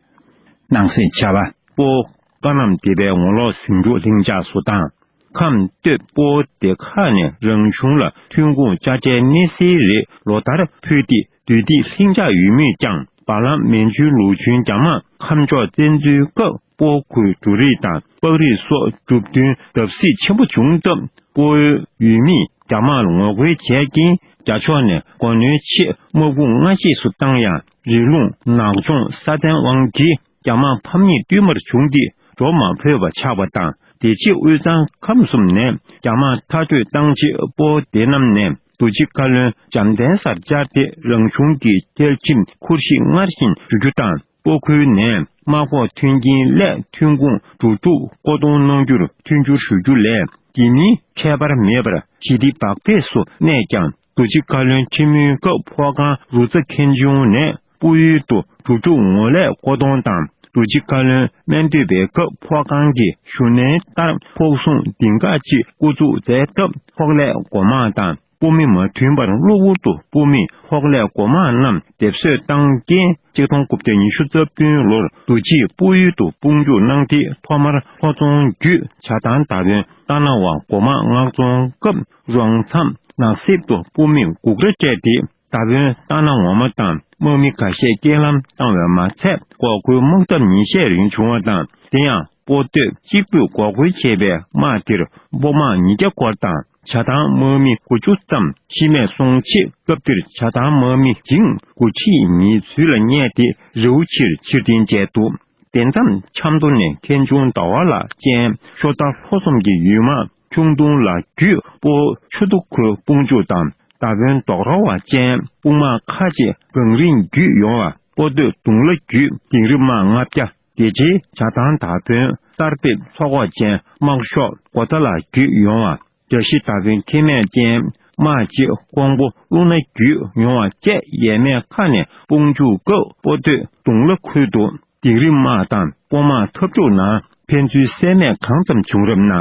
ནང་གསེས་ཆ་བ། སྤོ་བོ་ཀ་ནམ་དེ་པའི་ངོ་ལོག་ཟིང་འཁྲུག་ལྷིང་འཇགས་སུ་བཏང་། ཁམས་སྟོད་སྤོ་བོ་སྡེ་ཁག་ནས་རང་གཞུང་ལ་ཐོན་ཁུངས་དཔྱ་ཁྲལ་གནས་སའི་རིགས་ལོ་ལྟར་ཕུལ་ཏེ། དུས་ཐིག་ལྷིང་འཇགས་ཡོད་མུས་ཀྱང་། བར་ལམ་མན་ཇུའི་ལུའུ་ཆུན་རྒྱ་དམག་ཁམས་ཕྱོགས་བཙན་འཛུལ་སྐབས། སྤོ་བོ་ཁུལ་འབྲུ་རིགས་དང་སྤགས་རིགས་སོགས་གྲུབ་དོན་བརྡབ་གསིག་ཆེན་པོ་བྱུང་སྟབས། སྤོ་བོའི་ཡུལ་མིས་རྒྱ་དམག་ལ་ངོ་རྒོལ་བྱས་རྐྱེན། རྒྱ་ཕྱོགས་ནས་སྒོ་ནོར་ཆེད་དམག་དཔུང་སྔ་རྗེས་སུ་བཏང་ཡང་། རི་ཀླུང་ནགས་ལྗོངས་ས་མཚན་དབང་གིས་རྒྱ་དམག་ཕམ་ཉེས་བསྟུད་མར་བྱུང་སྟེ། འགྲོ་མ་ཕོད་པ་ཆགས་པ་དང་། དེ་རྗེས་དབུས་གཙང་ཁམས་གསུམ་ནས་རྒྱ་དམག་མཐར་སྐྲོད་བཏང་རྗེས། སྤོ་བོ་སྡེ་རྣམས་ནས་རྡོ་རྗེ་བཀའ་བློན་འཇམ་བསྟན་སར་བཅར་ཏེ། རང་གཞུང་གི་བཅའ་ཁྲིམས་ཁུར་བཞེས་སྔར་བཞིན་ཞུ་རྒྱུ་དང་། སྤོ་ཁུལ་ནས་དམག་ཕོགས་མཐུན་རྐྱེན་སླད་ཐོན་ཁུངས་འགྲོ་གྲུ་བསྐོ་གཏོང་གནང་རྒྱུར་མཐུན་འགྱུར་ཞུ་རྒྱུ་ལས། དེ་མིན་ཁྱད་པར་མེད་པར་ཞི་བདེ་བག་ཕེབས་སུ་གནས་ཀྱང་། རྡོ་རྗེ་བཀའ་བློན་ཆེན་མོའི་སྐབས་ཕོ་བྲང་རུ་ཙ་མཁན་ཆུང་ནས་སྤོ་ཡུལ་དུ་འགྲོ་གྲུ་ངོ་ལས་བསྐོ་གཏོང་དང་། རྡོ་རྗེ་བཀའ་བློན་སྨན་སྟོད་པའི་སྐབས་ཕོ་བྲང་གི་ཞུ་སྣོན་ལྟར་ཕོགས་ཟུང་ལྡིང་ཁག་ཅིག་བསྐོ་འཛུགས་མཛད་སྟབས། ཕོགས་ལས་སྒོ་དམག་དང་སྤོ་མི་མ་མཐུན་པར་གློ་བུར་དུ་སྤོ་མི་ཕོགས་ལས་སྒོ་དམག་རྣམས་སྡེབ་གསོད་བཏང་རྐྱེན། ཆིག་སྟོང་དགུ་བརྒྱ་ཉི་ཤུ་རྩ་བདུན་ལོར་རྡོ་རྗེས་སྤོ་ཡུལ་དུ་དཔུང་འཇུག་གནང་སྟེ། ཐོག་མར་ལྷོ་རྫོང་བརྒྱུད་བྱ་བཏང་མདའ་དཔོན་སྟག་སྣ་བ་སྒོ་དམག་མངགས་རྫོང་སྐབས། རོང་མཚམས་ནགས་གསེབ་ཏུ་སྤོ་མི་འགུག་ར་སྤྲད་དེ། མདའ་དཔོན་སྟག་སྣ་འོག་མ་དང་དམག་མི་ཁ་ཤས་རྐྱེན་ལམ་བཏང་བ་མ་ཚད། འགོག་རྒོལ་དམག་འཐབ་ཉིན་ཤས་རིང་བྱུང་བ་དང་། དེ་ཡང་སྤོ་སྟོད་གཅིག་པུས་འགོག་རྒོལ་བྱས་པའི་དམག་དེར་སྤོ་དམག་ཉིས་བརྒྱ་སྐོར་དང་། བྱ་བཏང་དམག་མི་དགུ་བཅུ་ཙམ་ཤི་རྨས་སོང་ཆེད། སྐབས་དེར་བྱ་བཏང་དམག་མི་བྱིངས་དགུ་ཁྲི་ཉིས་ཚུལ་ལ་བསྙལ་ཏེ། རེའུ་ཕྱིར་ཕྱིར་འཐེན་བྱས་འདུག་དེ་མཚམས་ཆབ་མདོ་ནས་མཁན་ཆུང་ཟླ་བ་ལགས་བཅས་ཤོ་རྟ་ལྷོ་གསུམ་གྱི་ཡུལ་དམག་ཁྱུང་དུང་ལ་བརྒྱུད་སྤོ་ཆུ་ཐུག་ཁུལ་དཔུང་འཇུག་དང་། མདའ་དཔོན་རྡོག་ར་བ་ཅན་དཔུང་དམག་ཁག་ཅིག་གངས་རིན་བརྒྱུད་ཡོང་བ། སྤོ་སྟོད་གདུང་ལ་བརྒྱུད་དིང་རི་དམག་ལྔ་བརྒྱ། དེ་རྗེས་བྱ་བཏང་མདའ་དཔོན་གསར་འབེབས་ཚོགས་འགོག་ཅན་དམག་ཤོག་སྒོ་རྩ་ལ་བརྒྱུད་ཡོང་བ། རྒྱ་གཞི་མདའ་དཔོན་ཁེ་མེད་ཅན་དམག་ཅིག་ཀོང་པོ་ཀླུ་སྣ་བརྒྱུད་ཡོང་བ་བཅས་ཡས་མས་ཁག་ནས་དཔུང་འཇུག་སྐབས་སྤོ་སྟོད་གདུང་ལ་ཁུལ་དུ། དིང་རི་དམག་དང་སྤོ་དམག་འཐབ་འཁྲུག་ནང་ཕན་ཚུན་བསད་རྨས་གང་ཙམ་བྱུང་རབས་ན།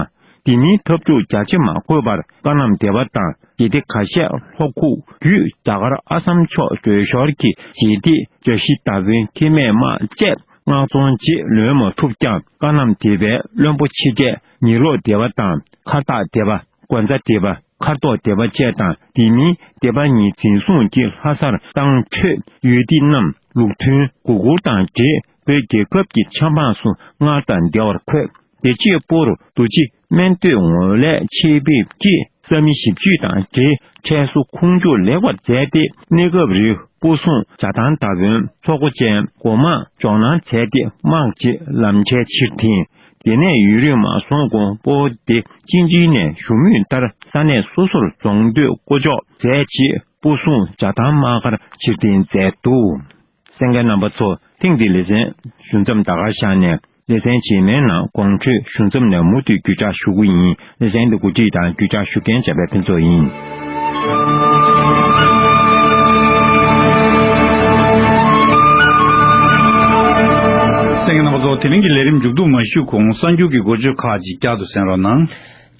དེ་མིན་འཐབ་འཁྲུག་རྒྱ་ཆེ་མ་འགོས་པར་ཀ་ནམ་སྡེ་བ་དང་ཞི་བདེ་ཁ་ཤས་ལྷོ་ཁུག་བརྒྱུད་རྒྱ་གར་ཨ་སམ་ཕྱོགས་བྲོས་ཞོར་གྱི་ཞི་བདེ་རྒྱ་གཞི་མདའ་དཔོན་ཁེ་མེད་དམག་བཅས་མངགས་རྫོང་རྗེས་ལོན་མ་ཐུབ་ཀྱང་། ཀ་ནམ་སྡེ་བའི་བློན་པོ་ཆེ་གྲས་ཉི་ལོག་སྡེ་བ་དང་མཁར་སྟག་སྡེ་བ། དགོན་རྩ་སྡེ་བ། མཁར་ཐོག་སྡེ་བ་བཅས་དང་། དེ་མིན་སྡེ་པ་གཉིས་འཛིན་བཟུང་གིས་ལྷ་སར་བཏང་འཕྲོས་ཡུལ་སྡེ་རྣམས་ལུགས་མཐུན་མགོ་སྐོར་དང་འབྲེལ་བོད་རྒྱལ་ཁབ་ཀྱི་ཆབ་འབངས་སུ་སྔར་དང་འདྲ་བར་འཁོད། དེ་རྗེས་སྤོར་རྡོ་རྗེ་སྨན་སྟོད་ངོས་ལས་ཆེད་ཕེབས་ཀྱིས་ས་མི་ཞིབ་དཔྱོད་དང་འབྲེལ་ཁྲལ་གསོ་ཁུངས་འཁྱོལ་ལེགས་པར་མཛད་དེ། གནས་སྐབས་རིང་སྤོ་སྲུང་བྱ་བཏང་མདའ་དཔོན་ཚོགས་སྒོ་ཅན་སྒོ་དམག་འཇོག་གནང་མཛད་དེ། དམག་རྗེས་ལམ་ཁྲལ་ཕྱིར་འཐེན། དེ་ནས་ཡུན་རིང་མ་སོང་གོང་སྤོ་བོ་སྡེ་ཅིན་ཅིན་ནས་ཞུ་མུས་ལྟར་ས་གནས་སོ་སོར་རྫོང་སྡོད་བསྐོ་འཇོག་མཛད་རྗེས་སྤོ་སྲུང་བྱ་བཏང་དམག་སྒར་ཕྱིར་འཐེན་མཛད་འདུག་གསན་མཁན་རྣམ་པ་ཚོ། ཐེངས་འདིའི་ལེ་ཚན་ཞུ་མཚམས་ད་གར་བཞག་ནས། ལེ་ཚན་རྗེས་མའི་ནང་དགོང་དྲོའི་ཞུ་མཚམས་ནས་མུ་མཐུད་བརྒྱུད་བསྒྲགས་ཞུ་གི་ཡིན། ལེ་ཚན་འདི་གོ་སྒྲིག་དང་བརྒྱུད་བསྒྲགས་ཞུ་མཁན་འཇམ་དཔལ་ཕུན་ཚོགས་ཡིན། གསན་མཁན་རྣམ་པ་ཚོ། དེ་རིང་གི་ལས་རིམ་མཇུག་བསྡུ་མ་ཞུས་གོང་། གསར་འགྱུར་གྱི་འགོ་བརྗོད་ཁག་ཅིག་བསྐྱར་དུ་གསན་རོགས་གནང་།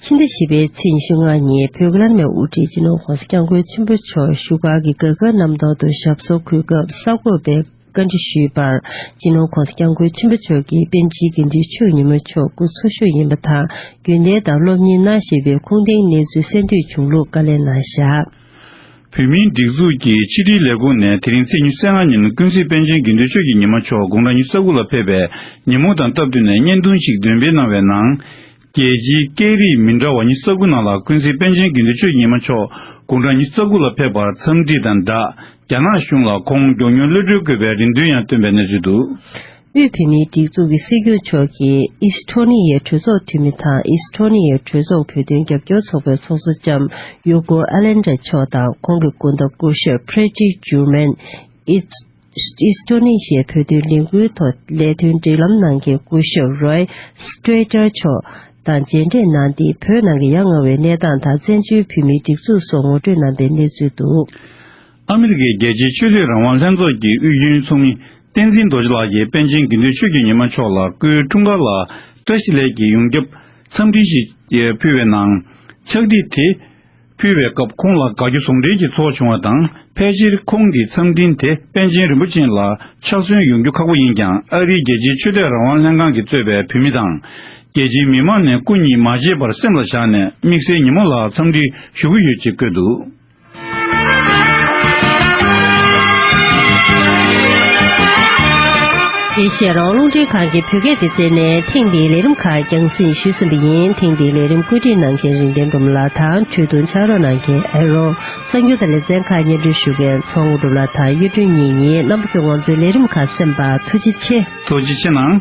ཕྱི་ཟླ་བཞི་པའི་ཚེས་ཉི་ཤུ་ལྔ་ཉིན་བོད་ཀྱི་བླ་ན་མེད་དབུ་ཁྲིད་སྤྱི་ནོར་༸གོང་ས་༸སྐྱབས་མགོན་ཆེན་པོ་མཆོག་བཞུགས་སྒར་གྱི་སྒར་རྒྱག་གནམ་ཐང་དུ་ཞབས་སོར་འཁོད་སྐབས། གསར་འགོད་པས་བཀའ་འདྲི་ཞུས་པར། སྤྱི་ནོར་༸གོང་ས་༸སྐྱབས་མགོན་ཆེན་པོ་མཆོག་གིས་པཎ་ཆེན་དགེ་འདུན་ཆོས་ཀྱི་ཉིན་མོའི་ཆོག་སྐུ་འཚོ་བཞུགས་ཡིན་པ་དང་། རྒྱུན་ལྡན་དང་སློབ་གཉེར་གནང་བཞིན་པའི་ཁུངས་ལྡན་གནས་ཚུལ་གསན་ཐོས་བྱུང་ལུགས་བཀའ་ལན་གནང་བཞག་བོད་མིའི་སྒྲིག་འཛུགས་ཀྱི་ཕྱི་དྲིལ་ལས་ཁུངས་ནས་དེ་རིང་ཚེས་ཉི་ཤུ་རྩ་ལྔ་ཉིན་ཀུན་གཟིགས་པཎ་ཆེན་དགེ་འདུན་ཆོས་ཀྱི་ཉི་མ་མཆོག་དགུང་གྲངས་ཉི་ཤུ་རྩ་དགུ་ལ་ཕེབས་པའི་ཉིན་མོ་དང་སྟབས་བསྟུན་ནས་བརྙན་ཐུང་ཞིག་འདོན་སྤེལ་གནང་བའི་ནང་། རྒྱལ་སྤྱིའི་སྐད་རིགས་མི་འདྲ་བ་ཉི་ཤུ་རྩ་དགུ་ནང་ལ་ཀུན་གཟིགས་པཎ་ཆེན་དགེ་འདུན་ཆོས་ཀྱི་ཉི་མ་མཆོག་དགུང་གྲངས་ཉི་ཤུ་རྩ་དགུ་ལ་ཕེབས་པར་འཚམས་འདྲི་དང་སྦྲགས། རྒྱ་ནག་གཞུང་ལ་ཁོང་མགྱོགས་མྱུར་གློད་གྲོལ་དགོས་པའི་རེ་འདུན་ཡང་བཏོན་པའི་གནས་ཚུལ་འདུག་དབུས་བོད་མིའི་སྒྲིག་འཛུགས་ཀྱི་སྲིད་སྐྱོང་མཆོག་གིས་ཨིས་ཊོ་ནི་ཡའི་གྲོས་ཚོགས་འཐུས་མི་དང་ཨིས་ཊོ་ནི་ཡའི་གྲོས་ཚོགས་བོད་དོན་རྒྱབ་སྐྱོར་ཚོགས་པའི་ཚོགས་གཙོ་ལྕམ་ཡུ་གོ་ཨ་ལན་ཏྲ་མཆོག་དང་། ཁོང་གི་སྐུ་ཟླ་སྐུ་ཞབས་ཕྲེ་ཏྲིག་ཇུར་མན། ཨིས་ཨིས་ཊོ་ནི་ཡའི་བོད་དོན་ལས་འགུལ་ཐོག་ལས་དོན་སྒྲིག་ལམ་གནང་མཁན་སྐུ་ཞབས་རོའི་སི་ཀྲེ་ཏར་མཆོག་དང་མཇལ་འཕྲད་གནང་སྟེ། བོད་ནང་གི་ཡ་ང་བའི་གནས་སྟངས་དང་། བཙན་བྱོལ་བོད་མིའི་སྒྲིག་འཛུགས་སོགས་ངོ་སྤྲོད་གནང་པའི་གནས་ཚུལ་འདུག་ཨ་མི་རི་ཀའི་རྒྱལ་སྤྱིའི་ཆོས་ལུགས་རང་དབང་ལྷན་ཚོགས་ཀྱི་དབུས་རྒྱུན་ཚོགས་མི་བསྟན་འཛིན་རྡོ་རྗེ་ལགས་ཀྱིས་པཎ་ཆེན་དགེ་འདུན་ཆོས་ཀྱི་ཉི་མ་མཆོག་ལ་སྐུའི་འཁྲུངས་སྐར་ལ་བཀྲ་ཤིས་ལེགས་ཀྱི་ཡོངས་ཁྱབ་འཚམས་འདྲི་ཞིག་ཕུལ་བའི་ནང་། ཕྱག་བྲིས་དེ་ཕུལ་བའི་སྐབས། ཁོང་ལ་དགའ་སྐྱོ་ཟུང་འབྲེལ་གྱི་ཚོར་བ་བྱུང་བ་དང་། ཕལ་ཆེར་ཁོང་གི་འཚམས་འཕྲིན་དེ་པཎ་ཆེན་རིན་པོ་ཆེ་ལ་ཕྱག་སོན་ཡོང་རྒྱུ་ཁག་པོ་ཡིན་ཀྱང་། ཨ་རིའི་རྒྱལ་སྤྱིའི་ཆོས་དད་རང་དབང་ལྷན་ཁང་གིས་གཙོས་པའི་བོད་མི་དང་། རྒྱལ་སྤྱིའི་མི་མང་ནས་སྐུ་ཉིད་མ་བརྗེད་པར་སེམས་ལ་བཞག་ནས། དམིགས་བསལ་ཉིན་མོ་ལ་འཚམས་འདྲི་ཞུ་གི་ཡོད་ཅེས་བཀོད་འདུག་ཨེ་ཤེ་ཡ་རང་དབང་རླུང་འཕྲིན་ཁང་གི་བོད་སྐད་སྡེ་ཚན་ནས་ཐེངས་འདིའི་ལས་རིམ་ཁག་རྒྱང་སྲིང་ཞུས་ཟིན་པ་ཡིན། ཐེངས་འདིའི་ལས་རིམ་བཀོད་སྒྲིག་གནང་མཁན་རིག་ལྡན་འབུམ་ལགས་དང་། འཕྲོས་དུ་ཕྱག་རོགས་གནང་མཁན་ཨེ་རོ། གསར་འགྱུར་དང་ལེ་ཚན་ཁག་སྙན་སྒྲོན་ཞུ་མཁན་ཚོགས་དབུ་གྲུབ་ལགས་དང་གཡུ་སྒྲོན་གཉིས་ཡིན། རྣམ་པ་ཚོས་ང་ཚོའི་ལས་རིམ་ཁག་གསན་པར་ཐུགས་རྗེ་ཆེ། ཐུགས་རྗེ་ཆེ་གནང་།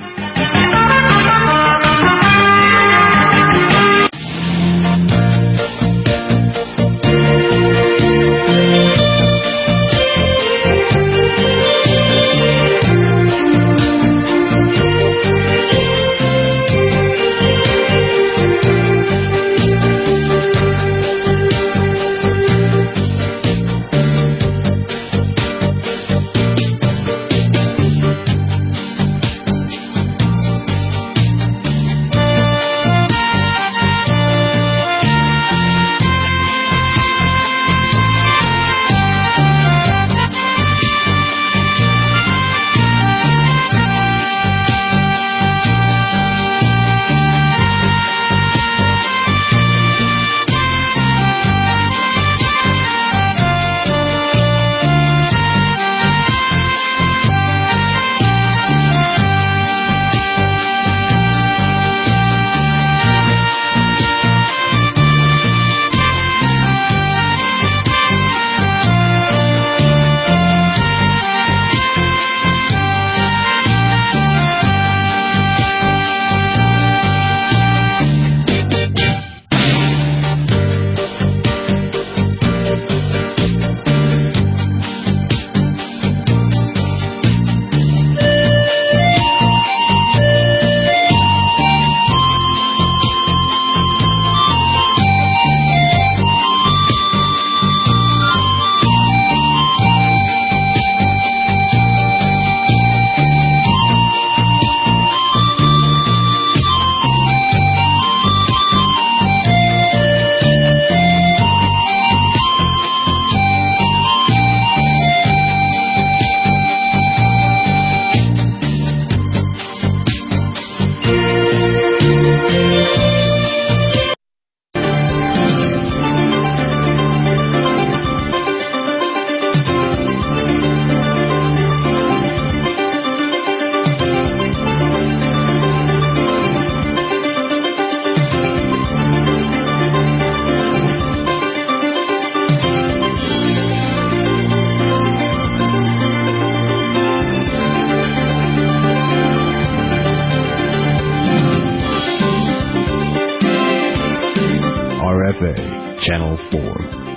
R F A, Channel four.